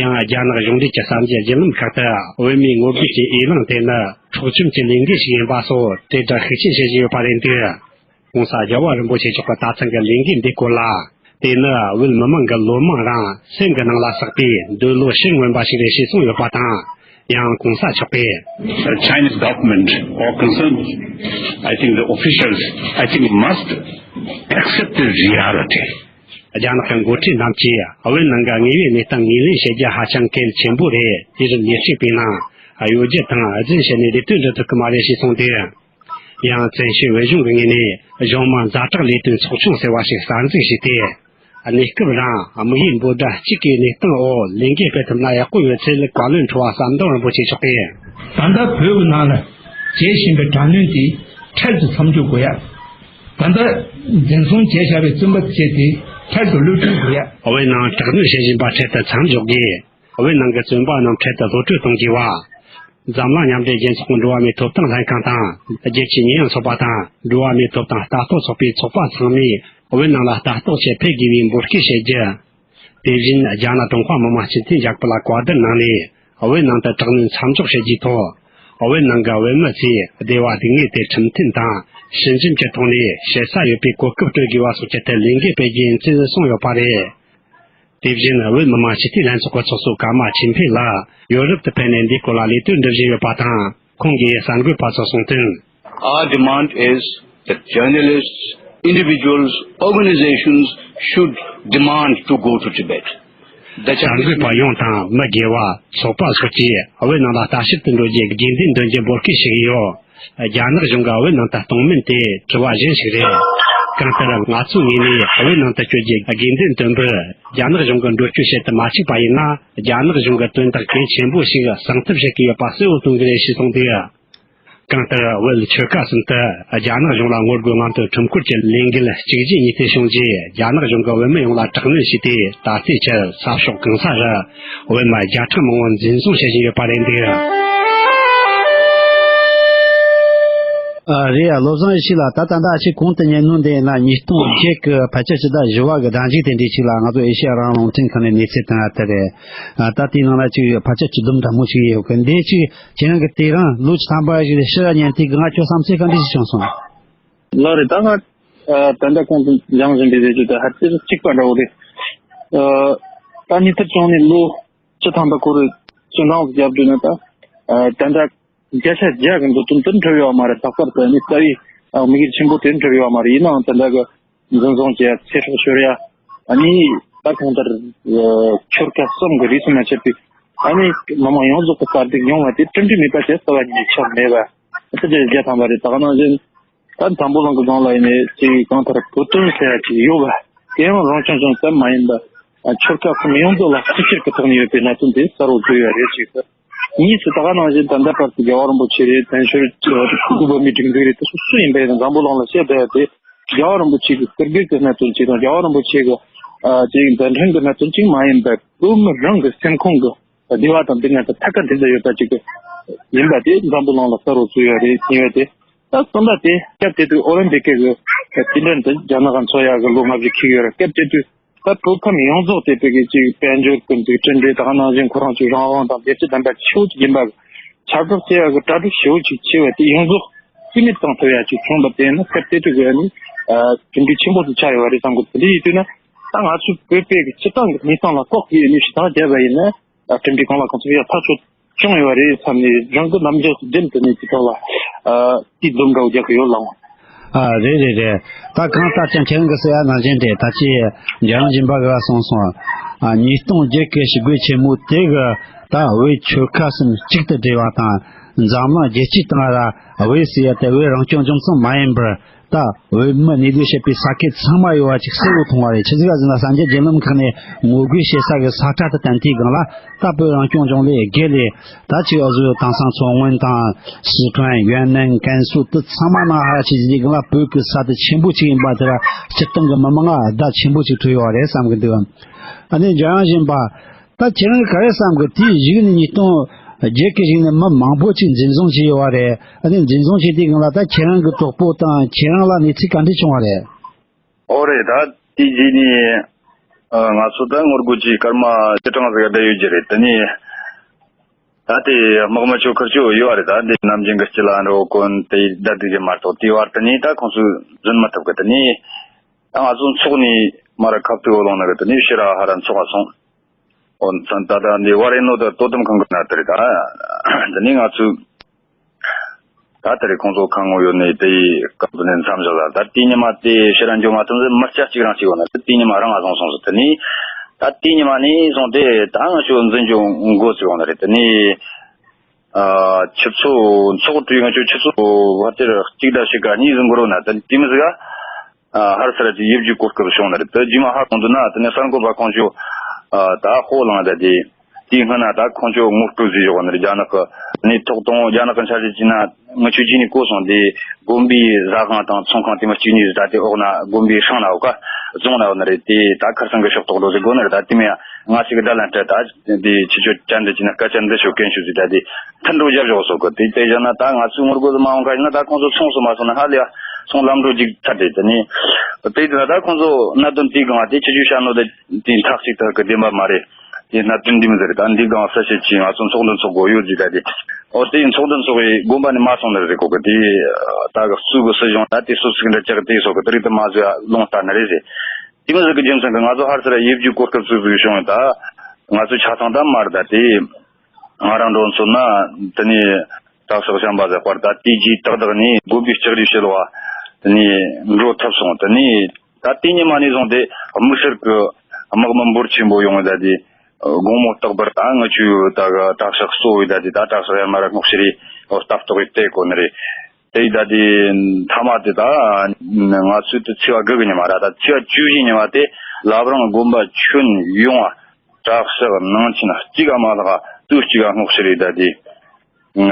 ཡང་རྒྱ་ནག་གཞུང་འབྲེལ་གྱི་གསར་འགྱུར་བརྒྱུད་ལམ་ཁག་ཏུ་བོད་མིའི་ངོ་རྒོལ་གྱི་འོས་ལངས་དེ་ནི་འཕྲོག་བཅོམ་གྱི་ལས་འགུལ་ཞིག་ཡིན་པ་སོགས་དྲིལ་བསྒྲགས་ཤུགས་ཆེན་བྱེད་བཞིན་ཡོད་པ་རེད་འདུག ྋགོང་ས་རྒྱལ་བ་རིན་པོ་ཆེ་མཆོག་གིས་ད་ཐེངས་ཀྱི་ལས་འགུལ་འདིའི་སྐོར་ལ། དེ་ནི་བོད་མི་མང་གི་ལོ་མང་རིང་སེམས་ཀྱི་ནང་ལ་བསགས་པའི་འདོད་བློ་ཕྱིར་མངོན་པ་ཞིག་རེད་ཞེས་གསུངས་ཡོད་པ་དང་། ཡང་ྋགོང་ས་མཆོག་གིས། The Chinese government or concerned, I think the officials, I think must accept the reality. རྒྱ་ནག་གི་འགོ་ཁྲིད་རྣམས་ཀྱིས་བོད་ནང་གི་དངོས་ཡོད་གནས་སྟངས་ངོས་ལེན་བྱེད་རྒྱུ་ཧ་ཅང་གལ་ཆེན་པོ་རེད། དུས་རབས་ཉེར་གཅིག་པའི་ནང་གཡོ་སྒྱུ་དང་རྫུན་བཤད་ནས་ལས་དོན་འགྲུབ་ཐུབ་ཀྱི་མ་རེད་ཞེས་གསུངས་ཏེ། ཡང་བཙན་བྱོལ་བོད་གཞུང་གི་ངོས་ནས་གཞུང་མང་ཛ་དྲག་ལས་དོན་ཚོགས་ཆུང་ཟེར་བ་ཞིག་གསར་འཛུགས་བྱས་ཏེ། གནས་སྐབས་རིང་དམིགས་ཡུལ་འབོད་སྒྲ་གཅིག་གི་གནས་སྟངས་འོག་ལས་འགུལ་སྤེལ་ཐུབ་ན་ཡག་པོ་ཡོད་ཚུལ་བཀའ་བློན་ཁྲི་པ་ཟམ་གདོང་རིན་པོ་ཆེ་མཆོག་གིས། ད་ལྟ་བོད་ཀྱི་ནང་ལ་བྱེད་བཞིན་པའི་དྲག་གནོན་དེ་འཕྲལ་དུ་མཚམས་འཇོག་དགོས་ཡ། ད་ལྟ་འཛིན་བཟུང་བྱས་བཞག་པའི་བཙོན་པ་བཅས་དེ་ འཕྲལ་དུ་གློད་གྲོལ་དགོས། བོད་ནང་དྲག་གནོན་བྱེད་བཞིན་པ་འཕྲལ་དུ་མཚམས་འཇོག་དགོས། བོད་ནང་གི་བཙོན་པ་རྣམས་འཕྲལ་དུ་གློད་གྲོལ་གཏོང་དགོས་པ། འཛམ་གླིང་མཉམ་འབྲེལ་རྒྱལ་ཚོགས་ཀྱི་འགྲོ་བ་མིའི་ཐོབ་ཐང་ལྷན་ཁང་དང་། རྒྱལ་སྤྱིའི་ཉེས་ཡངས་ཚོགས་པ་དང་། འགྲོ་བ་མིའི་ཐོབ་ཐང་ལྟ་རྟོག་ཚོགས་པའི་ཚོགས་པ་ཚང་མས་བོད་ནང་ལ་ལྟ་རྟོག་ཆེད་ཕེབས་དགོས་པའི་འབོད་སྐུལ་བྱེད་རྒྱུ། དེ་བཞིན་རྒྱ་ནག་ཀྲུང་ཧྭ་མི་དམངས་སྤྱི་མཐུན་རྒྱལ་ཁབ་ལ་བཀའ་བསྡུར་གནང་ནས། བོད་ནང་དུ་དྲག་གནོན་མཚམས་འཇོག་བྱེད་རྒྱུའི་ཐོག། བོད་ནང་གི་བོད་མི་ཚོས་བདེ་བ་སྡུག་བསྔལ་དེ་ཁྲིམས་མཐུན་དང་། སྲིད་འཛིན་གྱི་ཐོག་ནས་བྱེད་ས་ཡོད་པའི་གོ་སྐབས་སྤྲོད་དགོས་པ་སོགས་ཀྱི་ཐད་ལས་འགུལ་སྤེལ་རྒྱུ་ཡིན་ཚུལ་གསུངས་ཡོད་པ་རེད། དེ་བཞིན་བོད་མི་མང་སྤྱི་འཐུས་ལྷན་ཚོགས་ཀྱི་ཚོགས་གཙོ་ཀརྨ་ཆོས་འཕེལ་ལགས་ཡོ་རོབ་ཏུ་ཕེབས་ནས་འདིའི་སྐོར་ལ་ལས་དོན་སྒྲུབ་བཞིན་ཡོད་པ་དང་། ཁོང་གིས་གསར་འགོད་པ་ཚོར་གསུངས་དོན། Our demand is that journalists, individuals, organizations should demand to go to Tibet. གསར་འགོད་པ་ཡོངས་དང་། མི་སྒེར་བ། ཚོགས་པ་སོགས་ཀྱིས་བོད་ནང་ལ་ལྟ་ཞིབ་ཏུ་འགྲོ་རྒྱུའི་དགོས་འདུན་འདོན་རྒྱུ་འབོད་སྐུལ་ཞུ་གི་ཡོད། རྒྱ་ནག་གཞུང་གིས་བོད་ནང་དུ་གཏོང་མིན་དེ་དྲི་བ་གཞན་ཞིག་རེད། གང་ལྟར་ང་ཚོའི་ངོས་ནས་བོད་ནང་དུ་བསྐྱོད་རྒྱུའི་དགོས་འདུན་བཏོན་པར། རྒྱ་ནག་གཞུང་གིས་འགྲེལ་བརྗོད་བྱེད་དུ་མ་བཅུག་པ་ཡིན་ན། རྒྱ་ནག་གཞུང་གི་དོན་དག་གལ་ཆེན་པོ་ཞིག་གསང་ཐབས་བྱེད་ཀྱི་ཡོད་པ་གསལ་བོ་སྟོན་གྱི་རེད་ཞེས་གསུངས་འདུག། གང་ལྟར་བོད་ཆོལ་ཁ་གསུམ་དུ་རྒྱ་ནག་གཞུང་ལ་ངོ་རྒོལ་རྔམ་སྟོན་ཁྲིམས་བཀོད་ཀྱི་ལས་འགུལ་གཅིག་རྗེས་གཉིས་མཐུད་བྱུང་རྗེས། རྒྱ་ནག་གཞུང་གིས་བོད་མི་ཡོངས་ལ་དྲག་གནོན་བྱས་ཏེ། ད་ལྟའི་ཆར་ས་ཕྱོགས་གང་ས་རུ་བོད་མི་བརྒྱ་ཕྲག་མང་པོ་འཛིན་བཟུང་བྱེད་བཞིན་ཡོད་པ་རེད་འདུག། ཨ། རེད་ཡ། བློ་བཟང་ཡེ་ཤེས་ལགས། ད་ད་ལྟ་ཨ་ཅེ་གོང་དུ་ཉན་ནོ་འདི་ཡིན་ན་ཉིས་སྟོང་བརྒྱད་གི་ཕལ་ཆེར་ཕྱི་ཟླ་བཞི་པ་གི་ཟླ་མཇུག་དེ་འདྲ་ཅིག་ལ་ང་ཚོ་ཨེ་ཤེ་ཡ་རང་དབང་རླུང་འཕྲིན་ཁང་ནས་གནས་ཚུལ་བཏོན་ཡ་དེ་རེད། ཨ། ད་དེའི་ནང་ལ་ཅིག་ཕལ་ཆེར་སྤྱི་སྡོམ་འདྲ་མོ་ཞིག་ཡོད་གི། འདི་ཅིག་ཁྱེད་རང་གི་དེ་རིང་ལོ་བཅུ་ཐམ་པ་ཞིག་ཕྱིར་ར་ཉན་དུས་ང་ཁྱོད་བསམ་ཚུལ་ག་འདྲ་ཞིག་བྱུང་སོང་། ལགས་རེད། ད་ང་ཨ་ད་ལྟ་གོང་དུ་སྦྱངས་བཞིན་པའི་བཟོ་བཅོས་དང་ཧ་ཅང་གཅིག་པ་འདྲ་བོ་རེད། ཨ་ད་ཉིན་ཐར་བྱུང་ནས་ལོ་བཅུ་ཐམ་པ་འཁོར་བའི་བརྩོན་ལྷུང་རྒྱབ་དུས་ན། ད་ཨ་ད་ལྟ་བརྒྱ་ཆ་བརྒྱ་གི་འདོད་དོན་དེ་འགྲུབ་ཡོད་མ་རེད། ལྷག་པར་དུ་ནི་རྩ་བའི་ཨ་དམིགས་ཡུལ་ཆེན་པོ་དེ་འགྲུབ་ཡོད་མ་རེད། ཡིན་ནའང་ད་ལྟ་གི་འཛིན་བཟུང་བྱས། ཚེ་སྲོག་ཤོར་ཡ། ཨ་ནི་ད་གང་ལྟར་ཨ་ཆོལ་ཁ་གསུམ་གྱི་རིས་སུ་མ་ཆད་པའི་ཨ་ནི་མི་མང་ཡོངས་རྫོགས་ཀྱི་དཀའ་སྡུག་མྱོང་བ་དེ་གྲུབ་འབྲས་མེད་པ་བྱས་རྩ་བ་ཉིད་ནས་ཆགས་མེད་པ། ཨ་ད་ཆ་བརྒྱ་ཐམ་པ་རེད། ད་ག་ནང་བཞིན་ད་འཛམ་བུ་གླིང་གི་སྒང་ལ་ཡིན་ནའི་ཅིག་གང་ལྟར་བོད་དོན་ཟེར་ཡ་ཅིག་ཡོད་པ། དེ་ཡང་རང་སྐྱོང་ལྗོངས་ཙམ་མ་ཡིན་པ། ཨ་ཆོལ་ཁ་གསུམ་ཡོངས་རྫོགས་ལ་གཅིག་གྱུར་གྱི་ཐོག་ནས་ཡོད་པའི་གནད་དོན་དེ་གསལ་བོ་བཟོས་ཡོད་རེད། གཅིག་དེ། གཉིས་སུ་ད་ག་ནང་བཞིན་ད་ལྟ་བར་དུ་རྒྱལ་བ་རིན་པོ་ཆེ་རེད། བཙན་བྱོལ་བོད་མིའི་སྒྲིག་འཛུགས་རེད། དེ་སོ་སོ་ཡིན་པ་ཡིན་ན་འཛམ་བུ་གླིང་ལ་བཤད་བསྡད་ཡ་དེ་རྒྱལ་བ་རིན་པོ་ཆེ་གི་ཟུར་སྒེར་གྱི་གནད་དོན་ཅིག་དང་། རྒྱལ་བ་རིན་པོ་ཆེ་གི་ཨ་ཅིག་མཛད་འཕྲིན་གྱི་གནད་དོན་ཅིག་མ་ཡིན་པར་བོད་མི་རང་གི་སེམས་ཁོང་གི་བདེ་བ་དང་སྡུག་བསྔལ་དང་ཐད་ཀར་འབྲེལ་འདྲ་ཡོད་པ་ཅིག་ཡིན་པ་དེ་འཛམ་བུ་གླིང་ལ་གསལ་བོ་བཟོས་ཡོད་རེད། ཡིན་ཡོད་དེ། ད་གསུམ་པ་དེ་སྐབས་དེ་དུས་ཨོ་ལིམ་པིག་གི་དུས་དྲན་དེ་རྒྱ་ནག་ག་འཚོགས་ཡག་གི་ལོ་ལྔ་བཅུ་འཁེལ་ཡོད་རེད། སྐབས་དེ་དུས་ད་བོད་ཁམས་ཡོངས་རྫོགས་དེ་བོད་ཀྱི་ཅིག་དཔལ་འབྱོར་གྱི་འཛུགས་སྐྲུན་རེད། ད་ག་ནང་བཞིན་ཁོ་རང་ཚོའི་རང་དབང་དང་བདེ་སྐྱིད་ལྡན་པ་ཆེ་བོ་ཅིག་ཡིན་པ། ཁྱབ་བསྒྲགས་བྱེད་ཡག་གི་གྲ་སྒྲིག་ཞེ་བོ་ཅིག་བྱས་པ་དེ་ཡོངས་རྫོགས་རྩིས་མེད་བཏང་ཐུབ་ཡག་ཅིག་བྱུང་བ་དེ་ནི་སྐབས་དེ་དུས་ཀྱི་ཨ་ནི་གྲུབ་འབྲས་ཆེན་པོ་ཞིག་ཆགས་ཡོད་རེད་བསམ་གི། དེ་འདྲ་ཡིན་དུས་ན་ད་ང་ཚོའི་བོད་པའི་སྤྱི་བཏང་གི་གནས་སྟངས་ལ་ལྐོག་གི་ཨ་ནི་ཞིབ་འཚོལ་བྱས་པ་ཡིན་ན། ཨ་གྲུབ་འབྲས་གང་ལ་གང་འཚམ་ཡག་ཐག་ཆོད་བྱུང་ཡོད་རེད་བསམ་ནས་རང་གི་རྣམ་འགྱུར་བདེན་དུ་གནས་ཀྱི་ཐོག་ལ་ཨ་དེའི་འཛུམ་འདྲ་བོ་རྒྱག་གི་ཡོད་ལགས། ཨ་རེད་རེད་རེད། ད་གང་ལྟར་ཀྱང་ཁྱེད་རང་གི་ཟེར་ཡ་ནང་བཞིན་རེད། ད་ཅི་འཇམ་དབྱངས་སྦྱིན་པ་གིས་གསུངས་སོང་། ཨ་ཉིས་སྟོང་བརྒྱད་ཀྱི་ཞི་རྒོལ་ཆེན་མོ་དེ་གི་ད་བོད་ཆོལ་ཁ་གསུམ་གཅིག་ཏུ་སྒྲིལ་བ་དང་། འཛམ་གླིང་རྒྱལ་སྤྱིའི་སྟེང་ལ་བོད་ཟེར་ཡ་དེ་བོད་རང་སྐྱོང་ལྗོངས་ཙམ་མ་ཡིན་པར། ད་བོད་མི་གནས་སྡོད་བྱེད་པའི་ས་ཁུལ་ཚང་མ་ཡོད་པ་ཅིག་གསལ་བོ་མཐོང་བ་རེད། ཆི་ཟིག་ག་ཟེར་ན་གསར་འགྱུར་བརྒྱུད་ལམ་ཁག་ནས་ངོ་རྒོལ་བྱེད་ས་གི་ས་ཁྲ་དེ་བསྟན་དུས་སྒང་ལ། ད་བོད་རང་སྐྱོང་ལྗོངས་ལས་བརྒལ་ལས་ད་ཅིག་འུ་ཚོའི་དེང་སང་མཚོ་སྔོན་དང་སི་ཁྲོན། ཡུན་ནན། ཀན་སུའུ་དེ་ཚང་མ་ནང་ཧ་ཅིག་ཟེར་དུས་སྒང་ལ་བོད་ཀྱི་ས་དེ་ཆེན་པོ་ཅིག་ཡིན་པ་དེ་ལ་སྤྱིར་བཏང་གི་མི་མང་ལ་བརྡ་ཆེན་པོ་ཅིག་ཐོབ་ཡོད་རེད་བསམ་གི་འདུག། ཨ་ནི་འཇམ་དབྱངས་སྦྱིན་པ། ད་ཁྱེད་རང་གིས་ག་རེ་བསམ་གི། དེའི་གཞུག་ནས་ཉིས་སྟོང་བརྒྱད་ཀྱི་གཞུག་ནས་མི་མང་པོ་ཅིག་འཛིན་བཟུང་བྱས་ཡོད་པ་རེད། ཨ་ནི་འཛིན་བཟུང་བྱས་དུས་སྒང་ལ་ད་ཁྱེད་རང་གི་གྲོགས་པོ་དང་ཁྱེད་རང་ལ་གནས་ཚུལ་ག་འདྲ་བྱུང་བ་རེད། ཨོ་རེད། ད་དེའི་རྗེས་ནས་ཨ་ང་ཚོ་ད་ངོ་རྒོལ་གྱི་སྐར་མ་བཅུ་གྲངས་ཟིག་བསྡད་ཡོད་ཀྱི་རེད། དེ་ནས་ད་དེ་དམག་མི་ཚོ་ཁུར་ཆོ་ཡོད་པ་རེད། ད་འདི་ནམ་རྒྱུན་གྱི་སྤྱི་ལ་འགྲོ་གོན་དེ་བསྡད་སྡོད་ཀྱི་མ་གཏོགས། དེའི་བར་དེ་ནས་ད་ཁོང་ཚོས་འཛིན་མ་ཐུབ་གི། དེ་ནས་ད་ང་ཚོ་འཚོགས་ནས་མར་ཁ་ཐུག་འོག་ལངས་ནི་གི། དེ་ནས་ཕྱིར་ར་ཧར་ར་འཚོགས་ག་སོང་། འོ་ད་ད་ད་འདི་བ་རེ་ནོ་ད་དོ་དམ་ཁང་གི་ནང་དེ་རེད། ད་དེ་ནས་ང་ཚོས་ད་དེ་རེད། ཁོང་ཚོ་ཁང་ངོ་ཡོད་ནས་དེ་ཡི་སྐབས་དེ་ནས་མཚམས་བཞག་ད། ད་དེ་ཉི་མ་དེ་ཕྱིར་ར་འགྱོ་མ་ཐུབ་ཟེར། མི་སྐྱ་གཅིག་རང་གཅིག་ཡོད་ན། ད་དེ་ཉི་མ་རང་ང་བཟུང་སོང་ཟེར། དེ་ནས་ད་དེ་ཉི་མ་ནས་བཟུང་སྟེ་ད་ང་ཚོ་འཛིན་རྒྱུ་འགོ་ཚུགས་ཡོང་ནི་རེད། དེ་ནས་ཨ་ཆུ་ཚོད་འཚོགས་དུས་ང་ཚོ་ཆུ་ཚོད་བར་དེར་གཅིག་དང་ཕྱེད་ཀ་གཉིས་ཟིན་འགོར་བ་ན། ད་དེ་མི་ཟིག་ག་ཨ་ཧར་ས་ར་ཅིག་ཡིབ་རྒྱུའི་གོ་སྐབས་བྱུང་ནི་རེད། དེ་རྗེས་མ་ཧ་གོ་འདུག་ན། དེ་ནས་གསར་འགོད་པ་ཁོང་ཚོ་ཨ་ད་ཧོ་ལངས་ད་དེ་ དེའི་སྔོན་ན་ད་ཁོང་ཚོ་ངོ་སྤྲོད་བཟོས་ཡོད་ནི་རེད། རྒྱ་ནག་གི་ནས་ཐོག་དང་རྒྱ་ནག་གི་འཆར་གཞི་བྱས་ན་ང་ཆོས་རྗེས་ནས་གོ་སོང་དེ་དགོན་པའི་ཟ་ཁང་དང་ཚོང་ཁང་དེ་མ་གཅིག་ནས་ད་དེ་འོག་ན་དགོན་པའི་སྲང་ན་འོག་ག་རྫོང་ན་ཡོད་ནི་རེད། དེ་ད་ཁར་སང་གི་ཕྱོགས་གཏོགས་འགྲོ་ཟེར་དགོས་ནི་རེད། ད་དེ་མིན་ཡང་ང་ཞིག་བརྡ་ལན་སྤྲད། ད་དེ་ཁྱེད་ཆོས་ཅན་འདི་བྱས་ན་སྐད་ཆ་འདི་ཤོད་མཁན་ཤོད་ཟེར། ད་དེ་མཐུན་སྒྲོག་རྒྱབ་བཞག་སོགས་གི་དེ་དེ་བཞག་ན་ད་ང་ཚོའི་ངོ་རྒོལ་དུ་མ་འོང་ཁ་ཡིན་ན་ད་ཁོང་ཚོ་ཚོང་སུ་མ་སོང་ན་ཧ་ལས་ཡ་ཚོང་ལམ་འགྲོ་ཅིག་ཚར་དེ་དེ་ནས་དེ་དེ་ན་ད་ཁོང་ཚོ་གནད་དོན་དེའི་སྒང་དེ་ཁྱེད་ཆོས་བཤད་ནོ་དེ་དེ་མཐའ་གཅིག་ཏུ་གི་བདེན་པ་མ་རེད། དེ་གནད་དོན་འདི་མི་ཟེར། ད་འདི་སྒང་གསལ་བཤད་ཅིག་ང་ཚོ་ཚོགས་འདུ་འཚོགས་དགོས་ཡོད་ཟེར། ད་དེ་ཨོ་དེ་ཚོགས་འདུ་འཚོགས་པའི་དགོན་པ་ནས་མ་སོང་ནི་རེད་གོ་གི། དེ་ད་གི་གཙོས་གི་སྲིད་གཞུང་ད་དེ་སོ་སོ་གི་འདྲ་ཅག་དེ་སོགས་གི་དེ་རིགས་དུ་མ་བཟོས་ལོང་ལྟ་ནི་རེད་ཟེར། དེ་མི་ཟེར་གི་རྒྱུ་མཚན་གི་ང་ཚོ་ཧར་ཚུར་ཡིབ་རྒྱུ་གོ་སྐབས་སུ་ཟིག་བྱུང་ཡོད། ད་ང་ཚོ་ཆ་ཚང་ད་མ་རེད། ད་དེ་ང་རང་འགྲོ་མཚོན་ན་དེ་ནས་གྲྭ་ཤག་གཞན་པ་ཟེར་བར་ད་དེ་རྗེས་ཏག་ཏག་ནས་དགོན་པའི་ལྕགས་རིའི་ཕྱི་ལོགས་དེ་ནས་འགྲོ་ཐུབ་སོང་། དེ་ནས་ད་དེ་ཉི་མ་ནས་བཟུང་སྟེ་དམིགས་བསལ་གི་དམག་མི་འབོར་ཆེན་པོ་ཡོང་བའི་ད་དེ་དགོང་མོ་རྟག་པར་ད་ང་ཆོའི་ད་གི་གྲྭ་ཤག་གཙོ་བོའི་ད་དེ་ད་གྲྭ་ཤག་ཡར་མར་སྔོག་བཤེར་རེ་ལྟ་རྟོག་རེ་བལྟས་གོ་ནི་རེད། དེ་ཡི་ད་དེ་མཐའ་མ་དེ་ད་ང་ཚོས་དེ་ཚེས་པ་དགུ་གི་ཉི་མ་ར་ད་ཚེས་པ་བཅུ་བཞི་ཉི་མ་དེ་བླ་བྲང་དགོན་པ་ཁྱོན་ཡོངས་གྲྭ་ཤག་ནང་ཆེན་གཅིག་ག་མ་ལྷག་དུས་གཅིག་ག་སྔོག་བཤེར་རེ་ད་དེ།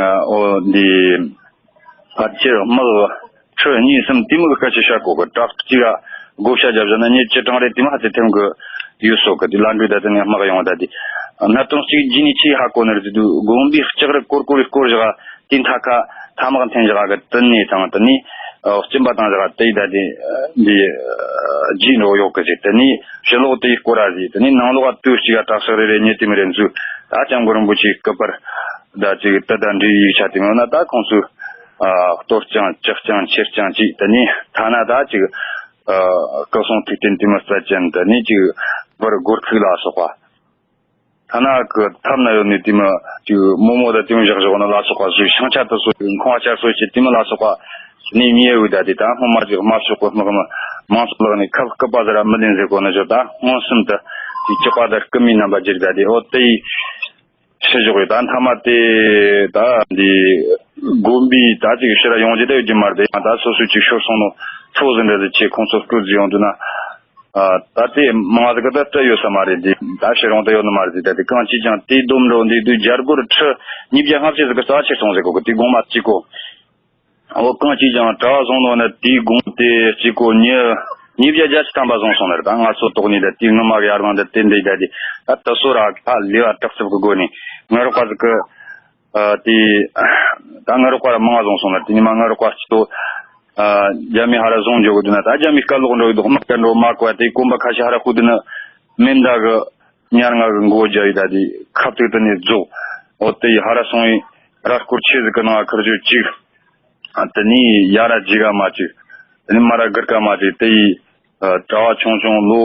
ཨོ་འདི་ཕལ་ཆེར་དམག་ཁྲི་གཉིས་གསུམ་དེ་མོ་གི་སྐད་ཆ་བཤད་གོ་གི། དྲག་གཅིག་ག་བགོ་བཤའ་བརྒྱབ་བཞག་ན་མི་ཇི་གྲངས་རེ་དེ་མོ་ཧ་ཅང་ཐེམ་གི་ཡོད་སོགས་གི། དེ་ལ་འགྲོ་ད་དེ་ནས་དམག་ཡོང་ད་དེ་གནད་དོན་གཅིག་རྗེས་ནས་ཆེས་ཧ་གོ་ནི་རེད། དེ་དུས་དགོན་པའི་ལྕགས་རི་སྐོར་སྐོར་རེ་སྐོར་བཞག་དེ་མཐའ་ཁ་ཐ་མག་འཐེན་བཞག་གི་དེ་ནས་དང་དེ་ནས་སྐྱིན་པ་བཏང་བཞག་དེ་ཡི་ད་དེ་འདི་རྗེས་འགྲོ་ཡོད་གི་ཟེར། དེ་ནས་ཕྱི་ལོགས་དེ་ཡི་སྐོར་ར་ཟེར། དེ་ནས་ནང་ལོགས་དུས་གཅིག་ག་དྲག་ཤག་རེ་རེ་ཉེ་དེ་མི་རེ་འཛུལ་ད་སྐྱབས་མགོན་རིན་པོ་ཆེའི་སྐུ་པར། ད་ཅིག་དེ་དང་འབྲེལ་ཡིག་ཆ་དེ་མིན་ན་ད་ཁོང་ཚོས་གཏོར་རྐྱང་ལྕགས་རྐྱང་ཁྱེར་རྐྱང་ཅིག་དེ་ནས་ཐ་ན་ད་ཅིག་སྐུ་སྲུང་ཐུགས་རྟེན་དེ་མི་རྩ་ཅན་དེ་ནས་ཅིག་བར་སྒོར་ཐིག་ལ་སོགས་པ། ཐ་ན་གི་ཐབ་ན་ཡོད་ནས་དེ་མི་ཅིག་མོ་མོ་ད་དེ་མི་བཞག་བཞག་ན་ལ་སོགས་པ་བཟོས། ཤིང་ཆ་དེ་ཚོ་ཁང་བ་བསྐྱར་གསོ་བྱེད་དེ་མི་ལ་སོགས་པ་ནས་ཉེ་བའི་ད་དེ་ད་སྔོན་མ་ཅིག་དམར་ཤོག་གི་དམག་མི་མང་ཚོགས་ལག་ནས་ཁབ་སྐུད་པ་ཟེར་ར་མི་ལེན་ཟེར་གོ་ནི་ཞོ། ད་མངོན་སུམ་དུ་ཅིག་ཅོག་པ་ད་རྐུ་མའི་རྣམ་པ་བསྒྱུར་ད་དེ་ཨོ་དེ་ཡི་ཕྱི་ཞོག་ཡོད། ད་མཐའ་མ་དེ་ད་འདི་དགོན་པའི་ད་ཅིག་ཕྱིར་ཡོང་རྒྱུ་ད་ཡོད་རྒྱུ་མ་རེད། ད་སོ་སོའི་ཅིག་ཤོར་སོང་ནོ་ཚོ་ཟིན་འདྲ་ཟིག་ཆེ་ཁོང་ཚོ་སྐུལ་ཟིག་ཡོང་དུས་ན་ད་དེ་མང་ཟིག་གི་ད་སྤྲད་ཡོད་ས་མ་རེད། འདི་ད་ཕྱིར་ཡོང་ད་ཡོད་ནི་མ་རེད། ད་དེ་གང་ཅི་ཅང་དེའི་སྡོམ་འགྲོ་འདི་དུས་རྒྱ་སྒོར་ཁྲི་ཉིས་བརྒྱ་ལྔ་བཅུ་ཟིག་གི་རྩ་ཆེར་སོང་ཟིག་གོ་གི་དེ་དགོང་མ་གཅིག་གོ། འོ་གང་ཅི་ཅང་གྲྭ་བ་བཟང་ནོ་ན་དེའི་དགོང་དེ་གཅིག་གོ་ཉི་ཉིས་བརྒྱ་བརྒྱད་ཅུ་ཐམ་པ་བཟུང་སོང་ནི་རེད། ད་ང་ཚོ་ཐོག་ནས་ད་དེའི་སྔོན་མ་གི་ཡར་ལངས་ད་དེ་འདི་ད་དེ་ད་དུ་སོ་ར་ཁ་ལེ་བ་དྲག་རྩུབ་གི་སྒོ་ནས་ང་རོགས་པ་ཟིག་གི་དེ་ད་ང་རོགས་པ་ར་མང་བཟུང་སོང་ནི་རེད། དེ་ཉི་མ་ང་རོགས་པ་གཅིག་ཏོ་རྒྱ་མི་ཧ་ར་བཟུང་འཇོག་གི་འདུག་ན་ད་རྒྱ་མི་སྐད་ལོག་འགྲོ་གི་འདུག་དམག་སྐད་འགྲོ་མ་གོ་ཡ་དེ་གོམ་པ་ཁ་ཤས་ཧ་ར་ཁུ་འདུག་ན་མེ་མདའ་གི་ཉར་ང་གི་མགོ་རྒྱ་ཡི་ད་དེ་ཁབ་ཏིག་ཏུ་ནས་རྫོགས། འོ་དེ་ཡི་ཧ་ར་སོང་ཡི་ར་སྐོར་ཆེ་ཟིག་གི་ནང་ཁུར་རྒྱུ་གཅིག་དེ་ནས་ཡ་ར་ཇི་ག་མ་གཅིག་དེ་ནས་མ་ར་གིར་ཀ་མ་གཅིག་དེ་ཡི་གྲྭ་བ་ཆུང་ཆུང་ལོ་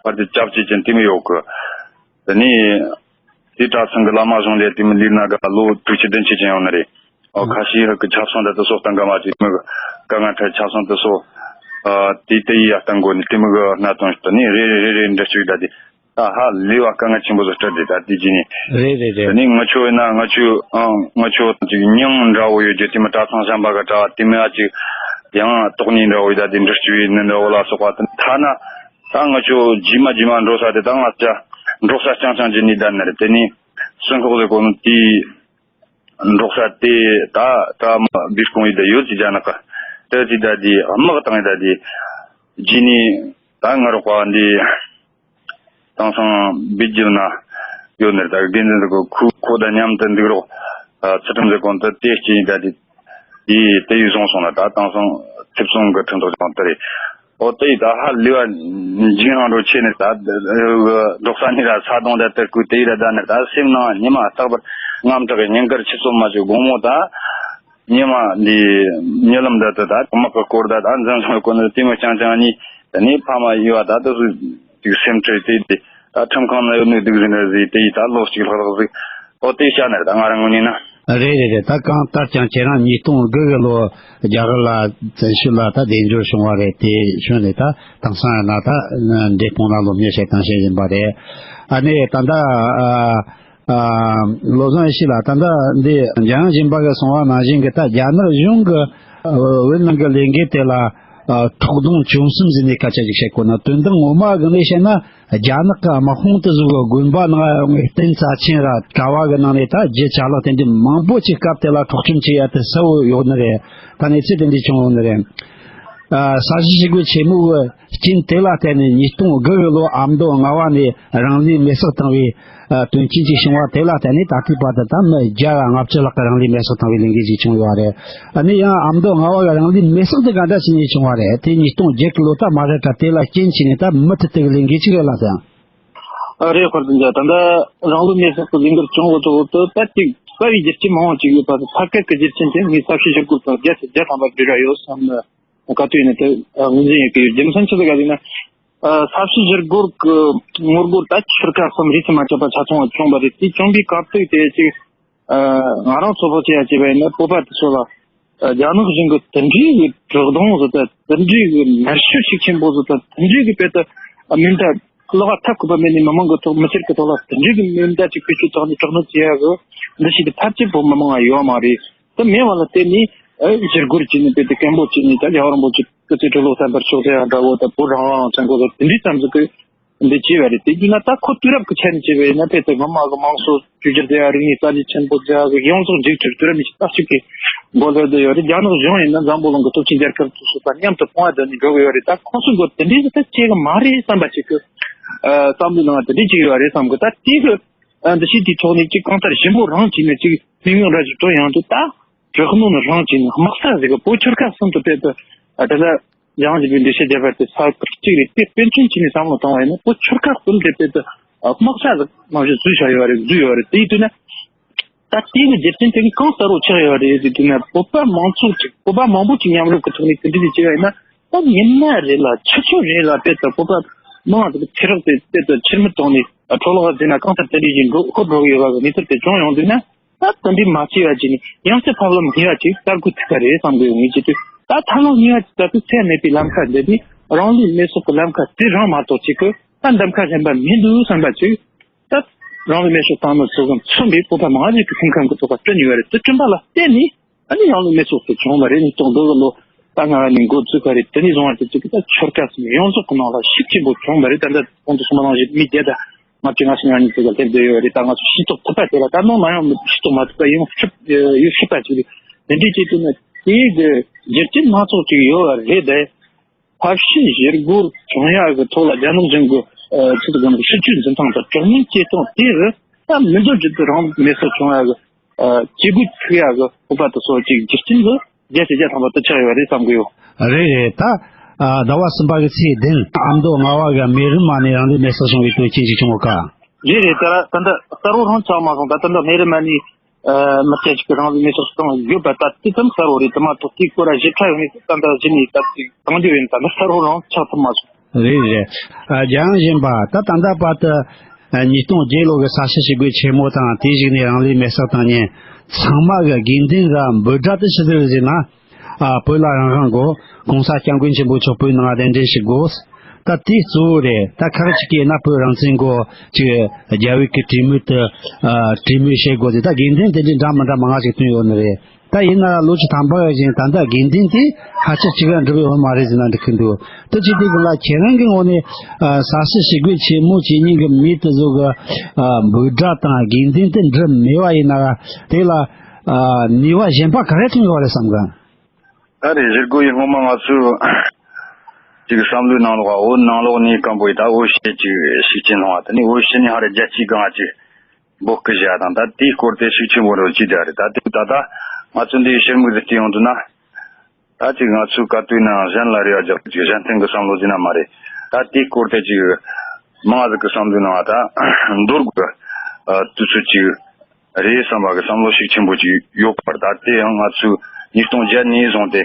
བར་དུ་སྐྱབས་བཅོལ་ཅན་དེ་མི་ཡོད་གི། དེ་ནས་དེ་གྲྭ་ཚང་གི་བླ་མ་གཞུང་ལས་དེ་མི་ལིར་ན་ག་ལོ་དྲུག་ཅུ་བདུན་ཅུ་ཅན་ཡོད་ནི་རེད། ཨོ་ཁ་ཤས་ཧ་གི་ཆབ་སྲང་ད་དུ་སོགས་དང་ག་མ་གཅིག་དེ་མི་གི་དཀའ་ངལ་འཕྲད་ཆབ་སྲང་དུ་སོགས་དེ་དེ་ཡི་ཡ་བཏང་དགོས་ནི་དེ་མི་གི་གནད་དོན་ཞིག་ད་ནི་རེ་རེ་རེ་རེ་འདྲི་བཅུག་ད་དེ། ད་ཧ་ལས་པ་དཀའ་ངལ་ཆེན་པོ་ཟིག་སྤྲད་དེ་ད་དེ་ཅི་ནས། རེད་རེད་དེ་རེད། ནས་ང་ཆོ་ཡིན་ན་ང་ཆོ་ཨང་ང་ཆོ་ཅིག་མྱིང་འདྲ་བོ་ཡོད་རྒྱུ་དེ་མི་གྲྭ་ཚང་གཞན་པ་གི་གྲྭ་བ་དེ་མི་ཨ་ཅིག་ཡང་དོགས་ནི་འདྲ་བོ་ཡོད་ད་དེ་འདྲི་བཅུག་ཡིན་ནི་འདྲ་བོ་ལ་སོགས་པ་དེ་ཐ་ན་ད་ང་ཆོ་རྗེས་མ་རྗེས་མ་འགྲོ་ས་དེ་ད་ང་ཅ་འགྲོ་ས་རྐྱང་རྐྱང་རྒྱུ་ནི་ད་ནི་རེད། དེ་ནས་སུན་ཁོག་ཟེར་གོ་ནི་དེ་འགྲོ་ས་དེ་ད་ད་མ་བིས་ཀོང་ཡོད་ད་ཡོད་ཅི་ཇ་ནག་གི་ད་ཅི་ད་དེ་དམག་བཏང་ཡོད་ད་དེ་རྗེས་ནས་ད་ང་རོགས་པ་འདི། དེང་སང་སྦིལ་རྒྱུད་ན་ཡོད་ནི་རེད། ད་དགེ་འདུན་ཟེར་གོ་ཁུ་ཁོ་དང་མཉམ་དུ་འདུག་རོགས། ཚུལ་ཁྲིམས་ཟེར་གོ་འདི་དེ་སྐྱེས་ཡིན་ད་དེ་དེ་དེ་ཡིས་བཟུང་སོང་ན་ད་དེང་སང་ཚེ་བཙོང་གི་ཁྲིམས་ཐག་ཅང་དེ་རེད། ཨོ་དེ་ཡིས་ད་ཧ་ལས་པ་འཇིགས་སྣང་འགྲོ་ཆེ་ནི་ད་འབྲོག་ས་ནི་ར་ས་དོང་ད་དེར་ཁུ་དེ་ཡིས་ར་ད་ནི་ད་སེམས་ནང་ཉི་མ་རྟག་པར་རྔམ་དྲག་གི་ཉིན་དཀར་ཆུ་ཚོད་མ་ཅིག་དགོང་མོ་ད། ཉི་མ་འདི་ཉི་ལམ་འདི་དུ་ད་དམག་གི་སྐོར་ད་ད་འཛིན་སོང་གོ་ནི་དེ་མོ་རྐྱང་རྐྱང་གཉིས་ད་ནི་ཕ་མ་ཡི་བ་ད་དུ་སུ་དུ་སེམས་ཁྲལ་དེ་དེ་ད་ཁྲིམས་ཁང་ན་ཡོད་ནི་སྡུག་ཟིན་རེད་ཟེར་དེ་ཡི་ད་ལོ་གཅིག་ལྷག་ལྷག་ཟིག་ཨོ་དེ་བྱ་ནི་རེད། ད་ང་རང་ངོས་ནས་ན། རེད་རེད་རེད། ད་གང་ལྟར་ཀྱང་ཁྱེད་རང་ཉིས་སྟོང་དགུ་གི་ལོ་རྒྱ་གར་ལ་བཙན་བྱོལ་ལ་ད་བདེ་འབྱོར་བྱུང་བ་རེད། དེ་ཤོད་ནས་ད་དེང་སང་ཡང་ན་ད་འབྲས་སྤུངས་ལ་སློབ་གཉེར་བྱེད་སྟངས་བྱེད་བཞིན་པ་རེད། ཨ་ནི་ད་ལྟ་ཨ། ཨ། བློ་བཟང་ཡེ་ཤེས་ལགས། ད་ལྟ་འདི་འཇམ་དབྱངས་སྦྱིན་པ་གིས་གསུངས་པ་ནང་བཞིན་གྱི་ད་རྒྱ་ནག་གཞུང་གི་ཨ་བོད་ནང་གི་ལས་འགུལ་དེ་ལ་ཨ་ཁྲག་རྡུང་བཅོམ་གསུམ་ཟེར་ནས་སྐད་ཆ་ཞིག་བཤད་གོ་ན། དོན་དག་ངོ་མ་གི་ལས་བཤད་ན་ རྒྱ་ནག་གི་དམག་དཔུང་དེ་ཚོ་གི་དགོན་པ་ནང་ཡོང་བའི་རྟེན་རྩ་ཆེན་ར་གྲྭ་བ་གི་ནང་ནས་ད་བརྒྱུད་ཅ་ལག་དེ་འདྲའི་མང་པོ་ཅིག་སྐབས་དེ་ལ་འཕྲོག་བཅོམ་བྱེད་ཡ་དེ་གསལ་བོ་ཡོད་ནི་རེད། ད་གནས་ཚུལ་དེ་འདྲའི་བྱུང་ཡོད་ནི་རེད། ཨ། ས་གཞི་ཞི་རྒོལ་ཆེན་མོ་གི་རྐྱེན་དེ་ལ་བརྟེན་ནས་ཉིས་སྟོང་དགུ་གི་ལོ་ཨ་མདོ་རྔ་བ་ནས་རང་ལུས་མེར་སྲེག་བཏང་བའི་ཨ། དོན་རྐྱེན་ཅིག་བྱུང་བ་དེ་ལ་བརྟེན་ནས་ད་ལྟའི་བར་དུ་ད་མི་བརྒྱ་དང་ལྔ་བཅུ་ལྷག་གི་རང་ལུས་མེར་སྲེག་བཏང་བའི་ལས་འགུལ་ཅིག་བྱུང་ཡོད་རེད། ཨ་ནི་ཡང་ཨ་མདོ་རྔ་བ་གི་རང་ལུས་མེར་སྲེག་དེ་ག་འདྲ་བྱས་ནས་བྱུང་བ་རེད། དེ་ཉིས་སྟོང་བརྒྱད་གི་ལོ་ད་མ་རེད་དྲ། དེ་ལ་རྐྱེན་བྱས་ནས་ད་མུ་མཐུད་དེ་གི་ལས་འགུལ་ཅིག་རེད་ལགས་སམ། ཨ། རེད། དཔལ་ལྡན་རྒྱལ། ད་ལྟ་རང་ལུས་མེར་སྲེག་གི་ལས་འགུལ་བྱུང་བའི་ཐོག་ཏུ་ད་ཅིག་གསལ་བའི་རྒྱུ་རྐྱེན་མང་བ་ཅིག་ཡོད་པ་དང་། ཐད་ཀར་གྱི་རྒྱུ་རྐྱེན་དེ་ངས་ས་གཤིས་གཞིར་གོ་དང་བརྒྱད་དང་བརྒྱ་ཐམ་པ་འབྲེལ་བ་ཡོད་བསམ་ནས་ག་དུས་ཡིན་ན་དེ་ངོས་འཛིན་ཡོད་ཀྱི་ཡོད། རྒྱུ་མཚན་ཆི་ཟིག་ག་ཟེར་ན། ཨ། ས་གཤིས་གཞིར་གོ་གི་ངོ་རྒོལ་ད་ཆོལ་ཁ་གསུམ་རིས་སུ་མ་ཆད་པ་ཆ་ཚང་བ་བྱུང་བ་རེད། དེ་བྱུང་བའི་སྐབས་དུས་དེ་ཅིག་ཨ། ང་རང་ཚོ་བོད་ཀྱི་ཡ་བྱས་པ་ཡིན་ན་བོད་པ་དེ་ཚོ་ལ། ཨ། རྒྱ་ནག་གཞུང་གི་དེ་འདྲའི་གི་དྲག་རྡུང་བཟོ་ལྟ། དེ་འདྲའི་གི་ངར་ཤུགས་ཤུགས་ཆེན་པོ་བཟོ་ལྟ། དེ་འདྲའི་གི་དཔེ་ད་མེ་མདའ་གློ་བ་ཐབས་ཁུར་པ་མེད་ནས་མི་མང་གི་ཐོག་མི་སེར་གི་ཐོག་ལ་དེ་འདྲའི་གི་མེ་མདའ་ཅིག་བེད་སྤྱོད་བཏང་ནས་དྲག་གནོན་བྱེད་ཡ་གི་འདུ་ཤེས་དེ་ཕལ་ཆེར་བོད་མི་མང་ལ་ཡོད་མ་རེད། དེ་མེད་པ་ལ་བརྟེན་ནས། ཨ། གཞིར་གོ་བྱས་ནས་དཔེ་དེ་སྐད་འབོད་བྱས་ནས། ད་རྒྱལ་བ་རིན་པོ་ཆེ་སྐུ་ཚེ་ཁྲི་ལོ་བརྟན་པར་ཤོག་ཟེར་ཡ་འདྲ་བོ་དང་། བོད་རང་དབང་བཙན་བཀའ་ཟེར་དེ་འདྲའི་ཙམ་ཟིག་གི་འདི་བྱས་པ་རེད། དེ་བརྒྱུད་ན་ད་ཁོ་དུས་རབས་ཀྱི་ཆ་ནས་བྱས་པ་ཡིན་ན། དཔེ་དེ་སྔོན་མ་གི་དམངས་གཙོ་བཅོས་བསྒྱུར་ཟེར་ཡ་རིག་གནས་གསར་བརྗེ་ཆེན་པོ་ཟེར་ཡ་གི་ཡོངས་རྫོགས་མཇུག་བསྒྲིལ། དུས་རབས་ཉི་ཤུ་རྩ་གཅིག་གི་མགོ་ལྷོད་དུ་ཡོད་རེད། རྒྱ་ནག་གཞུང་ཡིན་ན་འཛམ་བུ་གླིང་གི་སྟོབས་ཆེན་རྒྱལ་ཁབ་དེ་ཚོ་དང་མཉམ་དུ་དཔུང་པ་བསྡུར་ནས་འགྲོ་གི་ཡོད་རེད། ད་ཁོ་ཚོ་གི་དེ་འདྲའི་ཟིག་ད་བྱེད་གི་མ་རེད་བསམ་པ་ཞིག་གི། ཨ། བསམ་བློའི་ནང་དེ་འདྲའི་ཅིག་ཡོད་རེད་བསམ་གི། ད་དེ་གི། ཨ། འདུ་ཤེས་དེའི་ཐོག་ནས་ཅིག་གང་ལྟར་ཞིབ་མོ་རང་བྱས་ནས་ཅིག་མི་ངན་ར་ཅིག་བཏོན་ཡོང་དུས། ད་དྲག་གནོན་རང་བྱས་ནས་དམག་ས་ཟིག་གི་བོད་ཆོལ་ཁ་གསུམ་དུ་དཔེ་དེ། ཨ། དེ་ལ་ཡང་ཅིག་པའི་འདུ་ཤེས་རྒྱས་པ་དེ་ས་ཁུལ་གཅིག་རེད། དེ་དཔེ་མཚོན་བྱས་ནས་བསམ་བློ་བཏང་བ་ཡིན་ན། བོད་ཆོལ་ཁ་གསུམ་དེ་དཔེ་དེ་དམག་ས་ཟིག་མང་ཤོས་བཟོས་བཞག་ཡོད་རེད། བཟོས་ཡོད་རེད། དེ་ཡིན་དུས་ན། ད་དེ་གི་རྒྱུ་རྐྱེན་དེ་གི་གང་ལྟར་རོ་ཆགས་ཡོད་རེད་ཟེར་དུས་ན། བོད་པ་མང་ཚོགས་ཅིག་བོད་པ་མང་པོ་ཅིག་མཉམ་རུབ་ཀྱི་ཐོག་ནས་དེ་འདྲ་ཅིག་བྱས་པ་ཡིན་ན། ད་ཉི་མ་རེ་ལ་ཆུ་ཚོད་རེ་ལ་དཔེ་ལྟ་བུ་བོད་པ་མང་ང་ཚོ་ཚེ་རབས་དེ་དཔེ་ལྟ་ཕྱིར་མི་གཏོང་ནས་འཕྲོ་བརླག་ཟེར་ན་གང་ལྟར་དེ་འདྲ་ཞིག་འགྲོ་ཧུར་འགྲོ་གི་ཡོད་པ་གི་གནས་ཚུལ་དེ་བྱུང་ཡོང་དུས་ན། ད་དེ་འདྲའི་མ་བྱས་པ་བྱས་ནས་ཡང་སེ་ཕབ་ལམ་སྔོན་མ་ཅིག་གསར་འགོད་ཐུབ་པ་རེད་བསམ་གི་ཡོད། ངེས་ཀྱི་དུས་ད་ཐབས་ལམ་སྔོན་མ་ཅིག་ད་དུས་ཚད་མེད་པའི་ལམ་ཁ་འདི་དེ་རང་ལུས་མེ་སྲེག་གི་ལམ་ཁ་དེ་རང་མ་གཏོགས་ཅིག་གི་ད་འདམ་ཁ་གཞན་པ་མི་འདུག་བསམ་པ་ཅིག་ད་རང་ལུས་མེ་སྲེག་བཏང་མི་ཚོ་གི་མཚོན་པའི་བོད་པ་མང་ཆེ་གི་སེམས་ཁམས་ཀྱི་ཐོག་ལ་བསྐྲུན་ཡོད་རེད། དེ་བསྐྲུན་པ་ལ་བརྟེན་ནས། ཨ་ནི་ཡང་ལུས་མེ་སྲེག་དེ་བྱུང་བ་རེད། ཉིས་སྟོང་དགུ་གི་ལོ་ད་ང་ནི་འགོ་བཙུགས་པ་རེད། དེ་ནས་བཟུང་བ་དེ་ཅིག་ད་ཆོལ་ཁ་གསུམ་ཡོངས་རྫོགས་ཀྱི་ནང་ལ་ཤུགས་ཆེན་པོ་བྱུང་བ་རེད། ད་ལྟ་ཁོང་ཚོ་སོ་མ་ནང་བཞིན་མི་བརྒྱ་དང་ལྔ་བཅུ་ང་གཅིག་ང་གཉིས་ཙམ་ལ་སླེབས་བསྡད་ཡོད་རེད། ད་ང་ཚོ་ཤེས་རྟོགས་ཐུབ་པ་དེ་ལ། ད་ནང་ན་ཡང་ཤེས་རྟོགས་མ་ཐུབ་པ་ཡང་ཤུབ་ཡོད་ཤུབ་པ་ཅིག་རེད། དེ་འདྲའི་ཆེད་དུ་ནི་དེའི་གི་རྒྱུ་རྐྱེན་སྣ་ཚོགས་ཅིག་ཡོད་པ་རེད་དེ། ཐབས་ཤེས་གཞིར་གོ་བྱུང་ཡག་གི་ཐོག་ལ་རྒྱ་ནག་གཞུང་གི་ཨ་ཆེད་དུ་དགོངས་པའི་སྲིད་བྱུས་འཛིན་སྟངས་དང་དྲག་གནོན་བྱེད་སྟངས་དེ་རུ་ད་མི་འདོད་རྒྱུ་དེ་རང་མེ་སྲེག་བྱུང་ཡག་གི་ཨ་བྱེད་སྒོ་ཚུགས་ཡག་གི་ཧོ་པ་དེ་སོགས་ཀྱི་རྒྱུ་རྐྱེན་གྱི་བརྒྱ་ཆ་བརྒྱ་ཐམ་པ་དེ་ཆགས་ཡོད་རེད་བསམ་གི་ཡོད། རེད་རེད། ད་ཨ་ཟླ་བ་གསུམ་པ་གི་ཚེས་བདུན་ཨ་མདོ་རྔ་བ་གི་མེ་རི་མ་ནས་རང་ལུས་མེ་སྲེག་བྱུང་བའི་དོན་རྐྱེན་ཅིག་བྱུང་ཡོད་ཀ། རེད་རེད། ད་ད་ལྟ་གསལ་བོ་རང་ཆགས་མ་སོང་། ད་ད་ལྟ་མེ་རི་མ་ནས། ཨ་མི་སྐྱ་ཞིག་གིས་རང་ལུས་མེ་སྲེག་བཏང་ཡོད་པ་ད་དེ་ཙམ་གསལ་བོ་རེད། དེ་མ་གཏོགས་དེའི་སྐོར་ལ་ཞིབ་ཕྲ་ཡོད་མེད་ད་ལྟ་གཞི་ནས་ད་ཅིག་གཏང་རྒྱུ་ཡིན། ད་ལྟ་གསལ་བོ་རང་ཆགས་ཐུབ་མ་སོང་། རེད་རེད། ཨ་རྒྱལ་ཡོངས་བཞིན་པ་ད་ད་ལྟ་བར་དུ་ཨ་ཉིས་སྟོང་བརྒྱད་ལོ་གི་ས་གཤིས་ཞི་རྒོལ་ཆེན་མོ་དང་དེའི་གཞུག་ནས་རང་ལུས་མེ་སྲེག་བཏང་མཁན་ཚང་མ་གི་དགོས་འདུན་གི་འབོད་སྒྲ་དེ་ཆི་ཟིག་རེད་ཟེར་ན། ཨ་བོད་ལ་རང་དབང་དགོས། གོང་ས་སྐྱབས་མགོན་ཆེན་པོ་མཆོག་བོད་ནང་གདན་འདྲེན་ཞུ་དགོས། ད་དེ་གཙོ་བོ་རེད། ད་ཁག་ཅིག་གིས་ན་བོད་རང་བཙན་དགོས། ཅིག་རྒྱ་བོད་ཀྱི་གྲོས་མོལ་དུ་ཨ་གྲོས་མོལ་བྱེད་དགོས་ཟེར། ད་དགོས་འདུན་དེ་འདྲའི་འདྲ་མི་འདྲ་མང་ང་ཞིག་བཏོན་ཡོད་ནི་རེད། ད་ཡིན་ན་ལོ་བཅུ་ཐམ་པ་བཞིན་ད་ལྟ་དགོས་འདུན་དེ་ཕལ་ཆེར་གཅིག་ལ་འགྲུབ་ཡོད་མ་རེད་ཟེར་ན་འགྲིག་གི་འདུག་དེ་བྱེད་དུས་ཀུན་ལ་ཁྱེད་རང་གི་ངོས་ནས་ཨ་ས་གཤིས་ཞི་རྒོལ་ཆེན་མོ་བྱེད་མཁན་གྱི་མི་དེ་ཚོ་གི་ཨ་འབོད་སྒྲ་དང་དགོས་འདུན་དེ་འགྲུབ་མེད་པ་ཡིན་ན་དེ་ལ་ཨ་ནུས་པ་གཞན་པ་ག་རེ་ཐོན་ཡོད་རེད་བསམ་གི། ད་རེས་གཞིར་གོ་ཡི་སྔོན་མ་ང་ཚོས་ཅིག་བསམ་བློའི་ནང་ལོགས་འོ་ནང་ལོགས་ནས་སྐམ་པོ་ཡི་ད་འོ་བཤད་ཅིག་ཤུགས་ཆེན་སློང་བ། དེ་ནས་འོ་བཤད་ནས་ཧ་རེ་རྒྱལ་སྤྱིའི་སྒང་ཅིག་འབོད་སྐུལ་བྱས་དང་། ད་དེའི་སྐོར་དེ་ཤུགས་ཆེན་པོ་རུ་ཅིག་ད་རེད། ད་དེ་ད་ལྟ་ང་ཚོ་འདིའི་ཕྱིར་མིག་ཟིག་བལྟས་ཡོང་དུས་ན། ད་ཅིག་ང་ཚོའི་ག་དུས་ན་གཞན་ལ་རེ་བ་རྒྱག་ཅིག་གཞན་ཕན་གི་བསམ་བློ་ཟིན་ན་མ་རེད། ད་དེའི་སྐོར་དེ་ཅིག་མང་ཟིག་གི་བསམ་བློའི་ནང་ད་འདོར་དགོས་དུས་ཚོད་ཅིག་རེད་བསམ་པ་གི་བསམ་བློ་ཤུགས་ཆེན་པོ་ཅིག་ཡོད་པར། ད་དེ་ཡང་ང་ཚོས་ཉིས་སྟོང་བརྒྱད་ནས་བཟུང་སྟེ་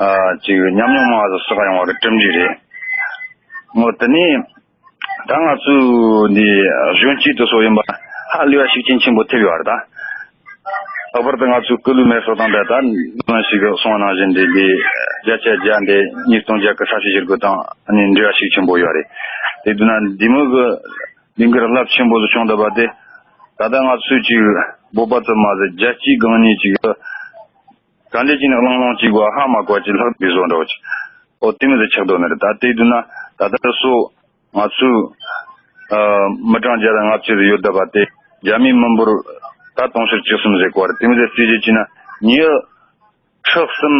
ཨ་ཅིག་ཉམས་མྱོང་མང་ཟིག་བསགས་ཡོང་བ་གི་གྲུབ་འབྲས་རེད། ངོ་། དེ་ནས་ད་ང་ཚོའི་འདི་གཞོན་སྐྱེས་དེ་ཚོ་ཡིན་པ་ཧ་ལས་པ་ཤུགས་རྐྱེན་ཆེན་པོ་ཐེབས་ཡོད་རེད་ད། ལྷག་པར་དུ་ང་ཚོའི་སྐུ་ལུས་མེ་སྲེག་དང་འདྲ། ད་ནང་ཞིག་གི་གསུངས་པ་ནང་བཞིན་འདི་འདི་བརྒྱ་ཆ་བརྒྱ་འདི་ཉིས་སྟོང་བརྒྱད་གི་ས་གཤིས་ཞི་རྒོལ་དང་ནི་འབྲེལ་བ་ཤུགས་ཆེན་པོ་ཡོད་རེད། དེ་དུས་ན་འདི་མོ་གི་ལས་འགུལ་རླབས་ཆེན་པོ་ཟིག་བྱུང་བསྡད་པ་དེ། ད་ལྟ་ང་ཚོས་ཅིག་བོད་པ་ཙམ་མ་ཟད་རྒྱལ་སྤྱིའི་སྒང་ནས་ཅིག་ག་འདྲ་ཅིག་ནས་གླེང་སློང་ཅིག་བ་ཧ་མ་གོ་བ་ཅིག་ལྷག་པའི་བཟོ་འདྲ་བོ་ཅིག་འོ་དེ་མོ་ཟིག་ཆགས་བསྡད་ནི་རེད། ད་དེ་དུས་ན་ད་ལྟ་སོ་ང་ཚོས་ ཨ། མི་གྲངས་བརྒྱ་དང་ལྔ་བཅུ་ཟིག་ཡོད་བསྡད་པ་དེ། རྒྱ་མིའི་མི་འབོར་ད་དུང་ཕྱུར་བཅུ་གསུམ་ཟིག་གོ་བར་དེ་མོ་ཟིག་རྩིས་རྒྱུ་བྱས་ན། མྱི་ཁྲི་གསུམ་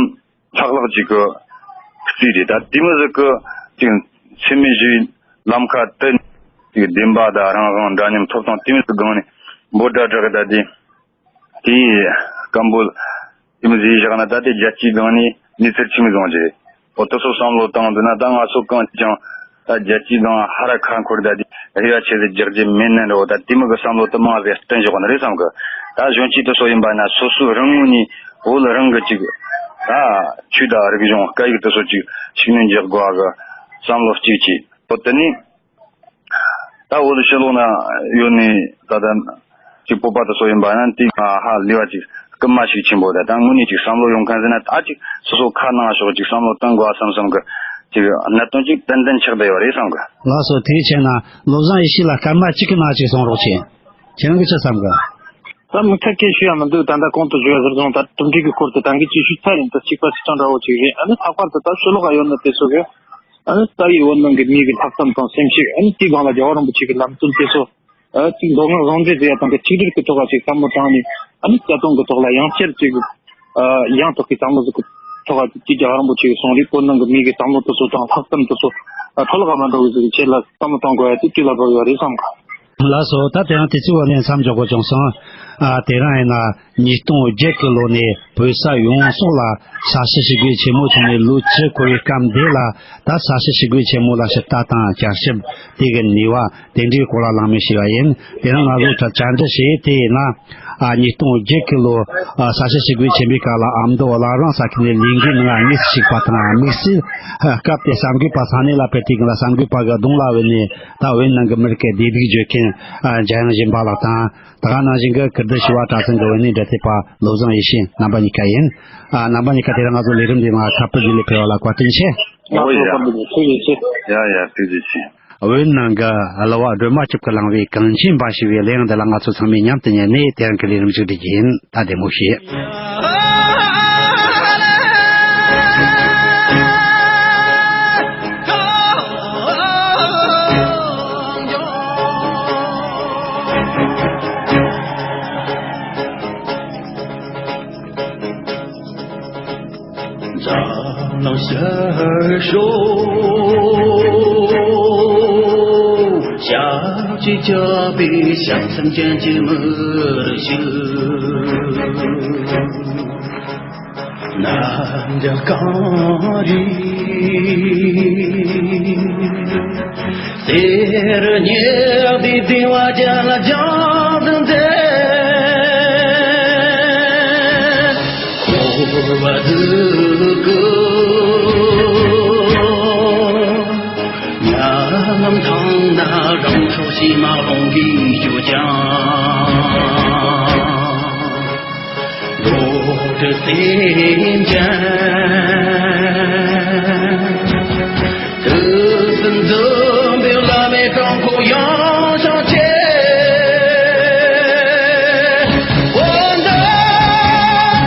ལྷག་ལྷག་ཅིག་གི་རྩིས་རེད། ད་དེ་མོ་ཟིག་གི་ཅིག་འཚེ་མེད་ཞི་བའི་ལམ་ཁ་དེ་ཅིག་བདེན་པ་དང་རང་དབང་འདྲ་མཉམ་ཐོབ་ཐང་དེ་མོ་ཟིག་སྒང་ནས་འབོད་སྒྲ་བསྒྲགས་ད་དེ། དེའི་སྐད་འབོད་དེ་མོ་ཟིག་བཞག་ན། ད་དེ་རྒྱལ་སྤྱིའི་སྒང་ནས་གནས་ཚུལ་ཆི་མོ་ཟིག་ཡོང་རྒྱུ་རེད། འོ་དེ་ཚོ་བསམ་བློ་བཏང་འདུག་ན། ད་ང་ཚོ་གང་ཅང་ད་རྒྱལ་སྤྱིའི་སྒང་ཧ་ར་ཁ་འཁོར་ད་དེ་རེ་བ་ཆེ་ཟིག་རྒྱག་རྒྱུ་མེད་ནི་འདྲ་བོ། ད་དེ་མོ་གི་བསམ་བློ་དེ་མང་ཟིག་བསྟན་བཞག་ནི་རེད་བསམ་གི། ད་གཞོན་སྐྱེས་དེ་ཚོ་ཡིན་པ་ན་སོ་སོའི་རང་ངོས་ནས་བོད་རང་གི་ཅིག་ད་ཆོས་དང་རིག་གཞུང་སྐད་ཡིག་དེ་ཚོ་ཅིག་ཤུགས་སྣོན་རྒྱག་དགོས་གི་བསམ་བློ་གཅིག་བྱས། འོ་དེ་ནས། ད་བོད་ཕྱི་ལོགས་ན་ཡོད་ནི་ད་ལྟ་ཅིག་བོད་པ་དེ་ཚོ་ཡིན་པ་ན་དེ་ང་ཧ་ལས་པ་ཅིག་སྐུལ་མ་ཤུགས་ཆེན་པོ། ད་ད་དངོས་གནས་ཅིག་བསམ་བློ་ཡོང་མཁན་ཟེར་ན། ད་ཅིག་སོ་སོ་ཁ་ནང་ཕྱོགས་ཅིག་བསམ་བློ་གཏོང་དགོས་བསམ་བསམ་གི་ཅིག་གནད་དོན་ཅིག་ཏན་ཏན་ཆགས་བསྡད་ཡོད་རེད་བསམ་གི། ལགས་སོ། དེ་བྱས་ན་བློ་བཟང་ཡེ་ཤེས་ལ་སྐར་མ་གཅིག་གི་ནང་ཅིག་གསུང་རོགས་བྱེད། ཁྱེད་རང་གིས་ཅི་བསམ་གི། ད་མུ་མཐུད་སྐད་ཞུ་ཡ་མི་འདུག་ད་ལྟ་གོང་དུ་བརྗོད་པ་ཟུར་བཟུང་ད་གྲུབ་འབྲས་ཀྱི་སྐོར་དུ་ད་གིན་ཅིག་ཞུས་ཚར་ཡིན། ད་གཅིག་པ་གཅིག་རྐྱང་འདྲ་བོ་ཅིག་རེད། ཨ་ནི་ལྷག་པར་དུ་ད་ཕྱི་ལོགས་ལ་ཡོད་ནི་དེ་ཚོ་གི། ཨ་ནི་རྩ་བའི་བོད་ནང་གི་མི་གི་ལྷག་བསམ་དང་སེམས་ཤུགས། ཨ་ནི་དེའི་སྒང་ལ་རྒྱལ་བ་རིན་པོ་ཆེ་གི་ལམ་སྟོན་དེ་ཚོ། ཨ་ཅིག་མདོ་སྔགས་ཟུང་འབྲེལ་ཟེར་ཡ་དང་གི་ཆིག་སྒྲིལ་གི་ཐོག་ལ་ཅིག་བསམ་བློ་བཏང་ནས། ཨ་ནི་སྐྱ་སྟོན་གི་ཐོག་ལ་ཡང་བསྐྱར་ཅིག་ཨ་ཡང་དག་གི་བསམ་བློ་ཟིག་གི་ཐོག་ལ་ཅིག་རྒྱལ་བ་རིན་པོ་ཆེ་གི་གསུང་རེད། བོད་ནང་གི་མི་གི་བསམ་བློ་དེ་ཚོ་དང་ལྷག་བསམ་དེ་ཚོ་འཕྲོ་བརླག་མ་འགྲོ་བའི་ཟིག་གི་ཆེད་ལ་བསམ་བློ་གཏོང་དགོས་ཡ་དེ་དུས་ལ་བབ་ཡོད་རེད་བསམ་གི། ལགས་སོ། ད་དེ་རིང་དུས་ཚོད་འོག་ནས་མཚམས་འཇོག་དགོས་བྱུང་སོང་། ཨ་དེ་རིང་ཡིན་ན་ཉིས་སྟོང་བརྒྱད་ཀྱི་ལོ་ནས་བོད་ས་ཡོངས་རྫོགས་ལ་ས་བྱི་ཞི་རྒོལ་ཆེན་མོ་བྱུང་ནས་ལོ་བཅུ་འཁོར་བའི་སྐབས་འདི་ལ། ད་ས་བྱི་ཞི་རྒོལ་ཆེན་མོ་ལ་ཞིབ་ལྟ་དང་བསྐྱར་ཞིབ། དེ་གི་ནུས་པ་དེ་འདྲའི་སྐོར་ལ་གླེང་མོལ་བྱས་པ་ཡིན། དེ་རིང་ང་ཚོ་ད་བཅར་འདྲི་བྱས་དེ་ཡིན་ན། ཨ་ཉིས་སྟོང་བརྒྱད་ཀྱི་ལོ། ཨ་ས་བྱི་ཞི་རྒོལ་ཆེན་པོའི་སྐབས་ལ་ཨ་མདོ་བླ་བྲང་ས་ཁུལ་ནས་ལས་འགུལ་ནང་དམིགས་སུ་བཅུག་པ་དང་། དམིགས་བསལ་སྐབས་དེ་གསར་འགོད་པ་ས་གནས་ལ་ཕེབས་དུས་ཀྱི་ལ་གསར་འགོད་པ་གི་གདོང་ལ་བུད་ནས། ད་བོད་ནང་གི་མི་རིགས་ཀྱི་བདེ་སྡུག་བརྗོད་མཁན་ཨ་འཇམ་དབྱངས་གཞན་པ་ལགས་དང་། ད་ག་ནང་བཞིན་གྱི་ཀིརྟི་བྱེས་པ་གྲྭ་ཚང་གི་འོས་མི་འབྲེལ་མཐུད་པ་བློ་བཟང་ཡེ་ཤེས་རྣམ་པ་གཉིས་ཀ་ཡིན། ཨ་རྣམ་པ་གཉིས་ཀ་དེ་རིང་ང་ཚོ་ལས་རིམ་འདིའི་ནང་ཁ་པར་བརྒྱུད་ལས་ཕེབས་པ་ལ་བཀའ་དྲིན་ཆེ། ཨོ་ཡ། ཡ་ཡ། ཐུགས་རྗེ་ཆེ། བོད་ནང་གི་གླུ་བ་སྒྲོལ་མ་སྐྱབས་ཀྱིས་བླངས་པའི་གངས་ཅན་པ་ཞེས་པའི་གླུ་དབྱངས་འདི་ལ་ང་ཚོ་ཚང་མས་མཉམ་དུ་ཉན་ནས་དེ་རིང་གི་ལས་རིམ་མཇུག་སྒྲིལ་རྒྱུ་ཡིན། ད་བདེ་མོ་བྱོས། འཛམ་གླིང་ཤར་ཕྱོགས། ཞབས་ཀྱིས་བཅགས་པའི་ཞབས་མཚམས་ཅན་གྱི་མི་རིགས་ཤིག། རྣམ་རྒྱལ་གངས་རི། གསེར་ཉག་གི་ལྡིང་བ་རྒྱབ་ལ་རྒྱང་ལྡན་མཛད། འཁོར་བ་དུས་ཀྱི་ཉམས་ཐང་ན་རང་སྲོག་ཕྱི་མ་ལོང་གིས་སྐྱོ་ཀྱང་། འགྲོ་དྲུག་སེམས་ཅན། དུས་གསུམ་འཛིན་པའི་བླ་མའི་དྲུང་འཁོར་ཡངས་ཤིང་ཆེ། འོ་ན་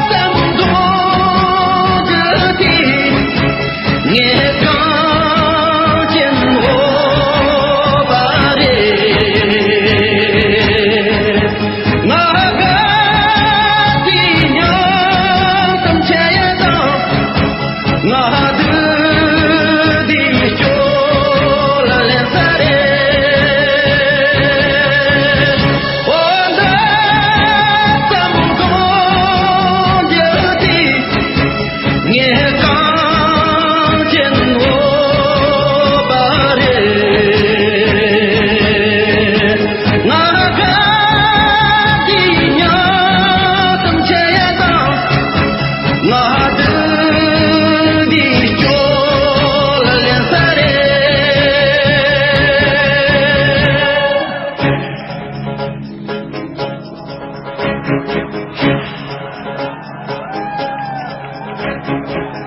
བསམ་དོན་བརྗོད་དེ། ངས་གངས་ཅན་བོད་པ་རེད། ང་དགའ་སྐྱིད་སྙིང་གཏམ་འཆད་ཡས་དང་། ང་སྡུག་སྡུག་སྐྱོ་ལ་ལེན་ས་རེད། འོ་ན་བསམ་དོན་བརྗོད་དེ། ངས་གངས་ཅན་བོད་པ་རེད། ང་དགའ་སྐྱིད་སྙིང་གཏམ་འཆད་ཡས་དང་། ང་སྡུག་སྡུག་སྐྱོ་ལ་ལེན་ས་རེད།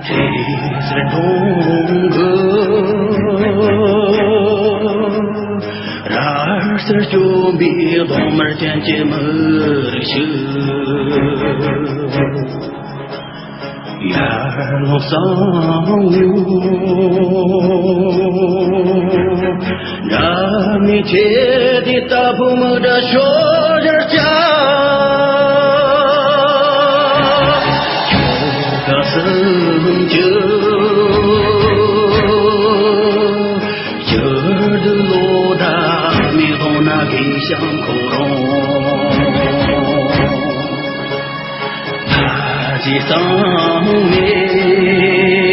ཁྲི་སེར་གདོང་གི་ར་སེར་སྐྱོན་པའི་གདོང་དམར་ཅན་གྱི་མི་རིགས་ཤིག། ཡར་ལོངས་སང་ངུ། འདྲ་མི་ཆེ་འདི་ལྟ་བུ་མི་འདྲ་ཤོར་ཡར་བྱ། ཁྱོད་དགའ་སེམས་ཀྱི། སྤྱིར་དུ་ལོ་ཟླ་མི་ལོ་ན་གི་ཤང་ཁོ་རང་། ད་ཅི་སང་མེད།